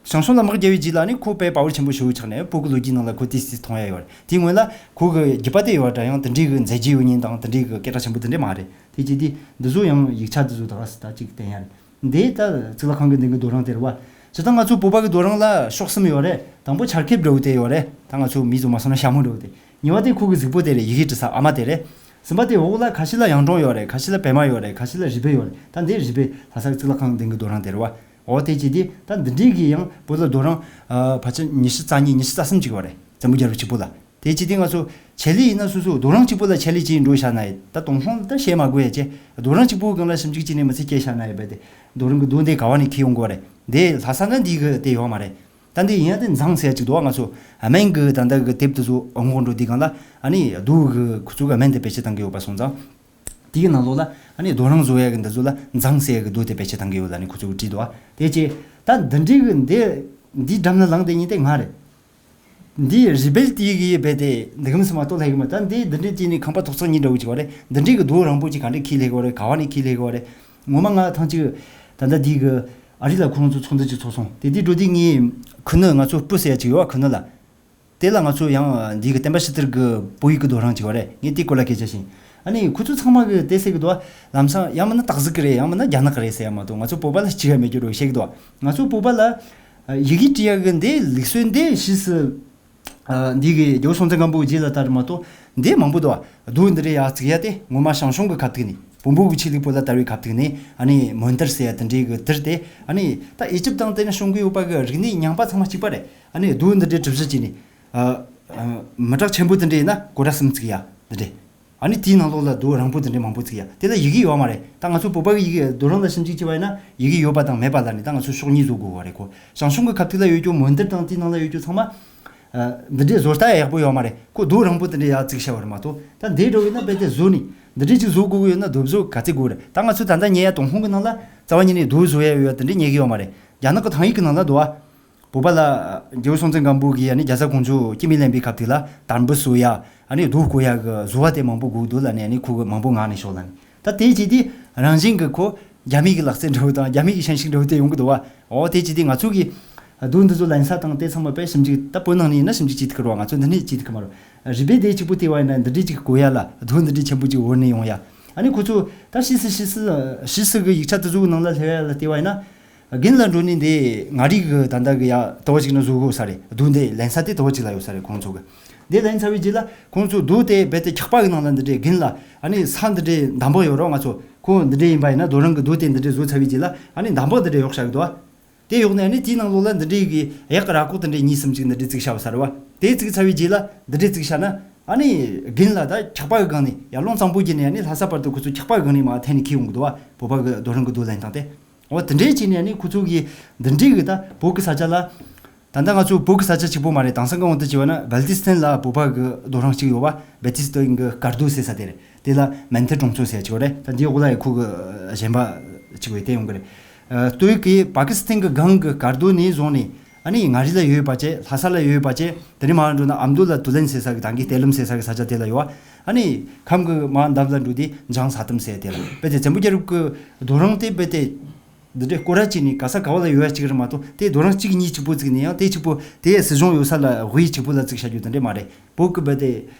ཞང་ཞུང་ལ་དམག་རྒྱབ་པའི་རྗེས་ལ་ནི་ཁོ་དཔེ་པ་ཝར་ཆེན་པོ་ཞེ་པོ་ཆགས་ནས་བོད་ཀྱི་ལོ་རྒྱུས་ནང་ལ་ཁོ་ཏོག་ཙམ་མཐོང་ཡ་ཡོད་རེད། དེའི་སྔོན་ལ་ཁོ་གི་རྒྱུད་པ་དེ་ཡོད་འདྲ་ཡང་དེ་འདྲའི་གི་མཛད་རྗེས་ཡོད་མཁན་དང་དེ་འདྲའི་གི་སྐད་གྲགས་ཆེན་པོ་དེ་འདྲ་མ་རེད། དེ་བྱས་དུས་འདི་ཚོ་ཡང་ཡིག་ཆ་འདི་ཚོ་ད་ག་སེ་ད་ཅིག་བསྟན་ཡ་རེད། འདི་ད་གཙུག་ལག་ཁང་གི་འདི་གི་རྡོ་རིང་དེ་རེད་བ། སྤྱིར་བཏང་ང་ཚོ་བོད་པ་གི་རྡོ་རིང་ལ་ཕྱོགས་གསུམ་ཡོད་རེད། དང་པོ་ཆར་ཁེབས་འདྲ་བོ་དེ་ཡོད་རེད། ད་ང་ཚོ་མི་ཚོ་མ་སོང་ན་ཤ་མོ་འདྲ་བོ་དེ། གཉིས་པ་དེ་ཁོ་གི་གཟུགས་པོ་དེ་རེད། ཡི་གེ་འབྲི་ས་ཨ་མ་དེ་རེད། གསུམ་པ་དེ་འོག་ལ་ཁ་ཤས་ལ་ཡང་སྒྲུང་ཡོད་རེད། ཁ་ཤས་ལ་པད་མ་ཡོད་རེད། ཁ་ཤས་ལ་རུས་སྦལ་ཡོད་རེད། ད་འདི་རུས་སྦལ་ལྷ་ས་གི་གཙུག་ལག་ཁང་སྟེང་གི་རྡོ་རིང་དེ་རེད་བ། འོ་དེ་ཅི་དེ་ད་འདི་འདྲའི་གི་ཡང་བོད་ལ་རྡོ་རིང་ཨ་ཕལ་ཆེར་ཉི་ཤུ་རྩ་གཉིས་ཉི་ཤུ་རྩ་གསུམ་ཅིག་ཡོད་རེད། བཙན་པོ་རྒྱལ་པོ་གཅིག་པོ་ལ། དེ་ཅི་དེ་ང་ཚོ་ཆེད་ལས་ཡིན་ན་སོ་སོ་རྡོ་རིང་གཅིག་པོ་ལ་ཆེད་ལས་བྱེད་འགྲོ་བཞག་ན་ཡི་ད་དོང་ཧྲོང་ལ་ད་བཤད་མ་དགོས་ཡ་ཅེ། རྡོ་རིང་གཅིག་པོ་སྒང་ལ་ཞིབ་འཇུག་བྱས་ནས་མི་ཚེ་སྐྱེལ་བཞག་ན་ཡི་རྦད་དེ་རྡོ་རིང་གི་རྡོ་འདི་ག་བ་ནས་ཁྱེར་ཡོང་དགོས་རེད། འདི་ལྷ་ས་ན་འདི་གི་དེ་ཡོད་མ་རེད། ད་འདི་ཡིན་ཡ་དེ་མཛངས་ཟེར་ཡ་ཅིག་འདུག་ང་ཚོ་སྨན་གི་ད་ལྟ་གི་དེབ་དེ་ཚོ་ཨང་གོང་འགྲོ་དུས་སྒང་ལ་ཨ་ནི་རྡོ་གི་ཁོ་ཚོ་གི་སྨན་དེ་བེད་སྤྱོད་བཏང་གི་ཡོད་པ་སོང་ཙང་། དེའི་ནང་ལོགས་ལ་ཨ་ནི་རྡོ་རིང་བཟོ་ཡ་གི་འདི་ཚོ་ལ་མཛངས་ཟེར་ཡ་གི་རྡོ་དེ་བེད་སྤྱོད་བཏང་གི་ཡོད་ལ་ནི་ཁོ་ཚོ་གི་བྲིས་འདུག་དེ་ཅི་ད་འདི་འདྲའི་གི་འདི་འདི་འགྲམ་ན་ལངས་དེ་ཉིད་དེ་ང་རེད། འདི་རུས་སྦལ་དེ་གི་རྦད་དེ་འདི་གམ་སི་མ་གཏོགས་ལྷག་གི་མ། ད་འདི་འདི་འདྲའི་ཅི་ནི་ཁང་པ་ཐོག་ཚང་གཉིས་འདྲ་བོ་ཅིག་བ་རེད། འདི་འདྲའི་གི་རྡོ་རིང་པོ་ཅིག་ག་འདྲའི་ཁྱེར་སླེབས་གི་བ་རེད། ག་བ་ནས་ཁྱེར་སླེབས་གི་བ་རེད། ངོ་མ་ང་ཐང་ཅིག་ད་ལྟ་འདི་གི་ཨ་རི་ལ་ཁོ་རང་ཚོ་ཚོགས་འདུ་ཅིག་ཚོགས་སོང་། དེ་དུས་འགྲོ་དུས་ངའི་ཁུ་ནུ་ང་ཚོ་སྤུ་ཟེར་ཡ་ཅིག་ཡོད་བ། ཁུ་ནུ་ལ། དེ་ལ་ང་ཚོ་ཡང་འདི་གི་བསྟན་པ་ཤི་ཐར་གི་བོད་ཡིག་གི་རྡོ་རིང་ཅིག་ཡོད་རེད། ངས་དེ་སྐོར་ལ་སྐད་ཆ་བཤད། ཨ་ནི་ཁོ་ཚོ་ཚང་མ་གི་དེ་ཟེར་གི་འདུག་ལམ་སང་ཡང་མིན་ན་སྟག་གཟིག་གི་རེད། ཡང་མིན་ན་རྒྱ་ནག་གི་རེད་ཟེར་ཡ་མ་གཏོགས་ང་ཚོ་བོད་པ་ལ་གཅིག་ཡང་མེད་རྒྱུ་རེད་བཤད་གི་འདུག་ང་ཚོ་བོད་པ་ལ་ཡི་གེ་འབྲི་ཡ་གི་འདི་ལུགས་སྲོལ་འདི་ཕྱིས་སུ་འདི་གི་རྒྱལ་པོ་སྲོང་བཙན་སྒམ་པོ་རྗེས་ལ་དར་མ་གཏོགས་འདི་མང་པོ་འདུག་རྡོ་འདི་འདྲའི་ཡ་བརྩིགས་ཡ་དེ་ངོ་མ་ཞང་ཞུང་གི་ཁ་ཐུག་ནས་བོན་པོ་གི་ཆོས་ལུགས་བོད་ལ་དར་བའི་ཁ་ཐུག་ནས་ཨ་ནི་མོན་དར་ཟེར་ཡ་དེ་འདྲའི་གི་དར་ཏེ། ཨ་ནི་ད་ཨི་ཇིབ་དང་དེ་ནས་བྱུང་གི་ཡོད་པ་གི་རིག་གནས་རྙིང་པ་ཚང་མ་གཅིག་པ་རེད། ཨ་ནི་རྡོ་འདི་འདྲའི་གྲུ་བཞི་བྱས་ནས། ཨ། ཨ། མི་དྲག་ཆེན་པོ་དེ་འདྲ་ཡིན་ན་སྒོ་ར་གསུམ་བརྩིགས་ཡ་འདི་འདྲ། ཨ་ནི་དེའི་ནང་ལོགས་ལ་རྡོ་རིང་པོ་དེ་འདྲ་མང་པོ་བརྩིགས་ཡ་དེ་ལ་ཡི་གེ་ཡོད་མ་རེད། ད་ང་ཚོ་བོད་པ་གི་ཡི་གེ་རྡོ་རིང་ལ་ཞིབ་འཇུག་བྱས་པ་ཡིན་ན་ཡི་གེ་ཡོད་པ་དང་མེད་པ་ལ་ནི་ད་ང་ཚོ་ཕྱོགས་གཉིས་བཟོ་དགོས་པ་རེད་ཁོ། ཞང་ཞུང་གི་ཁ་ཐུག་ལ་ཡོད་རྒྱུ་མོན་དར་དང་དེའི་ནང་ལ་ཡོད་རྒྱུ་ཚང་མ། ཨ། འདི་འདྲའི་བཟོ་ལྟ་ཡག་པོ་ཡོད་མ་རེད་ཁོ། རྡོ་རིང་པོ་དེ་འདྲ་ཡ་བརྩིགས་བཞག་པ་རེད་མ་གཏོགས། ད་འདི་འདྲ་བོ་ཡིན་ན་རྦད་དེ་བཟོ་ནི་འདི་འདྲའི་ཅིག་བཟོ་དགོས་ཀྱི་ཡོད་ན་རྡོ་བཟོ་ག་ཚད་དགོས་རེད། ད་ང་ཚོ་ད་ལྟ་ཉལ་ཡ་དོང་ཧྲོང་གི་ནང་ལ་རྩ་བ་ཉིད་ནས་རྡོ་བཟོ་ཡ་ཡོད་ཡ་དེ་འདྲ་ཉལ་གི་ཡོད་མ་རེད། རྒྱ་ནག་གི་ཐང་ཡིག་གི་ནང་ལ་འདུག་ཨ། བོད་པ་ལ་རྒྱལ་པོ་སྲོང་བཙན་སྒམ་པོ་གིས་ཨ་ནི་རྒྱ་བཟའ་ཀོང་ཇོ་སྐྱེ་དམན་ལེན་པའི་སྐབས་དེ་ལ་དར་འབུ་གསོ་ཡ། ཨ་ནི་རྡོ་བརྐོ་ཡ་གི་བཟོ་བ་དེ་མང་པོ་དགོས་འདུག་ལ་ནི་ཨ་ནི་ཁོ་གི་མང་པོ་ངག་ནས་ཤོག་ལ་ནི། ད་དེའི་རྗེས་དེ་རང་བཞིན་གི་ཁོ་རྒྱ་མི་གི་ལག་རྩལ་འདྲ་བོ་དང་རྒྱ་མི་གི་ཤན་ཤུགས་འདྲ་བོ་དེ་ཡོང་གི་འདུག་བ། འོ་དེ་རྗེས་དེ་ང་ཚོ་གི་རྡོ་འདི་ཚོ་ལེན་ས་དང་དེ་ཚང་མ་དཔེ་ཞིབ་འཇུག་ད་བོད་ནང་ནས་ཡིན་ན་ཞིབ་འཇུག་བྱེད་ཐུབ་ཀི་རེད་བ། ང་ཚོ་འདི་ནས་བྱེད་ཐུབ་ཀི་མ་རེད། རུས་སྦལ་དེ་གཅིག་པོ་བལྟས་པ་ཡིན་ན་འདི་འདྲའི་ཅིག་བརྐོ་ཡ་ལ་རྡོ་འདི་འདྲའི་ཆེན་པོ་ཅིག་བོར་ནས་ཡོང་ཡ། ཨ་ནི་ཁོ་ཚོ་ད་ཕྱིས་སུ་ཕྱིས་སུ་ཕྱིས་སུ་གི་ཡིག་ཆ་དེ་ཚོ་གི་ནང་ལ་སླེབས་ཡ་ལ་བལྟས་པ་ཡིན་ན། དགུན་ལ་འགྲོ་ནི་འདི་མངའ་རིས་གི་ད་ལྟ་གི་ཡ་དོ་བ་ཅིག་ན་བཟོ་དགོས་ས་རེད། རྡོ་འདི་ལེན་ས་དེ་དོ་བ་ཅིག་ལ་ཡོད་ས་རེད་ཁོང་ཚོ་གི། འདི་ལེན་ཚར་བའི་རྗེས་ལ་ཁོང་ཚོ་རྡོ་དེ་རྦད་དེ་འཁྱག་པ་གི་ནང་ལ་འདི་འདྲའི་དགུན་ལ་ཨ་ནི་ས་འདི་འདྲའི་འདམ་བག་ཡོད་རོགས་ང་ཚོ་ཁོ་འདི་འདྲའི་ཡིན་པ་ཡིན་ན་རྡོ་རིང་གི་རྡོ་དེ་འདི་འདྲའི་བཟོ་ཚར་བའི་རྗེས་ལ་ཨ་ནི་འདམ་བག་འདི་འདྲའི་གཡོག་བྱ་གི་འདུག་ཨ། དེ་གཡོག་ནས་ཨ་ནི་དེའི་ནང་ལོགས་ལ་འདི་འདྲའི་གི་གཡག་གི་ར་ཁོག་འདི་འདྲའི་གཉིས་གསུམ་ཅིག་འདི་འདྲའི་བརྩིགས་བྱ་བ་ས་རེད་བ། དེ་བརྩིགས་ཚར་བའི་རྗེས་ལ་འདི་འདྲའི་བརྩིགས་བྱ་ན་ཨ་ནི་དགུན་ལ་ད་འཁྱག་པ་གི་སྒང་ནས་ཡར་ཀླུང་གཙང་པོ་བརྒྱུད་ནས་ཨ་ནི་ལྷ་ས་བར་དུ་ཁོ་ཚོ་འཁྱག་པ་གི་སྒང་ནས་མར་འཐེན་ནས་འཁྱེར་ཡོང་གི་འདུག་བ། བོད་པ་གི་རྡོ་རིང་གི་རྡོ་ལེན་སྟངས་དེ། འོ་དེ་འདྲའི་བྱས་ནས་ཨ་ནི་ཁོ་ཚོ་གིས་འདི་འདྲའི་གི་ད་བོད་གི་ས་ཆ་ལ། ད་ལྟ་ང་ཚོ་བོད་གི་ས་ཆ་གཅིག་པོ་མ་རེད། དེང་སང་གི་དབང་དུ་བྱས་པ་ན་བལ་ཏི་སི་ཐན་ལ་བོད་པ་གི་རྡོ་རིང་གཅིག་ཡོད་པ། བལ་ཏི་སི་ཐན་གི་ཀར་རྡོ་ཟེར་ས་དེ་རེད། དེ་ལ་མན་ཐི་གྲོང་ཚོ་ཟེར་གཅིག་ཡོད་རེད། ད་འདིའི་འོག་ལ་ཡི་ཁུག་གི་གཞན་པ་གཅིག་ཡོད་དེ་ཡོང་གི་རེད། ཨ། ལྟོས་གི་པ་ཀི་སི་ཐན་གི་སྒང་གི་ཀར་རྡོ་ནས་བཟུང་ནས་ཨ་ནི་མངའ་རིས་ལ་ཡོད་པ་བྱས། ལྷ་ས་ལ་ཡོད་པ་བྱས། དེ་ནས་མར་འགྲོ་ན་ཨ་མདོ་ལ་ཏུ་ལན་ཟེར་ས་གི་ད་གི་ཏེ་ལམ་ཟེར་ས་གི་ས་ཆ་དེ་ལ་ཡོད་པ། ཨ་ནི་ཁམས་གི་མར་འདབས་ལ་འགྲོ་དུས་འཇང་ས་ཏམ་ཟེར་དེ་ལ་རྦད་དེ་བཙན་པོ་རྒྱལ་རབས་གི་རྡོ་རིང་དེ་རྦད་དེ། འདི་འདྲའི་སྐོར་ར་བྱས་ནས་ག་ས་ག་བ་ལ་ཡོད་ཡ་གཅིག་རེད་མ་གཏོགས། དེ་རྡོ་རིང་གཅིག་གཉིས་གཅིག་པོ་བརྩིགས་ནས་ཡང་དེ་གཅིག་པོ་དེ་ཡ་སྲིད་གཞུང་ཡོད་ས་ལ་དབུས་གཅིག་པོ་ལ་བརྩིགས་བཞག་རྒྱུ་དེ་འདྲ་མ་རེད། བོད་ཀྱི་རྦད་དེ་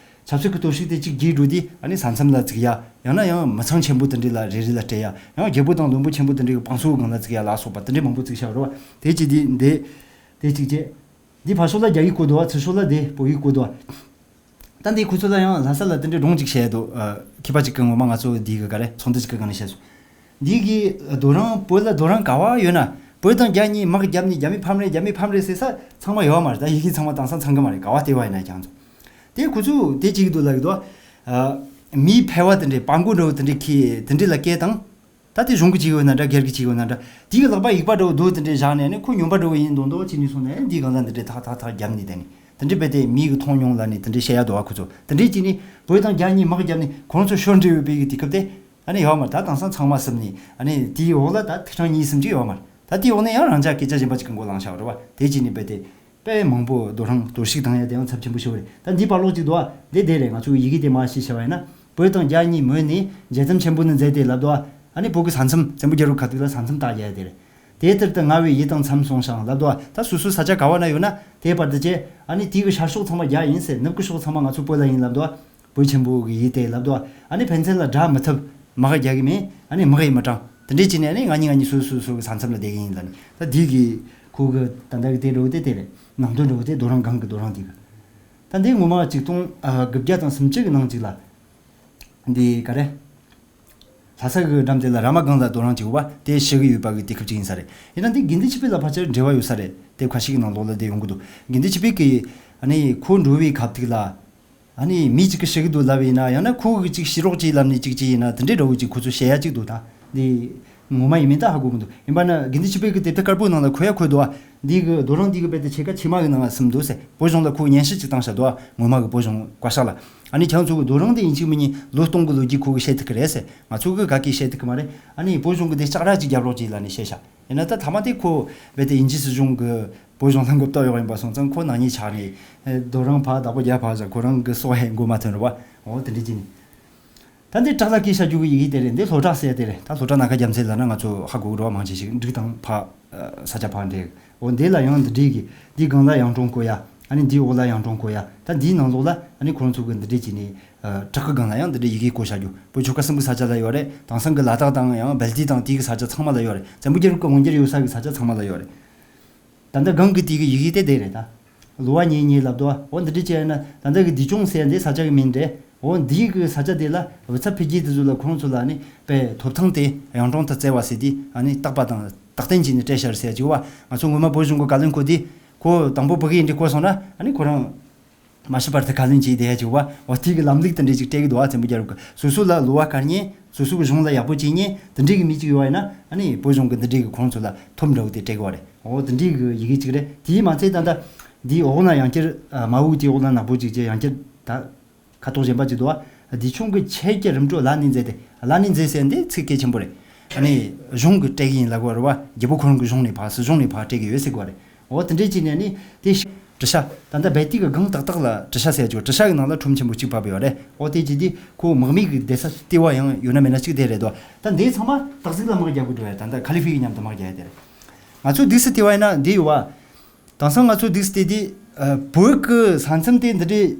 ཆབ་སྲིད་ཀྱི་གཏོར་བཤིག་དེ་གཅིག་རྒྱས་འགྲོ་དུས་ཨ་ནི་ས་མཚམས་ལ་བརྩིགས་ཡ། ཡང་ན་ཡང་མི་ཚང་ཆེན་པོ་དེ་འདྲ་ལ་རེ་རེ་ལ་སྤྲད་ཡ། ཡང་རྒྱལ་པོ་དང་བློན་པོ་ཆེན་པོ་དེ་འདྲའི་གི་བང་སོའི་སྒང་ལ་བརྩིགས་ཡ་ལ་སོགས་པ་དེ་འདྲའི་མང་པོ་བརྩིགས་བཞག་རེད་བ། དེ་གཅིག་དེ་འདི་དེ་གཅིག་བྱས། འདི་ཕར་ཕྱོགས་ལ་རྒྱ་ཡིག་བཀོད་འདུག་བ། ཚུར་ཕྱོགས་ལ་དེ་བོད་ཡིག་བཀོད་འདུག་བ། ད་འདི་ཁོ་ཚོ་ལ་ཡང་ལྷ་ས་ལ་དེ་འདྲའི་སྒྲུང་ཅིག་བཤད་འདུག་ཨ། མཁས་པ་ཅིག་གིས་ངོ་མ་ང་ཚོ་འདི་གི་ག་རེ་ཚོགས་འདུ་ཅིག་གི་སྒང་ནས་བཤད་སོང་། འདི་གི་རྡོ་རིང་བོད་ལ་རྡོ་རིང་ག་བ་ཡོད་ན་བོད་དང་རྒྱ་གཉིས་དམག་བརྒྱབ་ནས་རྒྱ་མི་ཕམ་རེད། རྒྱ་མི་ཕམ་རེད་ཟེར་ས་ཚང་མ་ཡོད་མ་རེད། ད་ཡི་གེ་ཚང་མ་དེང་སང་ཚང་གི་མ་རེད། ག་བ་བལྟས་པ་ཡིན་ན་ཀྱང་ཚོ། དེ་ཁོ་ཚོ་དེ་གཅིག་འདུག་ལབ་གི་འདུག་ཨ། མིའི་ཕལ་བ་དེ་འདྲའི་སྤྲང་པོ་འདྲ་བོ་དེ་འདྲའི་ཁྱེར་དེ་འདྲའི་ལ་སྐད་བཏང་། ད་དེ་གཞུང་གི་ཅིག་ཡོད་ན་འདྲ། སྒེར་གྱི་ཅིག་ཡོད་ན་འདྲ། དེ་གི་ལག་པ་ཡིག་པ་འདྲ་བོ་རྡོ་དེ་འདྲའི་བཞག་ནས་ནི་ཁོ་སྨྱོན་པ་འདྲ་བོ་ཡིན་མདོག་མདོག་བྱས་ནས་སོང་ནས་འདི་སྒང་ལ་འདི་འདྲའི་ཐག་ཐག་ཐག་བརྒྱབ་ནས་བསྡད་ནས་དེ་འདྲའི་རྦད་དེ་མི་གི་མཐོང་མྱོང་ལ་ནི་དེ་འདྲའི་བཤད་ཡ་འདུག་བ། ཁོ་ཚོ་དེ་འདྲའི་བྱས་ནས་བོད་དང་རྒྱ་གཉིས་དམག་བརྒྱབ་ནས་ཁོ་རང་ཚོ་ཤོར་འདྲ་བའི་དཔེ་གི་དུས་སྐབས་དེ་ཨ་ནི་ཡོད་མ་རེད། ད་དེང་སང་ཚང་མ་སིམ་ནས་ཨ་ནི་དེའི་འོག་ལ་ད་ཐིག་ཕྲེང་གཉིས་གསུམ་ཅིག་ཡོད་མ་རེད། ད་དེའི་འོག་ནས་ཡང་རང་ཅག་སྐད་ཆ་གཞན་པ་ཅིག་གི་མགོ་ལངས་བཞག་པ་རེད་བ། དེ་བྱས་ནས་རྦད་དེ། དཔེ་མང་པོ་རྡོ་རིང་གཏོར་བཤིག་བཏང་ཡ་དེ་ཡང་ཚབས་ཆེན་པོ་ཞིག་རེད། ད་འདི་བར་ལོག་ཅིག་འདུག་ཨ། འདི་དེ་རེད། ང་ཚོ་ཡི་གེ་དེ་མར་ཤེས་བྱ་བ་ཡིན་ན། བོད་དང་རྒྱ་གཉིས་མོས་ནས་རྒྱལ་མཚམས་ཆེན་པོ་ནི་མཛད་དེ་ལབ་འདུག་ཨ། ཨ་ནི་བོད་ཀྱི་ས་མཚམས་བཙན་པོ་རྒྱལ་པོ་ཁ་ཐུག་ལ་ས་མཚམས་བཏགས་རྒྱ་དེ་རེད། དེ་ལྟར་དུ་མངའ་བའི་ཡུལ་དང་མཚམས་སོང་ཞིང་ལབ་འདུག་ཨ། ད་སོ་སོའི་ས་ཆ་ག་བ་ན་ཡོད་ན་དེ་བར་དུ་བྱས། ཨ་ནི་དེའི་གི་ཤར་ཕྱོགས་ཚང་མ་རྒྱ་ཡིན་ཟེར། ནུབ་ཀྱི་ཕྱོགས་ཚང་མ་ང་ཚོ་བོད་ལ་ཡིན་ལབ་འདུག་ཨ། བོད་ཆེན་པོ་གི་ཡུལ་དེ་ལབ་འདུག་ཨ། ཨ་ནི་ཕན་ཚུན་ལ་དགྲ་མི་ཐུབ། དམག་རྒྱག་གི་མེད། ཨ་ནི་དམག་ཡིན་མི་དྲང་། དེ་འདྲས་བྱས་ནས་ཨ་ནི་ང་གཉིས་ང་གཉིས་སོ་སོ་སོ་གི་ས་མཚམས་ལ་བསྡད་གི་ཡིན་ལབ་ནས། ད་འདི་གི་ ཁོ་གི་ད་ལྟ་གི་དེ་འགྲོ་དེ་དེ་རེད། ནང་དོན་འགྲོ་དེ་རྡོ་རིང་སྒང་གི་རྡོ་རིང་དེ་གི། ད་འདི་ངོ་མ་ཆིག་སྟོང་ཨ་དགུ་བརྒྱ་དང་སུམ་ཅུ་གི་ནང་ཅིག་ལ། འདི་ག་རེ། ལྷ་ས་གི་འགྲམ་དེ་ལ་ར་མ་སྒང་ལ་རྡོ་རིང་ཅིག་ཡོད་པ་དེ་བཤད་གི་ཡོད་པ་གི་དེ་སྐབས་ཅིག་ཡིན་ས་རེད། ཡིན་ན་འདི་དགེ་འདུན་ཆོས་འཕེལ་ལ་ཕལ་ཆེར་འབྲེལ་བ་ཡོད་ས་རེད། དེ་ཁ་ཤས་ཀྱི་ནང་ལོགས་ལ་དེ་ཡོང་གི་འདུག་དགེ་འདུན་ཆོས་འཕེལ་གི་ཨ་ནི་ཁོ་འགྲོ་བའི་ཁ་ཐུག་ལ། ཨ་ནི་མི་གཅིག་གིས་བཤད་གི་འདུག་ལབ་ཡིན་ན། ཡང་ན་ཁོ་གིས་ཅིག་བཤད་རོགས་ཅིག་ལབ་ནས་ཅིག་ཅིག་ཡིན་ན། དེ་འདྲའི་འདྲ་བོ་ཅིག་ཁོ་ཚོས་བཤད་ཡ་ཅིག་འདུག་ད་འདི་ངོ་མ་ཡིན་མིན་ད་ཧ་གོ་མི་འདུག་ཡིན་པ་ན་དགེ་འདུན་ཆོས་འཕེལ་གི་དེབ་ཐེར་དཀར་པོའི་ནང་ལ་ཁོ་ཡ་ཁོ་འདུག་འདི་གི་རྡོ་རིང་འདི་གི་དཔེ་དེ་ཕྱེད་ཀ་ཕྱེད་མ་གི་ནང་ལ་ཟིན་འདུག་ཟེར། བོད་གཞུང་ལ་ཁོ་སྙན་ཞུ་ཅིག་བཏང་བཞག་འདུག་ངོ་མ་གི་བོད་གཞུང་བཀའ་ཤག་ལ། ཨ་ནི་ཁྱེད་ཚོ་གི་རྡོ་རིང་དེ་ཡིན་གཅིག་མིན་གཉིས་ལོ་སྟོང་གི་ལོ་རྒྱུས་ཁོ་གིས་བཤད་ཐུབ་ཀྱི་རེད་ཟེར། ང་ཚོ་གིས་ག་གིས་བཤད་ཐུབ་ཀྱི་མ་རེད། ཨ་ནི་བོད་གཞུང་གི་དེ་ལྕགས་ར་ཅིག་རྒྱབ་རོགས་ཅིག་ལབ་ནས་བཤད་བཞག་ཡིན་ན་ད་ཐ་མ་དེ་ཁོ་རྦད་དེ་དབྱིན་ཇི་སྲིད་གཞུང་གི་བོད་གཞུང་ལྷན་ཁབ་གཏོགས་ཡོད་ཡིན་པ་སོང་ཙང་ཁོ་ནག་ཉེས་ཆགས་ནས་རྡོ་རིང་ཕར་བདག་པོ་རྒྱབ་ཕར་བཞག་ཁོ་རང་གི་སྲོག་ཧེ་མགོ་མ་ཐོན་རེད་བ། འོ་དེ་འདྲ་ཅིག་ནི། ད་འདི་བྲག་ལ་སྐད་བཤད་རྒྱུ་གི་ཡི་གེ་དེ་རེད། འདི་ལྷོ་བྲག་ཟེར་དེ་རེད། ད་ལྷོ་བྲག་ནམ་མཁའ་རྒྱལ་མཚན་ལབ་ན་ང་ཚོ་ཧ་གོ་གི་རེད་བ། མང་ཆེ་ཞིག་འབྲུག་དང་ཕ་ས་ཆ་ཕར་འདྲེས། འོ་འདི་ལ་ཡང་འདི་འདྲའི་གི་འདི་སྒང་ལ་གཡུང་དྲུང་བཀོད་ཡ། ཨ་ནི་འདིའི་འོག་ལ་གཡུང་དྲུང་བཀོད་ཡ། ད་འདིའི་ནང་ལོགས་ལ་ཨ་ནི་ཁོ་རང་ཚོ་གི་འདི་འདྲའི་ཅིག་ནི་བྲག་གི་སྒང་ལ་ཡང་འདི་འདྲའི་ཡི་གེ་བཀོད་བཞག་རྒྱུ། བོད་ཆོལ་ཁ་གསུམ་གི་ས་ཆ་ལ་ཡོད་རེད། དེང་སང་གི་ལ་དྭགས་དང་ཡང་སྦལ་ཏི་དང་དེའི་གི་ས་ཆ་ཚང་མ་ལ་ཡོད་རེད། བཙན་པོ་རྒྱལ་རབས་ཀྱི་འོས་འགྱུར་ཡོད་ས་གི་ས་ཆ་ཚང་མ་ལ་ཡོད་རེད། ད་ལྟ་སྒང་གི་དེ་གི་ཡི་གེ་དེ་དེ་རེད་ད། ལོ་བ་གཉིས་གཉིས་ལབ་དོ། འོ་འདི་འདྲ་བྱས་ན་ད་ལྟ་གི་འདི་ཅུང་ཟད་འདི་ས་ཆ་གི་མིང་རེད། འོ་འདི་གི་ས་ཆ་དེ་ལ་བུ་ཚ་འཕེལ་རྒྱས་དེ་ཚོ་ལ་ཁོང་ཚོ་ལ་ནི་པའི་ཐོབ་ཐང་དེ་གཡུང་དྲུང་དུ་བསྩལ་བ་ཟེར་དེ་ཨ་ནི་རྟག་པ་དང་རྟག་བརྟན་བྱས་ནས་སྤྲད་ཤར་ཟེར་གྱི་བ། ང་ཚོ་སྔོན་མ་བོད་གཞུང་གི་བཀའ་བློན་ཁོ་དེ་ཁོ་དང་པོ་ཕ་གི་ཡིན་འདྲི་གོ་སོང་ན་ཨ་ནི་ཁོ་རང་མ་ཤི་བར་དུ་བཀའ་བློན་བྱས་བསྡད་ཡ་ཅིག་བ། འོ་དེ་གི་ལམ་ལུགས་དེ་འདྲ་ཅིག་སྤྲད་གི་འདུག་བ། བཙན་པོ་རྒྱལ་རབས་ཀྱི་སོ་སོ་ལ་ལོ་བ་བཀར་མཁན། སོ་སོ་གི་གཞུང་ལ་ཡག་པོ་བྱེད་མཁན་དེ་འདྲའི་གི་མི་གཅིག་ཡོད་པ་ཡིན་ན་ཨ་ནི་བོད་གཞུང་གི་འདི་འདྲའི་གི་ཁོང་ཚོ་ལ་ཐོབ་འདྲ་བོ་དེ་སྤྲད་གི་བ་རེད། འོ་དེ་འདྲའི་གི་ཡི་གེ་གཅིག་རེད། དེའི་མ་ཚད་ད་ལྟ་འདིའི་འོག་ན་ཡང་བསྐྱར་མ་འུ་དེའི་འོག་ན་ནག་པོ་གཅིག་བྱས་ཡང་བསྐྱར་ད་ཁ་དོག་གཞན་པ་གཅིག་འདུག་བ། འདི་ཆུང་གི་ཆེད་ཀྱི་རིམ་གྲོ་ལ་ནི་མཛད་དེ། ལ་ནི་མཛད་ཟེར་འདི་ཚིག་གལ་ཆེན་པོ་རེད། ཨ་ནི་གཞུང་གི་སྤྲད་གི་ཡིན་ལ་གོ་རེད་བ། རྒྱལ་པོ་ཁོ་རང་གི་གཞུང་ནས་ཕར་སྲིད་གཞུང་ནས་ཕར་སྤྲད་གི་ཡོད་ཟེར་གི་བ་རེད། འོ་དེ་འདྲས་ཅིག་ནས་ནི་དེ་ཤ་བྲི་ཤ་ད་ལྟ་རྦད་དེ་གི་སྒང་ཏག་ཏག་ལ་བྲི་ཤ་ཟེར་ཅིག་བྲི་ཤ་གི་ནང་ལ་ཁྲོམ་ཆེན་པོ་གཅིག་བབས་ཡོད་རེད། འོ་དེ་ཅིག་དེ་ཁོ་དམག་མི་གི་སྡེ་ས་ལྟེ་བ་ཡང་ཡོད་ན་མེད་ན་གཅིག་དེ་རེད་དོ། ད་འདི་ཚང་མ་སྟག་གཟིག་ལ་དམག་རྒྱག་དགོས་འགྲོ་ཡ། ད་ལྟ་ཁ་ལི་ཕི་གི་མཉམ་དུ་དམག་རྒྱག་ཡ་དེ་རེད། ང་ཚོ་འདུག་སེ་ལྟེ་བ་ཡིན་ན་འདི་ཡོད་བ། དེང་སང་ང་ཚོ་འདུག་སེ་ལྟེ་དེ་བོད་གི་ས་མཚམས་དེ་འདི་འདྲས་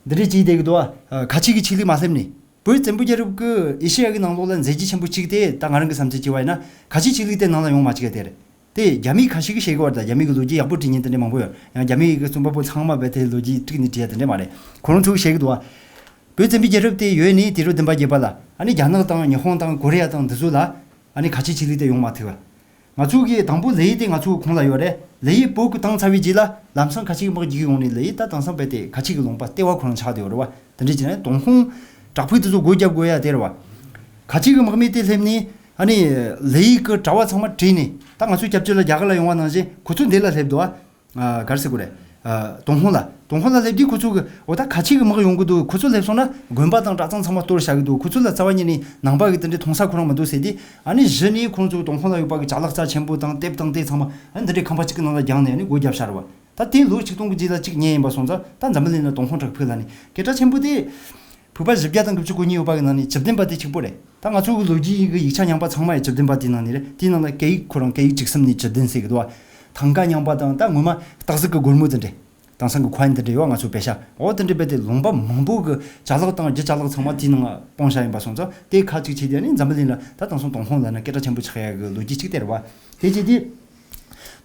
འདི་འདྲས་ཅིག་བསྡད་གི་འདུག་བ། ཁ་ཆེ་གི་ཆོས་ལུགས་མ་སླེབས་ནས། བོད་བཙན་པོ་རྒྱལ་རབས་ཀྱི་ཨེ་ཤེ་ཡ་གི་ནང་ལོགས་ལ་མཛད་རྗེས་ཆེན་པོ་གཅིག་དེ་ད་ང་རང་གི་བསམ་ཚུལ་བྱས་པ་ཡིན་ན་ཁ་ཆེ་ཆོས་ལུགས་དེ་ནང་ལ་ཡོང་མ་བཅུག་ཡ་དེ་རེད། དེ་རྒྱ་མི་ཁ་ཤས་ཀྱིས་བཤད་གི་བར་དང་རྒྱ་མི་གི་ལོ་རྒྱུས་ཡག་པོ་བྲིས་མཁན་དེ་འདྲ་མང་པོ་ཡོད། ཡང་རྒྱ་མི་གི་རྩོམ་པ་པོ་ཚང་མ་རྦད་དེ་ལོ་རྒྱུས་བྲིས་ནས་བྲིས་ཡ་དེ་འདྲ་མ་རེད། ཁོ་རང་ཚོ་གིས་བཤད་གི་འདུག་བ། བོད་བཙན་པོའི་རྒྱལ་རབས་དེ་ཡོད་ནས་དུས་རབས་བདུན་པ་བརྒྱད་པ་ལ་ཨ་ནི་རྒྱ་ནག་དང་ཉི་ཧོང་དང་ཀོ་རི་ཡ་དང་འདི་ཚོ་ལ་ཨ་ནི་ཁ་ཆེ་ཆོས་ལུགས་དེ་ཡོང་མ་ཐུབ་བ། ང་ཚོ་གི་དང་པོ་ལི་ཡུལ་དེ་ང་ཚོ་གི་ཁོངས་ལ་ཡོད་རེད། ལི་ཡུལ་བོད་ཀྱི་བཏང་ཚར་བའི་རྗེས་ལ་ལམ་སང་ཁ་ཆེ་གི་དམག་རྒྱག་གི་ཡོང་ནས་ལི་ཡུལ་ད་དེང་སང་རྦད་དེ་ཁ་ཆེ་གི་ལུང་པ་ལྟེ་བ་ཁོ་རང་ཆགས་བསྡད་ཡོད་རེད་བ། དེ་འདྲ་བྱས་ན་ཏུན་ཧོང་བྲག་ཕུག་དེ་ཚོ་སྒོ་བརྒྱབ་དགོས་ཡ་དེ་རེད་བ། ཁ་ཆེ་གི་དམག་མི་དེ་སླེབས་ནས་ཨ་ནི་ལི་ཡུལ་གི་གྲྭ་བ་ཚང་མ་བྲོས་ནས་ད་ང་ཚོ་སྐྱབས་བཅོལ་ལ་རྒྱ་གར་ལ་ཡོང་བ་ནང་བཞིན་ཁོ་ཚོ་འདི་ལ་སླེབས་འདུག་བ། ཨ་ག་རེ་ཟེར་དགོས་རེད། ཨ་ཏུན་ཧོང་ལ། ཏུན་ཧོང་ལ་སླེབས་དུས་ཁོ་ཚོ་གི་འོ་ད་ཁ་ཆེ་གི་དམག་ཡོང་གི་འདུག་ཁོ་ཚོ་སླེབས་སོང་ན་དགོན་པ་དང་གྲྭ་ཚང་ཚང་མ་གཏོར་བཞག་གི་འདུག་ཁོ་ཚོ་ལ་རྩ་བ་ཉིད་ནས་ནང་པ་གི་དེ་འདྲའི་མཐོང་ས་ཁོ་རང་མི་འདུག་ཟེར་དུས། ཨ་ནི་གཞི་ནས་ཁོ་ཚོ་ཏུན་ཧོང་ལ་ཡོད་པ་གི་ཅ་ལག་རྩ་ཆེན་པོ་དང་དེབ་དང་དེ་ཚང་མ་ཨ་ནི་འདི་འདྲའི་ཁང་པ་གཅིག་གི་ནང་ལ་བརྒྱངས་ནས་ཨ་ནི་སྒོ་བརྒྱབ་ཤར་བ། ད་དེ་ལོ་ཆིག་སྟོང་གི་རྗེས་ལ་གཅིག་ཉེ་ཡིན་པ་སོང་ཙང་ད་འཛམ་བུ་གླིང་ལ་ཏུན་ཧོང་བྲག་ཕུག་ལ་ནི་སྐད་གྲགས་ཆེན་པོ་དེ། བོད་པ་བཞི་བརྒྱ་དང་དགུ་བཅུ་གོ་གཉིས་ཡོད་པ་གི་ནང་ནས་བཅུ་བདུན་པ་དེ་གཅིག་པོ་རེད། ད་ང་ཚོ་གི་ལོ་རྒྱུས་ཀྱི་ཡིག་ཆ་རྙིང་པ་ཚང་མ་ཡི་བཅུ་བདུན་པ་དེའི་ནང་ནས་རེད། དེའི་ནང་ལ་སྐད་ཡིག་ཁོ་རང་སྐད་ཡིག་བཅུ་གསུམ་ནས་བཅུ་བདུན་ཟེར་གི་འདུག་བ། ཐང་ཀ་རྙིང་པ་དང་ད་ངོ་མ་སྟག་གཟིག་གི་སྒོར་མོ་དེ་འདྲས། དེང་སང་གི་ཁོའེན་དེ་འདྲས་ཡོད་ང་ཚོ་པེ་ཤ། འོ་དེ་འདྲས་རྦད་དེ་ལུང་པ་མང་པོ་གི་ཅ་ལག་དང་རྒྱུ་ཅ་ལག་ཚང་མ་དེའི་ནང་སྤུངས་བཞག་ཡིན་པ་སོང་ཙང་དེ་ཁ་ཅིག་བྱས་ཏེ་ནི་འཛམ་བུ་གླིང་ལ་ད་དེང་སང་ཏུན་ཧོང་ལབ་ན་སྐད་གྲགས་ཆེན་པོ་ཆགས་ཡ་གི་ལོ་རྒྱུས་གཅིག་དེ་རེད་བ། དེ་བྱས་དུས།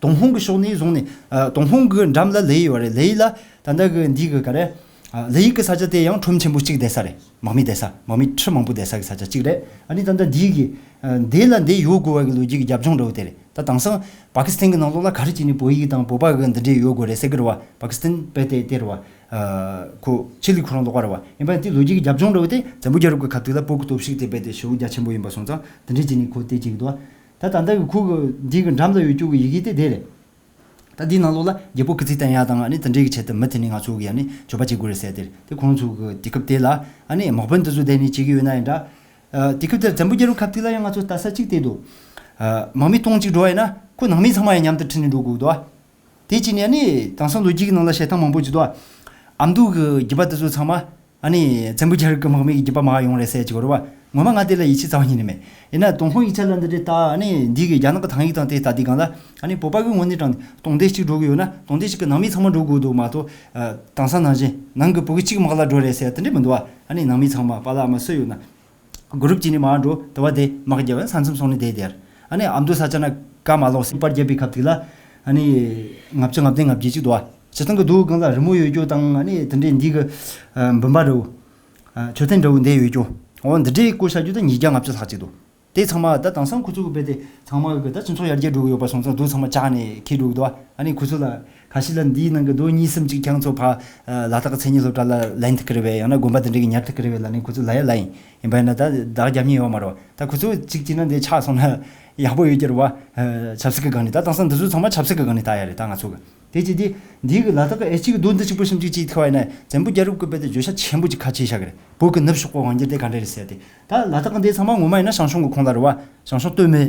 ཏུན་ཧོང་གི་ཕྱོགས་ནས་བཟུང་ནས་ཨ་ཏུན་ཧོང་གི་འགྲམ་ལ་ལི་ཡུལ་ཡོད་རེད། ལི་ཡུལ་ལ་ད་ལྟ་གི་འདི་གི་ག་རེ། ཨ་ལི་ཡུལ་གི་ས་ཆ་དེ་ཡང་ཁྲོམ་ཆེན་པོ་གཅིག་བསྡད་ས་རེད། དམག་མི་བསྡད་ས། དམག་མི་ཁྲི་མང་པོ་བསྡད་ས་གི་ས་ཆ་གཅིག་རེད། ཨ་ནི་ད་ལྟ་འདི་གི་ཨ་འདི་ལ་འདི་ཡོད་དགོས་པ་གི་ལོ་རྒྱུས་ཀྱི་རྒྱབ་ལྗོངས་འདྲ་བོ་དེ་རེད། ད་དེང་སང་པ་ཀི་སི་ཐན་གི་ནང་ལོགས་ལ་ག་རེ་བྱས་ནས་བོད་ཡིག་དང་བོད་པ་གི་འདི་འདྲས་ཡོད་དགོས་རེད་ཟེར་གི་རེད་བ། པ་ཀི་སི་ཐན་དཔེ་དེ་དེ་རེད་བ། ཨ་ཁོ་ཆོས་ལུགས་ཁོ་རང་ལོགས་ཀ་རེད་བ། ཡིན་པ་འདི་ལོ་རྒྱུས་ཀྱི་རྒྱབ་ལྗོངས་འདྲ་བོ་དེ་བཙན་པོ་རྒྱལ་རབས་ཀྱི་སྐབས་དེ་ལ་བོད་ཀྱི་སྟོབས་ཤུགས་དེ་རྦད་དེ་ཞེ་པོ་རྒྱ་ཆེན་པོ་ཡིན་པ་སོང་ཙང་དེ་འདྲས་བྱས་ནས་ཁོ་དེ་བྱེད་ཀྱི་འདུག་ད་ད་ལྟ་གི་ཁོ་གི་འདི་གི་འགྲམ་ལ་ཡོད་རྒྱུ་གི་ཡི་གེ་དེ་དེ་རེད། ད་འདིའི་ནང་ལོགས་ལ་རྒྱལ་པོ་ཀི་ཙི་ཏན་ཡ་དང་ཨ་ནི་དེ་འདྲའི་གི་ཆེད་དུ་མི་དེ་ནི་ང་ཚོ་གི་ཨ་ནི་མཆོད་པ་བྱེད་དགོས་རེད་ཟེར་དེ་རེད། དེ་ཁོང་ཚོ་གི་དུས་སྐབས་དེ་ལ་ཨ་ནི་དམག་དཔོན་དེ་ཚོ་བསྡད་ནས་བྱེད་ཀྱི་ཡོད་ན་ཡང་འདྲ། ཨ་དུས་སྐབས་དེར་བཙན་པོ་རྒྱལ་རབས་སྐབས་དེ་ལ་ཡང་ང་ཚོ་ལྟ་ས་གཅིག་དེ་འདུག་ཨ་དམག་མི་སྟོང་གཅིག་འགྲོ་བ་ཡིན་ན་ཁོ་ནང་མི་ཚང་མ་ཡང་མཉམ་དུ་ཁྲིད་ནས་འགྲོ་དགོས་འདུག་དེ་བྱས་ནས་ཨ་ནི་དེང་སང་ལོ་རྒྱུས་ཀྱི་ནང་ལ་བཤད་སྟངས་མང་པོ་ཅིག་འདུག་ཨ་མདོ་གི་རྒྱུད་པ་དེ་ཚོ་ཚང་མ། ཨ་ནི་བཙན་པོ་རྒྱལ་རབས་ཀྱི་དམག་མི་གི་རྒྱུད་པ་མར་ཡོང་རེད་ཟེར་གྱི་ཡོད་རེད་བ། ངོ་མ་ང་དེ་ལ་ཡིད་ཆེས་རྩ་བ་ཉིད་ནས་མེད། ཡིན་ན་ཏུན་ཧོང་ཡིག་ཆ་ལ་འདི་འདྲའི་ལྟ། ཨ་ནི་འདི་གི་རྒྱ་ནག་གི་ཐང་ཡིག་དང་དེ་ལྟ་དུས་སྒང་ལ་ཨ་ནི་བོད་པ་གི་ངོས་ནས་དྲངས་ཏེ་སྟོང་སྡེ་གཅིག་འགྲོ་གི་ཡོད་ན་སྟོང་སྡེ་གཅིག་གི་ནང་མི་ཚང་མ་འགྲོ་དགོས་འདུག་མ་གཏོགས། ཨ་དེང་སང་ནང་བཞིན་ནང་གི་བུ་གུ་གཅིག་དམག་ལ་འགྲོ་རེད་ཟེར་དེ་འདྲ་མི་འདུག་བ། ཨ་ནི་ནང་མི་ཚང་མ་པཱ་ལགས་ཨ་མ་སུ་ཡོད་ན་གུ་རུབ་བྱས་ནས་མར་འགྲོ། དེ་བ་དེ་དམག་རྒྱབ་ས་མཚམས་སོང་ནས་བསྡད་དེར། ཨ་ནི་ཨ་མདོ་ས་ཆ་ན་ བཀའ་མ་ལོག་སྲིད་པར་བརྒྱབ་པའི་སྐབས་དེ་ལ་ཨ་ནི་ལྔ་བཅུ་ང་བདུན་ང་བརྒྱད་ཅིག་འདུག་བ། སྤྱིར་བཏང་གི་རྡོ་སྒང་ལ་རི་མོ་ཡོད་རྒྱུ་དང་ཨ་ནི་དེ་འདྲའི་འདི་གི་ཨ་འབུམ་པ་འདྲ་བོ། ཨ་མཆོད་རྟེན་འདྲ་བོ་འདི་ཡོད་རྒྱུ། འོ་འདི་འདྲའི་བརྐོས་བཞག་རྒྱུ་ད་ཉིས་བརྒྱ་ལྔ་བཅུ་ལྷག་ཅིག་འདུག་དེ་ཚང་མ་ད་དེང་སང་ཁོ་ཚོ་གི་རྦད་དེ་ཚང་མ་གི་ད་སྤྱི་ཚོགས་ཡར་རྒྱས་འགྲོ་གི་ཡོད་པ་སོང་ཙང་རྡོ་ཚང་མ་བཅག་ནས་འཁྱེར་འགྲོ་གི་འདུག་ཨ་ནི་ཁོ་ཚོ་ལ་ཁ་ཤས་ལ་འདིའི་ནང་གི་རྡོ་གཉིས་གསུམ་ཅིག་ཁྱེད་ཚོ་ཕ་ལ་དྭགས་ཀྱི་མཚན་ཉིད་སློབ་གྲྭ་ལ་ལེན་ཐུབ་ཀྱི་རེད་པས། ཡང་ན་དགོན་པ་དེ་འདྲ་གི་ཉར་ཐུབ་ཀྱི་རེད་པས་ལབ་ནས་ཁོ་ཚོ་ལབ་ཡ་ལབ་ཡིན། ཡིན་པ་ཡིན་ན་ད་བདག་རྒྱབ་མཁན་ཡོད་མ་རེད་བ། ད་ཁོ་ཚོ་གཅིག་བྱས་ན་འདི་ཆགས་སོང་ན་ཡག་པོ་ཡོད་ཀྱི་རེད་བ། ཆབ་སྲིད་ཀྱི་སྒང་ནས་ད་དེང་སང་འདི་ཚོ་ཚང་མ་ཆབ་སྲིད་ཀྱི་སྒང་ནས་ལྟ་ཡ་རེད་ད་ང་ཚོ་གི། དེ་ཅི་དེ་འདི་གི་ལ་དྭགས་ཀྱི་ཨེ་ཅིག་གི་རྡོ་འདི་གཅིག་པོ་ཞིབ་འཇུག་བྱེད་ཐུབ་པ་ཡིན་ན་བཙན་པོ་རྒྱལ་རབས་ཀྱི་རྦད་དེ་བརྗོད་བྱ་ཆེན་པོ་ཅིག་ཁ་ཕྱེ་བཞག་གི་རེད། བོད་ཀྱི་ནུབ་ཕྱོགས་ཀྱི་དབང་སྒྱུར་དེ་ག་འདྲ་རེད་ཟེར་ཏེ། ད་ལ་དྭགས་ཀྱི་འདི་ཚང་མ་ངོ་མ་ཡིན་ན་ཞང་ཞུང་གི་ཁོངས་ལ་རེད་བ། ཞང་ཞུང་སྟོད་སྨད་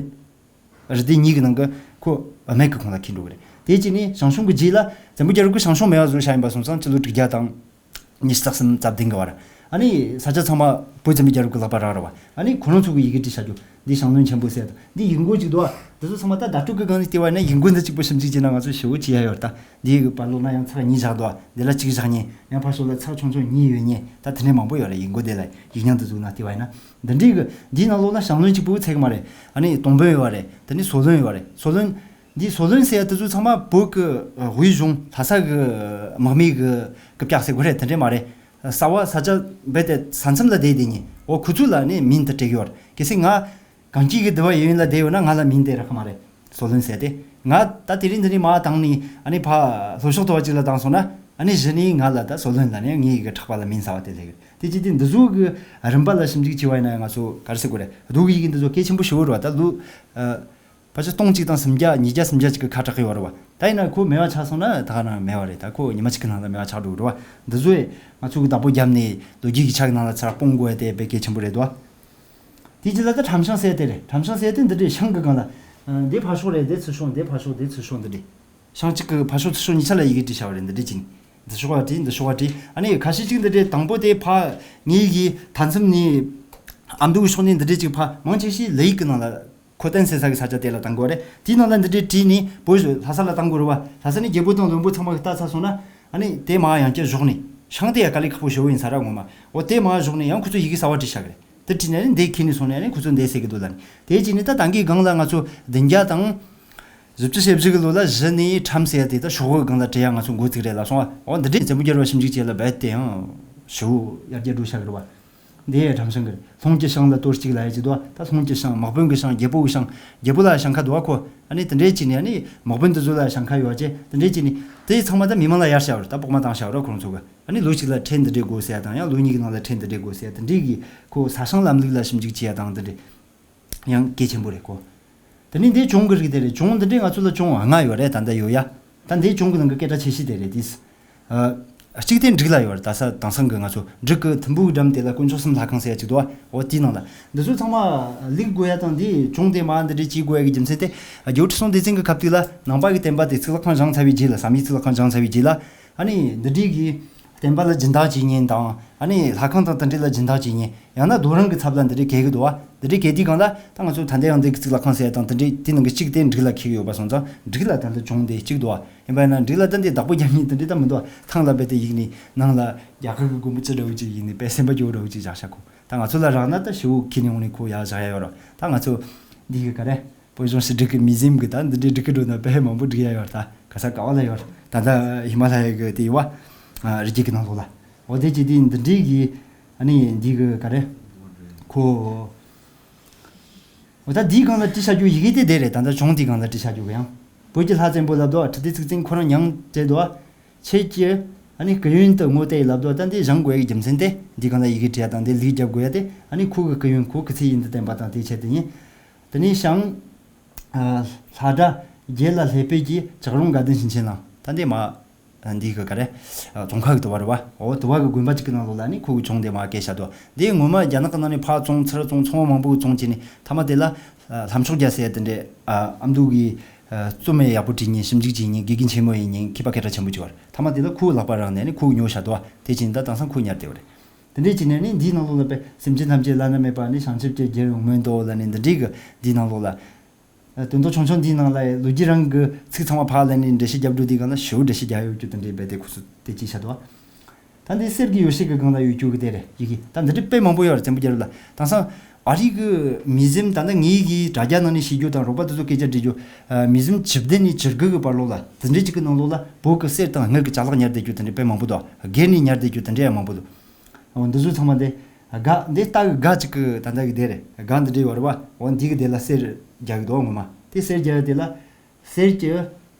རི་སྡེ་གཉིས་ཀྱི་ནང་གི་ཁོ་སྨད་ཀྱི་ཁོངས་ལ་འཁེལ་འགྲོ་གི་རེད། དེ་ཅི་ནས་ཞང་ཞུང་གི་རྗེས་ལ་བཙན་པོ་རྒྱལ་རབས་ཀྱི་ཞང་ཞུང་མེད་པ་བཟོ་བྱ་ཡིན་པ་སོང་ཙང་སྤྱི་ལོ་དྲུག་བརྒྱ་དང་ཉི་ཤུ་རྩ་གསུམ་རྩ་བདུན་གི་བར། ཨ་ནི་ས་ཆ་ཚང་མ་བོད་བཙན་པོའི་རྒྱལ་རབས་ཀྱི་ལག་པ་རག་རེད་བ། ཨ་ནི་ཁོ་རང་ཚོ་གི་ཡི་གེ་བྲིས་བཞག་རྒྱུ་འདི་ཞང་བློན་ཆེན་པོ་ཟེར་དང་འདི་ཡིག་མགོ་གཅིག་འདུག་བ། འདི་ཚོ་ཚང་མ་ད་བརྡ་སྤྲོད་ཀྱི་སྒང་ནས་བལྟས་པ་ཡིན་ན་ཡིག་མགོ་འདི་གཅིག་པོ་ཞིབ་འཇུག་བྱས་ན་ང་ཚོ་ཞེ་པོ་བྱེད་ཡ་ཡོད་རེད་ད། འདི་གི་བར་ལོགས་ན་ཡང་ཚེག་གཉིས་བཞག་འདུག་བ། འདི་ལ་གཅིག་བཞག་མཁན་ཡང་ཕར་ཕྱོགས་ལ་ཚེག་ཆུང་ཆུང་གཉིས་ཡོད་མཁན་ད་དེ་འདྲ་མང་པོ་ཡོད་རེད། ཡིག་མགོ་འདི་ལ་ཡིག་རྙིང་དེ་ཚོ་ནང་བལྟས་པ་ཡིན་ན། འདི་འདྲའི་གི་འདིའི་ནང་ལོགས་ན་ཞང་བློན་གཅིག་པུ་ཚད་ཀྱི་མ་རེད། ཨ་ནི་སྟོང་དཔོན་ཡོད་རེད། དེ་ནས་སོ་བློན་ཡོད་རེད། སོ་བློན། འདིའི་སོ་བློན་ཟེར་ཡ་དེ་ཚོ་ཚང་མ་བོད་ཀྱི་ཨ་དབུས་གཞུང་ལྷ་ས་གི་དམག་མི་གི་རྐུབ་བཀྱག་ཟེར་དགོས་རེད། དེ་འདྲས་མ་རེད། ས་བ་ས་ཆ་རྦད་དེ་ས་མཚམས་ལ་བསྡད་བསྡད་མཁན། འོ་ཁོ་ཚོ་ལ་ནི་མིང་དེ་སྤྲད་ཀྱི་ཡོད་རེད། གལ་སྲིད་ང་གངས་སྐྱིད་ཀྱི་འདི་བ་ཡོད་ཡིན་ལ་བསྡད་ཡོད་ན་ང་ལ་མིང་དེ་རག་གི་མ་རེད། སོ་བློན་ཟེར་ཏེ། ང་ད་དེ་རིང་འདི་ནས་མར་བཏང་ནས་ཨ་ནི་ཕ་ལྷོ་ཕྱོགས་དུ་བ་ཅིག་ལ་བཏང་སོང་ན་ཨ་ནི་གཞི་ནས་ང་ལ་ད་སོ་བློན་ལ་ནི་ངའི་གི་ཕྲག་པ་ལ་མིང་ཟ་བ་དེ་སླེབས་ཀྱི་རེད། དེ་ཅི་དེ་འདི་ཚོ་གི་རིམ་པ་ལ་ཞིབ་འཇུག་བྱས་པ་ཡིན་ན་ང་ཚོ་ག་རེ་ཟེར་དགོས་རེད། རྡོ་གི་ཡི་གེ་འདི་ཚོ་གལ་ཆེན་པོ་ཞེ་པོ་རེད་བ། ད་ལོ་ཨ་ཕལ་ཆེར་སྟོང་གཅིག་དང་སུམ་བརྒྱ་ཉིས་བརྒྱ་སུམ་བརྒྱ་ཅིག་གི་ཁ་གྲག་གི་ཡོད་རེད་བ། ད་ཡིན་ན་ཁོ་མེད་པ་ཆགས་སོང་ན་ད་ག་རང་མེད་པ་རེད། ད་ཁོ་ཉི་མ་གཅིག་གི་ནང་ལ་མེད་པ་ཆགས་འགྲོ་གི་རེད་བ། འདི་ཚོ་ཡི་ང་ཚོ་གི་བདག་པོ་བརྒྱབ་ནས་ལོ་རྒྱུས་ཀྱི་ཆ་གི་ནང་ལ་ཚུར་སྤུངས་དགོས་ཡ་དེ་དཔེ་གལ་ཆེན་པོ་རེད་དོ། དེ་རྗེས་ལ་ད་ཁྲམ་ཤང་ཟེར་དེ་རེད། ཁྲམ་ཤང་ཟེར་དེ་འདི་འདྲའི་ཤང་གི་སྒང་ལ། ཨ་འདི་ཕར་ཕྱོགས་རེད། འདི་ཚུར་ཕྱོགས། འདི་ཕར་ཕྱོགས། འདི་ཚུར་ཕྱོགས་འདི་འདྲའི། ཤང་གཅིག་གི་ཕར་ཕྱོགས་ཚུར་ཕྱོགས་གཉིས་ཆ་ལ་ཡི་གེ་བྲིས་བཞག་པ་རེད། འདི་འདྲའི་ཅིག་འདི་ཕྱོགས་ལ་བྲིས། འདི་ཕྱོགས་ལ་བྲིས། ཨ་ནི་ཁ་ཤས་ཅིག་འདི་འདྲའི་དང་པོ་དེ་ཕ་ངའི་གི་མཐའ་མཚམས་ནས་ཨ་མདོ་གི་ཕྱོགས་ནས་འདི་འདྲའི་ཅིག་ཕ་མང་ཆེ་ཤས་ལས་ཡིག་གི་ནང་ལ་ཁོ་གཏན་སེལ་ས་གི་ས་ཆ་དེ་ལ་བཏང་དགོས་རེད། དེའི་ནང་ལ་འདི་འདྲའི་བྲིས་ནས་བོད་ལྷ་ས་ལ་བཏང་དགོས་རེད་བ། ལྷ་ས་ནས་རྒྱལ་པོ་དང་བློན་པོ་ཚང་མ་གི་ལྟ་ཚར་སོང་ན། ཨ་ནི་དེ་མ་ཡང་བསྐྱར་བཞག་ནས་ཤང་དེ་ཡ་དཀའ་ལས་ཁག་པོ་ཞེ་པོ་ཡིན་ས་ར་ངོ་མ། འོ་དེ་མ་བཞག་ནས་ཡང་ཁོ་ཚོ་ཡི་གེ་གསར་པ་བྲིས་བཞག་གི་རེད། དེ་བྲིས་ནས་ནི་འདི་ཁྱེར་ནས་སོང་ནས་ནི་ཁོ་ཚོ་འདི་ཟེར་གི་འདུག་ལ་ནི། དེ་བྱས་ནས་ད་ད་གིན་སྒང་ལ་ང་ཚོ་བདུན་བརྒྱ་དང་བཞི་བཅུ་ཞེ་བཞི་གི་ལོ་ལ་གཞི་ནས་ཁྲམ་ཟེར་ཡ་དེ་ད་ཤོག་བུ་སྒང་ལ་བྲིས་ཡ་ང་ཚོ་འགོ་བཙུགས་རེད་ལབ་སོང་བ། འོ་འདི་འདྲའི་བཙན་པོ་རྒྱལ་བ་ཞིབ་འཇུག་བྱས་ལ་རྦད་དེ་ཡང་ཞེ་པོ་ཡར་རྒྱས་འགྲོ་བཞག་གི་རེད་བ། འདི་ཡ་ཁྲམ་ཤང་གི་རེད། ལྷུང་གི་ཤང་ལ་གཏོར་བཅུག་ལབ་ཡ་ཅིག་འདུག་བ། ད་ལྷུང་གི་ཤང་། དམག་དཔོན་གི་ཤང་། རྒྱལ་པོ་གི་ཤང་། རྒྱལ་པོ་ལ་ཤང་ཁ་འདུག་བ་ཁོ། ཨ་ནི་དེ་འདྲའི་བྱས་ནས་ཨ་ནི་དམག་དཔོན་དེ་ཚོ་ལ་ཞེང་ཁ་ཡོད་ཅེ་དེ་འདྲའི་བྱས་ནས་དེ་ཚང་མ་ད་མི་མང་ལ་ཡར་བཤད་རོགས། ད་བོགས་མ་བཏང་བཤད་རོགས་ཁོང་ཚོ་གི། ཨ་ནི་ལོ་གཅིག་ལ་ཁྲལ་འདི་འདྲའི་དགོས་ཟེར་ཡ་དང་ཡང་ལོ་གཉིས་ཀྱི་ནང་ལ་ཁྲལ་འདི་འདྲའི་དགོས་ཟེར་ཡ་དེ་འདྲའི་གི་ཁོ་ས་ཞིང་ལམ་ལུགས་ལ་ཞིབ་འཇུག་བྱེད་ཡ་དང་དེ་འདྲའི་ཡང་གལ་ཆེན་པོ་རེད་ཁོ། དེ་ནས་འདི་གྱོང་གི་རིགས་དེ་རེད། གྱོང་འདི་འདྲའི་ང་ཚོ་ལ་གྱོང་ལྔ་ཡོད་རེད་ད་ལྟ་ཡོད་ཡ། ད་འདིའི་གྱོང་གི་ནང་གི་སྐད་གྲགས་ཆེ་ཤོས་དེ་རེད་དེ། ཨ། གཅིག་དེ་འབྲུག་ལ་ཡོད་རེད། ད་ས་དེང་སང་གི་ང་ཚོ་འབྲུག་གི་ཐིམ་ཕུག་འགྲམ་དེ་ལ་དཀོན་མཆོག་གསུམ་ལྷ་ཁང་ཟེར་ཡ་གཅིག་འདུག་བ། འོ་དེའི་ནང་ལ་འདི་ཚོ་ཚང་མ་ལུག་དགོས་ཡ་དང་དེ་གྱོང་དེ་མ་འདི་འདྲའི་བྱེད་དགོས་ཡ་གི་རྒྱུ་མཚན་དེ། རྒྱལ་པོ་ཁྲི་སྲོང་ལྡེ་བཙན་གི་སྐབས་དུས་ལ་ནང་པ་གི་བསྟན་པ་དེ་གཙུག་ལག་ཁང་བཞེངས་ཚར་བའི་རྗེས་ལ། བསམ་ཡས་གཙུག་ལག་ཁང་བཞེངས་ཚར་བའི་རྗེས་ལ། ཨ་ནི་འདི་འདྲའི་གི་བསྟན་པ་ལ་སྦྱིན་བདག་བྱེད་མཁན་དང་ཨ་ནི་ལྷ་ཁང་དང་དེ་འདྲའི་ལ་སྦྱིན་བདག་བྱེད་མཁན། ཡང་ན་རྡོ་རིང་གི་ཚབ་ལ་འདི་འདྲའི་གས་གི་འདུག་བ། འདི་འདྲའི་གས་དུས་སྒང་ལ་ད་ང་ཚོ་ད་ལྟ་ཡང་འདི་གི་གཙུག་ལག་ཁང་ཟེར་ཡ་དང་དེ་འདྲའི་དེ་ནང་གི་གཅིག་དེ་འབྲུག་ལ་འཁེལ་གི་ཡོད་པ་སོང་ཙང་འབྲུག་ལ་ད་ལྟ་གྱོང་དེ་གཅིག་འདུག་བ། ཡིན་པ་ཡིན་ན་འབྲུག་ལ་ད་འདི་བདག་པོ་རྒྱབ་མཁན་དེ་འདྲའི་ད་མི་འདུག་བ། ཐང་ལ་རྦད་དེ་གཡུགས་ནས་ནང་ལ་རྒྱ་གར་གི་རྒོད་པོ་ཅི་འདྲ་བོ་ཅིག་ཡིན་ནས་དཔེ་སེམས་པ་སྐྱོ་བོ་འདྲ་བོ་ཅིག་བཞག་ཤག་ཁོ། ད་ང་ཚོ་ལ་རག་ན་ད་ཞེ་པོ་ཁྱེར་ནས་འོང་ནས་ཁོ་ཡར་བཞག་ཡ་ཡོད་རེད། ད་ང་ཚོ་འདི་གི་ག་རེ། བོད་གཞུང་ཕྱི་དྲིལ་གི་མིའུ་ཛི་ཡམ་གི་ད་འདི་འདྲའི་སྒྲིག་གི་འགྲོ་ན་དཔེ་མང་པོ་སྒྲིག་ཡ་ཡོད་རེད། ད་ག་ས་ག་བ་ལ་ཡོད་རེད། ད་ལྟ་ཧི་མ་ལ་ཡ་གི་དེ་ཡོད་བ། ཨ། རི་རྒྱུད་གི་ནང་ལོགས་ལ། འོ་དེ་ཅི་དེ་འདི་འདྲའི་གི། ཨ་ནི་འདི་གི་ག་རེ། ཁོ། འོ་ད་འདིའི་སྒང་ལ་བྲིས་བཞག་རྒྱུ་ཡི་གེ་དེ་དེ་རེད། ད་ལྟ་གྱོང་དེའི་སྒང་ལ་བྲིས་བཞག་རྒྱུ་གི་ཡང་། བོད་ཀྱི་ལྷ་བཙན་པོ་ལབ་དོ། ཁྲི་ལྡེ་གཙུག་བཙན་ཁོ་རང་མྱང་བྲལ་དོ། ཁྱེད་ཀྱིས་ཨ་ནི་སྐུ་ཡོན་དུ་ངོ་བལྟས་ལབ་དོ། ད་འདི་བཞེངས་དགོས་ཡ་གི་རྒྱུ་མཚན་དེ་འདིའི་སྒང་ལ་ཡི་གེ་བྲིས་ཡ་དང་འདི་ལུགས་རྒྱབ་དགོས་ཡ་དེ་ཨ་ནི་ཁོ་གི་སྐུ་ཡོན་ཁོ་སྐུ་ཚེ་ཡུན་དུ་བརྟན་པ་དང་དེའི་ཆེད་དུ་ཡིན། དེ་ནས་ཞང་། ཨ། ལྷ་སྒྲ་རྒྱལ་ལ་ལྷས་པོད་ཀྱི་བྱ་རུང་དགའ་ལྡན་ཞིང་ཆེན་ལ། ད་འདི་མ། འདི་གི་ག་རེ། ཙོང་ཁ་གི་དུ་བ་རེད་བ། འོ་དུ་བ་གི་དགོན་པ་གཅིག་གི་ནང་ལོགས་ལ་ནི་ཁོ་གི་གྱོང་དེ་མ་བཀལ་བཞག་འདུག་འདི་ངོ་མ་རྒྱ་ནག་གི་ནང་ནས་ཕར་བཙོང་ཚུར་བཙོང་ཚོང་པ་མང་པོ་གི་བཙོང་བྱས་ནས་མཐའ་མ་དེ་ལ། ལྷ་མཆོག་རྒྱལ་ཟེར་ཡ་དེ་འདྲས། ཨ་མདོ་གི། རྩོམ་ཡ་ཡག་པོ་བྲིས་མཁན་ཞིབ་འཇུག་བྱེད་མཁན་དགེ་རྒན་ཆེན་མོ་ཡིན་མཁན་མཁས་པ་སྐད་གྲགས་ཆེན་པོ་གཅིག་བར་མཐའ་མ་དེ་ལ་ཁོའི་ལག་པ་རག་ནས་ནི་ཁོ་གི་ཉོ་བཞག་འདུག་བ། དེ་བྱས་ནས་ད་དེང་སང་ཁོ་ཉར་བསྡད་པ་རེད། དེ་འདྲས་བྱས་ནས་ནི་འདིའི་ནང་ལོགས་ལ་དཔེ་སེམས་ཅན་ཐམས་ཅད་བླ་ན་མེད་པ་ནི་བྱང་ཆུབ་ཀྱི་རྒྱལ་ཡོངས་སྨོན་ཏོ་ལ་ནི་འདི་འདྲས་གི་འདིའི་ནང་ལོགས་ལ། དོན་དག་ཆུང་ཆུང་འདིའི་ནང་ལ་ལོ་རྒྱུས་རང་གི་ཚིག་ཚང་མ་ཕར་ལེན་ནས་འགྲེལ་བཤད་རྒྱབ་འགྲོ་དུས་སྒང་ལ་ཞེ་པོ་འགྲེལ་བཤད་རྒྱག་ཡོད་རྒྱུ་དེ་འདྲའི་རྦད་དེ་ཁོ་ཚོ་དེ་ཅིག་བཤད་འདུག་བ། ད་འདི་གསེར་གྱི་ཡོ་བྱད་ཀྱི་སྒང་ལ་ཡོད་རྒྱུ་གི་དེ་རེད་ཡི་གེ། ད་འདི་འདྲའི་དཔེ་མང་པོ་ཡོད་རེད་བཙན་པོ་རྒྱལ་རབས་ལ། དེང་སང་ ཨ་རི་གི་མི་ཟིམ་ད་ནི་ངེད་ཀྱི་དྲ་རྒྱ་ནང་ནས་ཤེས་རྒྱུ་དང་རོགས་པ་དེ་ཚོ་སྐད་ཆ་འདྲི་རྒྱུ། ཨ། མི་ཟིམ་བཅུ་བདུན་ནས་བཅུ་དགུ་གི་བར་ལོགས་ལ་དེ་འདྲའི་ཅིག་གི་ནང་ལོགས་ལ་བོད་གི་གསེར་དང་དངུལ་གི་ཅ་ལག་ཉར་བསྡད་རྒྱུ་དེ་འདྲའི་དཔེ་མང་པོ་འདུག་སྒེར་ནས་ཉར་བསྡད་རྒྱུ་དེ་འདྲའི་ཡང་མང་པོ་འདུག་འོ། འདི་ཚོ་ཚང་མ་དེ་སྒ་འདི་ལྟ་གི་སྒ་ཅིག་གི་ད་ལྟ་གི་དེ་རེད། སྒ་འདི་འདྲའི་ཡོད་རེད་བ། འོ། འདི་གི་དེ་ལ་གསེར་རྒྱག་གི་འདུག་ངོ་མ་དེ་གསེར་རྒྱག་ཡ་དེ་ལ་གསེར་གྱི་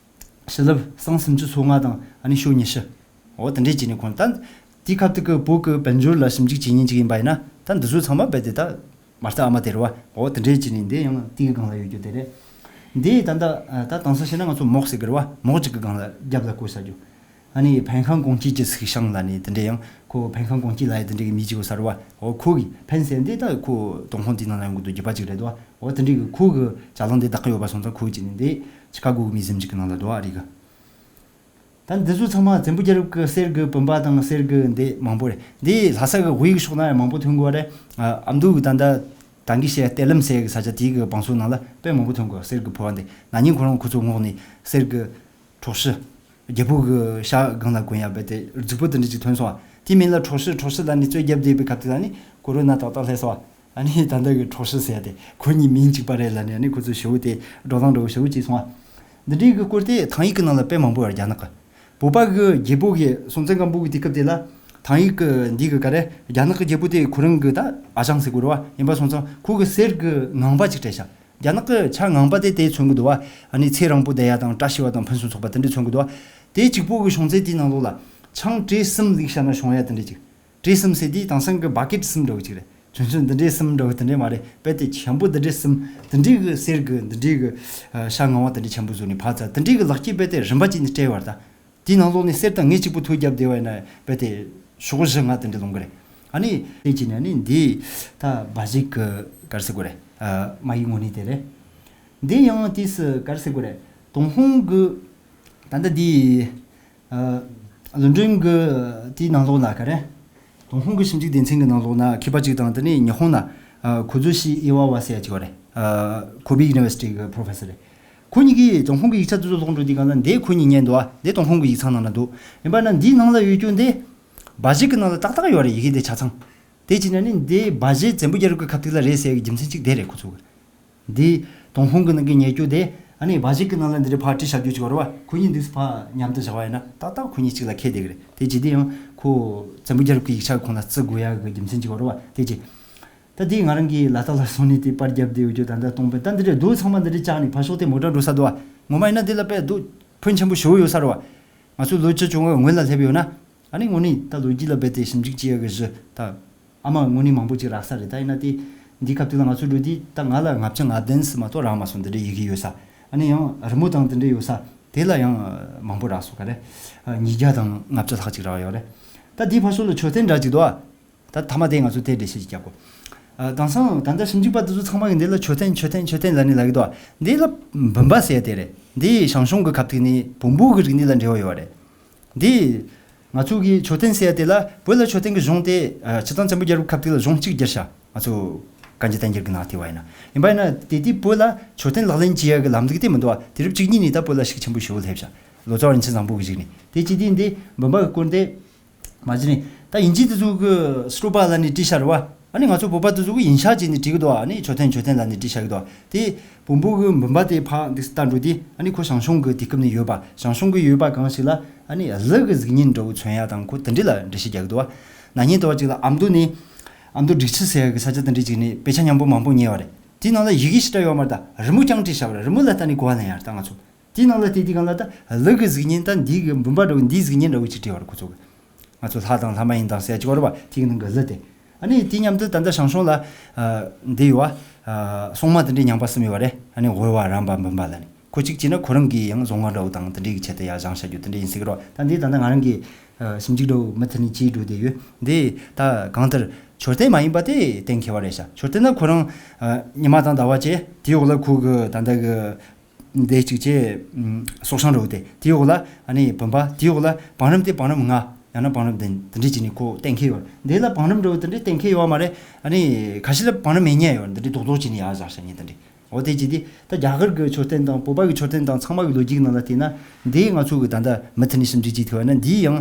ཕྱི་ལེབ་སྲང་སུམ་ཅུ་སོ་ལྔ་དང་ཨ་ནི་ཤོ་ཉི་ཤུ། འོ། དེ་འདྲས་བྱས་ནས་ཁོང་ད་དེའི་སྐབས་དེ་གི་བོད་ཀྱི་དཔལ་འབྱོར་ལ་ཞིབ་འཇུག་བྱེད་མཁན་ཅིག་ཡིན་པ་ཡིན་ན། ད་འདི་ཚོ་ཚང་མ་རྦད་དེ་ད་མ་རྩ་ཨ་མ་དེ་རེད་བ། འོ། དེ་འདྲས་བྱས་ནས་འདི་ཡང་དེ་གི་སྒང་ལ་ཡོད་རྒྱུ་དེ་རེད། འདི་ད་ད་ད་དེང་སང་བཤད་ན་ང་ཚོ་མོག་ཟེར་གི་རེད་བ། མོག་ཅིག་གི་སྒང་ལ་རྒྱབ་ལ་བཀོད་ས་རྒྱུ། ཨ་ནི་ཕན་ཤང་ཀོང་ཅི་ཅི་སི་ཤང་ལ་ནི་དེ་འདྲས་ཡང་ཁོ་ཕན་ཤང་ཀོང་ཅི་ལ་ཡི་དེ་འདྲས་གི་མི་ཅིག་ཡོད་ས་རེད་བ། འོ། ཁོ་གི་ཕན་ཟེར་འདི་ད་ཁོ་ཏུན་ཧོང་དེ་ནང་ལ་ཡོང་གི་འདུག་རྒྱུ་པ་ཅིག་རེད་དོ། འོ། དེ་འདྲའི་གི་ཁོ་གི་ཅ་ལག་འདི་བདག་གི་ཡོད་པ་སོང་ཙང་ཁོ་གིས་བྱས་ནས་འདི་ཆི་ཀ་གོ་གི་མི་ཟིམ་ཅིག་གི་ནང་ལ་འགྲོ་བ་རེད་གི། ད་འདི་ཚོ་ཚང་མ་བཙན་པོ་རྒྱལ་རབས་ཀྱི་གསེར་གྱི་བུམ་པ་དང་གསེར་གྱི་འདི་མང་པོ་རེད། འདི་ལྷ་ས་གི་དབུས་ཕྱོགས་ན་ཡང་མང་པོ་ཐོན་གི་རེད། ཨ། ཨ་མདོ་གི་ད་ལྟ་ད་གིན་བཤད་གཏེར་ལམ་ཟེར་གི་ས་ཆ་དེའི་གི་བང་སོ་ནང་ལ་དཔེ་མང་པོ་ཐོན་གི། གསེར་གྱི་ཕོར་པ་འདི་ན་ནིང་ཁོ་རང་ཁོ་ཚོ་སྔོག་ནས་གསེར་གྱི་གྲོག་ཤི། རྒྱལ་པོ་གི་ཤ་སྒང་ལ་གོན་ཡ་རྦད་དེ་རྫིག་པོ་དེ་འདྲ་ཅིག་ཐོན་སོང་བ། དེའི་མིང་ལ་གྲོག་ཤི་གྲོག་ཤི་ལབ་ནས་རྩོད་རྒྱབ་བསྡད་པའི་སྐབས་དེ་ལ་ནི་ཀོ་རོ་ན་ཏག་ཏག་སླེབས་སོང་བ། ཨ་ནི་ད་ལྟ་གི་གྲོག་ཤི་ཟེར་ཡ་དེ་ཁོ་གཉིས་མིང་གཅིག་པ་རེད་ལབ་ནས་ཨ་ནི་ཁོ་ཚོས་ཞེ་པོ་དེ་འགྲོ་སྟངས་འདྲ་བོ་ཞེ་པོ་ཅིག་སོང་བ། འདི་འདྲའི་གི་སྐོར་དེ་ཐང་ཡིག་གི་ནང་ལ་དཔེ་མང་པོ་ཡོད་རྒྱ་ནག་གི། བོད་པ་གི་རྒྱལ་པོ་གི་སྲོང་བཙན་སྒམ་པོ་གི་དུས་སྐབས་དེ་ལ་ཐང་ཡིག་གི་འདི་གི་ག་རེ་རྒྱ་ནག་གི་རྒྱལ་པོ་དེ་ཁོ་རང་གི་ད་ཨ་ཞང་ཟེར་དགོས་རེད་བ། ཡིན་པ་སོང་ཙང་ཁོ་གི་གསེར་གི་ངང་པ་ཅིག་སྤྲད་ཤག་རྒྱ་ནག་གི་ཆ་ངང་པ་དེ་དེ་མཚོན་གི་འདུག་བ། ཨ་ནི་ཚེ་རིང་པོ་བསྡད་ཡ་དང་བཀྲ་ཤིས་པ་དང་ཕུན་སུམ་ཚོགས་པ་དེ་འདྲ་མཚོན་གི་འདུག་བ། དེ་གཅིག་པོ་གི་བྱུང་ཚད་དེའི་ནང་ལོགས་ལ་ཆང་ཊེ་གསུམ་ལེགས་བཤད་ན་བྱུང་ཡ་དེ་འདྲ་ཅིག་ཊེ་གསུམ་ཟེར་དུས་དེང་སང་གི་བ་ཀེ་ཊི་གསུམ་འདྲ་བོ་ཅིག་རེད། ཆུང་ཆུང་འདི་འདྲའི་གསུམ་འདྲ་བོ་དེ་འདྲའི་མ་རེད། རྦད་དེ་ཆེན་པོ་འདི་འདྲའི་གསུམ་དེ་འདྲའི་གི་གསེར་གི་འདི་འདྲའི་གི་ཨ་ཤ་ངང་པ་དེ་འདྲའི་ཆེན་པོ་བཟོས་ནས་ཕར་ཚར། དེ་འདྲའི་གི་ལག་སྐྱེས་རྦད་དེ་རིམ་པ་ཅིག་ནས་སྤྲད་པ་རེད་ད། དེའི་ནང་ལོགས་ནས་གསེར་དང་དངུལ་གཅིག་པུ་ཐོ་བརྒྱབ་བསྡད་པ་ཡིན་ན་རྦད་དེ་ཤོག་བཞི་ལྔ་དེ་འདྲ་ལོང་གི་རེད། ཨ་ནི་དེ་བྱས་ནས་ཨ་ནི་འདི་ད་སྦ་གཞིག་གི་ག་རེ་ཟེར་དགོས་རེད། ཨ། མ་ཡིག་དངོས་གནས་དེ་རེད། འདི་ཡང་དུས་སུ་ག་རེ་ཟེར་དགོས་རེད། ཏུན་ཧོང་གི་ད་ལྟ་འདི། ཨ། ལུན་ཀྲུང་གི་དེའི་ནང་ལོགས་ན་ག་རེ། ཏུན་ཧོང་གི་ཞིབ་འཇུག་སྡེ་ཚན་གི་ནང་ལོགས་ན་མཁས་པ་ཅིག་དང་དེ་ནས་ཉི་ཧོང་ན། ཨ། ཁོ་ཛུ་ཤི་ཨི་ཝ་ཝ་ཟེར་ཡ་ཅིག་ཡོད་རེད། ཨ། ཁོ་བེ་ཡུ་ནི་ཝར་སི་ཊི་གི་པྲོ་ཕེ་སར་རེད། ཁོ་གཉིས་ཀྱིས་ཏུན་ཧོང་གི་ཡིག་ཆ་དེ་ཚོ་ཀློག་འགྲོ་དུས་སྒང་ལ་འདི་ཁོ་གཉིས་ཉན་འདུག་ཨ། འདི་ཏུན་ཧོང་གི་ཡིག་ཚང་ནང་ན་འདུག་ཡིན་པ་ན་འདིའི་ནང་ལ་ཡོད་རྒྱུ་འདི་སྦ་བཞེད་ཀྱི་ནང་ལ་ཏག་ཏག་ཡོད་རེད། ཡི་གེ་འདི་ཆ་ཚང་། དེ་བྱས་ན་ནི་འདི་སྦ་བཞེད་བཙན་པོ་རྒྱལ་རབས་ཀྱི་ཁ་ཐུག་ལ་རེད་ཟེར་གྱི་རྒྱུ་མཚན་གཅིག་དེ་རེད། ཁོ་ཚོ་གི་འདི་ཏུན་ཧོང་གི་ནང་གི་ཉེ་སྐྱོ་དེ་ཨ་ནི་སྦ་བཞེད་ཀྱི་ནང་ལ་འདི་རེད་ཕར་བྲིས་བཞག་རྒྱུ་ཅིག་ཡོད་རེད་བ། ཁོ་གཉིས་འདུག་སེ་ཕར་མཉམ་དུ་བཞག་པ་ཡིན་ན་ཏག་ཏག་ཁོ་གཉིས་གཅིག་ལ་འཁེལ་བསྡད་གི་རེད། དེ་བྱས་དུས་ཡང་ཁོ་བཙན་པོ་རྒྱལ་རབས་ཀྱི་ཡིག་ཆ་ཁོང་ལ་བརྩི་དགོས་ཡ་གི་རྒྱུ་མཚན་ཅིག་ཡོད་རེད་བ། དེ་བྱས། ད་དེ་ང་རང་གིས་ལ་དྭགས་ལ་སོང་ནས་དེ་པར་བརྒྱབ་བསྡད་ཡོད་རྒྱུ་ད་ལྟ་གཏོང་པས། ད་འདི་འདྲའི་རྡོ་ཚང་མ་འདི་འདྲའི་བཅག་ནས་ཕར་ཕྱོགས་དེ་མོ་ཊ་འགྲོ་ས་འདུག་བ། ངོ་མ་ཡིན་ན་འདི་ལ་དཔེ་རྡོ་ཕོན་ཆེན་པོ་ཞེ་པོ་ཡོད་ས་རེད་བ། ང་ཚོ་ལོ་བཅུ་བཅོ་ལྔ་སྔོན་ལ་སླེབས་ཡོད་ན། ཨ་ནི་དངོས་གནས་ད་ལོ་རྒྱུས་ལ་རྦད་དེ་ཞིབ་འཇུག་བྱེད་ཡ་གི་གཞི་ད་ཨ་མ་དངོས་གནས་མང་པོ་ཅིག་རག་ས་རེད། ད་ཡིན་ན་དེ་འདི་སྐབས་དུས་ལ་ང་ཚོ་འགྲོ་དུས་ད་ང་ལ་ལྔ་བཅུ་ང་བདུན་ཙམ་མ་གཏོགས་རག་མ་སོང་། འདི་འདྲའི་ཡི་གེ་ཡོད་ས། ཨ་ནི་ཡང་རི་མོ་དང་འདི་འདྲའི་ཡོད་ས་དེ་ལ་ཡང་མང་པོ་རག་སོང་། ག་རེ། ཉིས་བརྒྱ་དང་ལྔ་བཅུ་ལྷག་ཅིག་རག་ཡོད་རེད། ད་འདིའི་ཕར་ཕྱོགས་ལ་མཆོད་རྟེན་འདྲ་ཅིག་འདུག་ཨ། ད་མཐའ་མ་དེ་ང་ཚོ་དེ་འགྲེལ་བཤད་ཅིག་རྒྱག་གོ། ཨ། དེང་སང་ད་ལྟ་ཞིབ་འཇུག་པ་དེ་ཚོ་ཚང་མ་གིས་འདི་ལ་མཆོད་རྟེན་མཆོད་རྟེན་མཆོད་རྟེན་ལབ་ནས་ལབ་ཀྱི་འདུག་འདི་ལ་བུམ་པ་ཟེར་ཡ་དེ་རེད། འདི་ཞང་ཞུང་གི་ཁ་ཐུག་ནས་བོན་པོ་གི་རིག་གནས་ལ་འབྲེལ་བ་ཡོད་རེད། འདི་ང་ཚོ་གི་མཆོད་རྟེན་ཟེར་ཡ་དེ་ལ་བོད་ལ་མཆོད་རྟེན་གྱི་གཞུང་དེ། ཨ། སྤྱིར་བཏང་བཙན་པོ་རྒྱལ་རབས་ཁ་ཐུག་ལ་གཞུང་གཅིག་བསྒྱུར་ཤག་ང་ཚོ་གན་རྒྱ་བསྟན་འགྱུར་གྱི་ནང་དེ་བ་ཡིན་ན། ཡིན་པ་ཡིན་ན་དེ་དུས་བོད་ལ་མཆོད་རྟེན་ལག་ལེན་བྱེད་ཡ་གི་ལམ་ལུགས་དེ་མི་འདུག་བ། དུས་རབས་བཅུ་གཉིས་ནས་ད་བོད་ལ་ཤུགས་ཆེན་པོ་ཞེ་པོ་སླེབས་ཤག་ལོ་ཙཱ་བ་རིན་ཆེན་བཟང་པོ་གི་གཞུག་ནས། དེ་བྱས་དུས་འདི་བུམ་པ་གི་སྐོར་འདི། མ་གཞི་ནས་ད་དབྱིན་ཇི་དེ་ཚོ་གི་སི་ཊོ་པ་ལབ་ནས་བྲིས་ཤག་རེད་བ། ཨ་ནི་ང་ཚོ་བོད་པ་དེ་ཚོ་གི་ཡིན་ཤག་བྱས་ནས་བྲིས་གི་འདུག་ཨ་ནི་མཆོད་རྟེན་མཆོད་རྟེན་ལབ་ནས་བྲིས་ཤག་གི་འདུག་དེ་བོན་པོ་གི་བུམ་པ་དེ་ཕར་འདུག་སེ་ལྟ་འགྲོ་དུས་ཨ་ནི་ཁོ་ཞང་ཞུང་གི་དུས་སྐབས་ནས་ཡོད་པ། ཞང་ཞུང་གི་ཡོད་པ་གང་ཞིག་ལ་ཨ་ནི་གླུ་གི་གཟུགས་བརྙན་འདྲ་བོ་མཚོན་ཡ་དང་ཁོ་དེ་འདྲ་ལ་འགྲེལ་བཤད་རྒྱག་གི་འདུག་བ། ན་ནིང་ལྟ་བ་ཅིག་ལ་ཨ་མདོ་ནས་ཨ་མདོ་སྒྲིག་ཆུ་ཟེར་ཡ་གི་ས་ཆ་དེ་འདྲ་ཅིག་ནས་དཔེ་ཆ་མཉམ་པོ་མང་པོ་རྙེད་པ་རེད། དེའི་ནང་ལ་ཡི་གེ་ཞེ་དྲག་ཡོད་མ་རེད། ད་རི་མོ་རྐྱང་བྲིས་བཞག་པ་རེད། རི་མོ་ལ་ལྟ་ནས་གོ་བ་ལེན་ཡ་རེད་ད་ང་ཚོ། དེའི་ནང་ལ་བལྟས་དུས་སྒང་ལ་ད་གླུ་གི་གཟུགས་བརྙན་ད་འདི་གི་བུམ་པ་འདྲ་བོ་འདིའི་གཟུགས་བརྙན་འདྲ་བོ་ཅིག་བྲིས་པ་རེད་ཁོ་ཚོ་གི། ང་ཚོ་ལྷ་དང་ལྷ་མ་ཡིན་དང་ཟེར་ཡ་ཅིག་ཡོད་རེད་བ། དེའི་ནང་གི་གླུ་དེ། ཨ་ནི་དེ་མཉམ་དུ་ད་ལྟ་ཞང་ཞུང་ལ། ཨ། འདི་ཡོད་བ། ཨ། སྲུང་མ་དེ་འདྲའི་ཉམས་པ་གསུམ་ཡོད་བ་རེད། ཨ་ནི་དབུལ་བ་རམས་པ་འབུམ་པ་ལ་ནི་ཁོ་གཅིག་བྱས་ན་ཁོ་རང་གི་ཡང་བཟོ་ལྔ་འདྲ་བོ་དང་དེ་འདྲའི་གི་ཆེད་དུ་ཡར་བཞེངས་བྱ་རྒྱུ་དེ་འདྲ་ཡིན་ཟེར་གི་རེད་བ། ད་འདི་ད་ལྟ་ང་རང་གི་ཨ། ཞིབ་འཇུག་འདྲ་བོ་མུ་མཐུད་ནས་བྱས་འགྲོ་བསྡད་ཡོད། འདི་ད་གང་ལྟར་མཆོད་རྟེན་མ་ཡིན་པ་དེ་གཏན་འཁེལ་བ་རེད་ཤག་མཆོད་རྟེན་ན་ཁོ་རང་ཨ། ཉི་མ་དང་ཟླ་བ་བྱས། དེའི་འོག་ལ་ཁོ་གི་ད་ལྟ་གི་འདི་གཅིག་བྱས། ཨ། སྲོག་ཤིང་འདྲ་བོ་དེ། དེའི་འོག་ལ་ཨ་ནི་བུམ་པ། དེའི་འོག་ལ་བང་རིམ་དེ་བང་རིམ་ལྔ་ཡང་ན་བང་རིམ་བདུན་དེ་འདྲས་བྱས་ནས་ཁོ་གཏན་འཁེལ་ཡོད། འདི་ལ་བང་རིམ་འདྲ་བོ་དེ་འདྲས་གཏན་འཁེལ་ཡོད་མ་རེད། ཨ་ནི་ཁ་ཤས་ལ་བང་རིམ་མེད་མཁན་ཡོད། འདི་འདྲས་རྡོག་རྡོག་བྱས་ནས་ཡར་བཞག་བཞག་མཁན་དེ་འདྲས། འོ། དེ་བྱས་དུས་ད་རྒྱ་གར་གྱི་མཆོད་རྟེན་དང་བོད་པ་གི་མཆོད་རྟེན་དང་ཚང་མ་གི་ལོ་རྒྱུས་ནང་ལ་བལྟས་ན། འདི་ང་ཚོ་གི་ད་ལྟ་མུ་མཐུད་ནས་ཞིབ་འཇུག་བྱེད་ཐུབ་པ་ན་འདི་ཡང་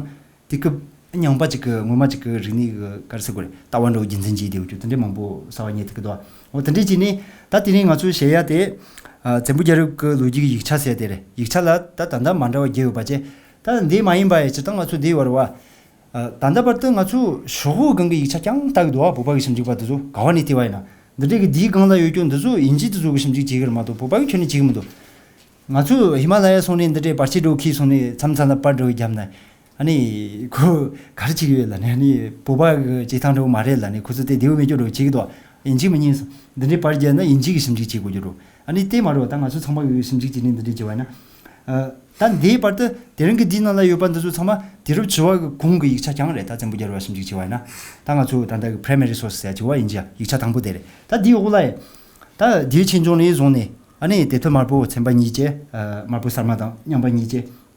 དེ་སྐབས་ རྙིང་པ་ཅིག་གི་སྔོན་མ་ཅིག་གི་རིག་གནས་ཀྱི་ག་རེ་ཟེར་དགོས་རེད། ལྟ་བ་འདྲ་བོ་རྒྱུན་འཛིན་བྱས་བསྡད་ཡོད་རྒྱུ་དེ་འདྲའི་མང་པོ་གསར་པ་རྙེད་ཐུབ་ཀྱི་འདུག་འོ་དེ་འདྲའི་བྱས་ནས་ད་དེ་རིང་ང་ཚོས་བཤད་ཡ་དེ། ཨ། བཙན་པོ་རྒྱལ་རབས་ཀྱི་ལོ་རྒྱུས་ཀྱི་ཡིག་ཆ་ཟེར་དེ་རེད། ཡིག་ཆ་ལ་ད་ད་ལྟ་མ་འདྲ་བ་བརྒྱད་ཡོད་པ་བྱས། ད་འདི་མ་ཡིན་པ་ཡི་སྤྱིར་བཏང་ང་ཚོ་འདི་ཡོད་རེད་བ། ཨ། ད་ལྟ་བར་དུ་ང་ཚོ་ཤོག་བུ་སྒང་གི་ཡིག་ཆ་རྐྱང་ལྟ་གི་འདུག་བ། བོད་པ་གི་ཞིབ་འཇུག་པ་དེ་ཚོ་ག་བ་ནས་བལྟས་པ་ཡིན་ན། འདི་འདྲའི་གི་འདིའི་སྒང་ལ་ཡོད་རྒྱུ་འདི་ཚོ་དབྱིན་ཇི་དེ་ཚོ་གི་ཞིབ་འཇུག་བྱེད་གི་རེད་མ་གཏོགས་བོད་པ་གི་ཁྱོན་ནས་བྱེད་གི་མི་འདུག་ང་ཚོ་ཧི་མ་ལ་ཡ་སོང་ནས་འདི་འདྲའི་པར་ཆས་འདྲ་བོ་ཁྱེར་སོང་ནས་མཚམས་མཚམས་ལ་པར་འདྲ་བོ་བརྒྱབ་ན། ཨ་ནི་ཁོ་ག་རེ་བྱེད་ཀྱི་ཡོད་ལབ་ནས། ཨ་ནི་བོད་པ་གི་བྱེད་སྟངས་འདྲ་བོ་མ་རེད་ལབ་ནས། ཁོ་ཚོ་དེ་བདེ་བོ་མེད་རྒྱུ་འདྲ་བོ་བྱེད་ཀྱི་འདུག་དབྱིན་ཇི་མི་ཉན་སོང་། འདི་འདྲའི་པར་བརྒྱབ་ན་དབྱིན་ཇི་གི་ཞིབ་འཇུག་བྱེད་དགོས་རྒྱུ་རེད། ཨ་ནི་དེ་མ་རེད་བ། ད་ང་ཚོ་ཚང་མ་གི་ཞིབ་འཇུག་བྱེད་ནས་འདི་འདྲའི་བྱེད་པ་ཡིན་ན། ཨ། ད་འདིའི་བར་དུ་དེ་རིང་གི་འདིའི་ནང་ལ་ཡོད་པ་འདི་ཚོ་ཚང་མ་དུས་རབས་བཅུ་བ་གི་གོང་གི་ཡིག་ཆ་རྐྱང་རེད། ད་བཙན་པོ་རྒྱལ་རབས་ཞིབ་འཇུག་བྱེད་པ་ཡིན་ན། ད་ང་ཚོ་ད་ལྟ་གི་primary source ཟེར་ཡ་བྱེད་པ་དབྱིན་ཇི་ཡིག་ཆ་དང་པོ་དེ་རེད། ད་འདིའི་འོག་ལ་ཡ། ད་འདིའི་ཆོས་འབྱུང་ནས་བཟུང་ནས། ཨ་ནི་དེ་ཐོས་དམར་པོ་ཚན་པ་གཉིས་བཅས། ཨ། དམར་པོ་གསར་མ་དང་རྙིང་པ་གཉིས་བཅས།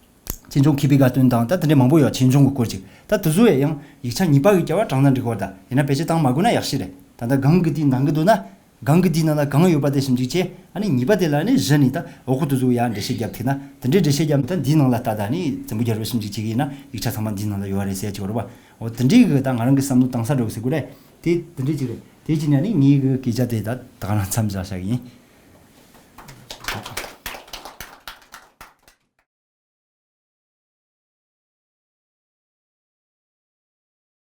ཆོས་འབྱུང་མཁས་པའི་དགའ་སྟོན་དང་། ད་དེ་འདྲའི་མང་པོ་ཡོད། ཆོས་འབྱུང་གི་སྐོར་ཅིག་ད་དེ་ཚོ་ཡང་ཡིག་ཆ་གཉིས་པ་གི་རྒྱབ་པ་དྲངས་ན་འགྲིག་གི་རེད། ད་ཡིན་ན་བེད་སྤྱོད་བཏང་མ་དགོས་ན་ཡག་ཤོས་རེད། ད་ལྟ་སྒང་གི་དེའི་ནང་གི་འདུག་ན། སྒང་གི་དེའི་ནང་ལ་གང་ཡོད་པ་དེ་ཞིབ་འཇུག་བྱས། ཨ་ནི་གཉིས་པ་དེ་ལ་ནི་གཞི་ནས་ད་འོག་གི་དེ་ཚོ་ཡང་འགྲེལ་བཤད་རྒྱབ་ཐུབ་ན། དེ་འདྲའི་འགྲེལ་བཤད་རྒྱབ་ད་འདིའི་ནང་ལ་ལྟ། ད་ནི་བཙན་པོ་རྒྱལ་རབས་ཞིབ་འཇུག་བྱེད་ཀྱི་ཡིན་ན་ཡིག་ཆ་ཚང་མ་འདིའི་ནང་ལ་ཡོད་རེད་ཟེར་གྱི་ཡོད་རེད་བ། འོ་དེ་འདྲའི་གི་ད་ང་རང་གི་བསམ་བློ་བཏང་ས་འདྲ་བོ་ཟེར་དགོས་རེད། དེ་དེ་འདྲའི་ཅིག་རེད། དེ་ཅིག་ནས་ནི་ངའི་གི་སྐད་ཆ་དེ་ད་ད་ག་རང་མཚམས་བཞག་བཞག་གི་ཡིན།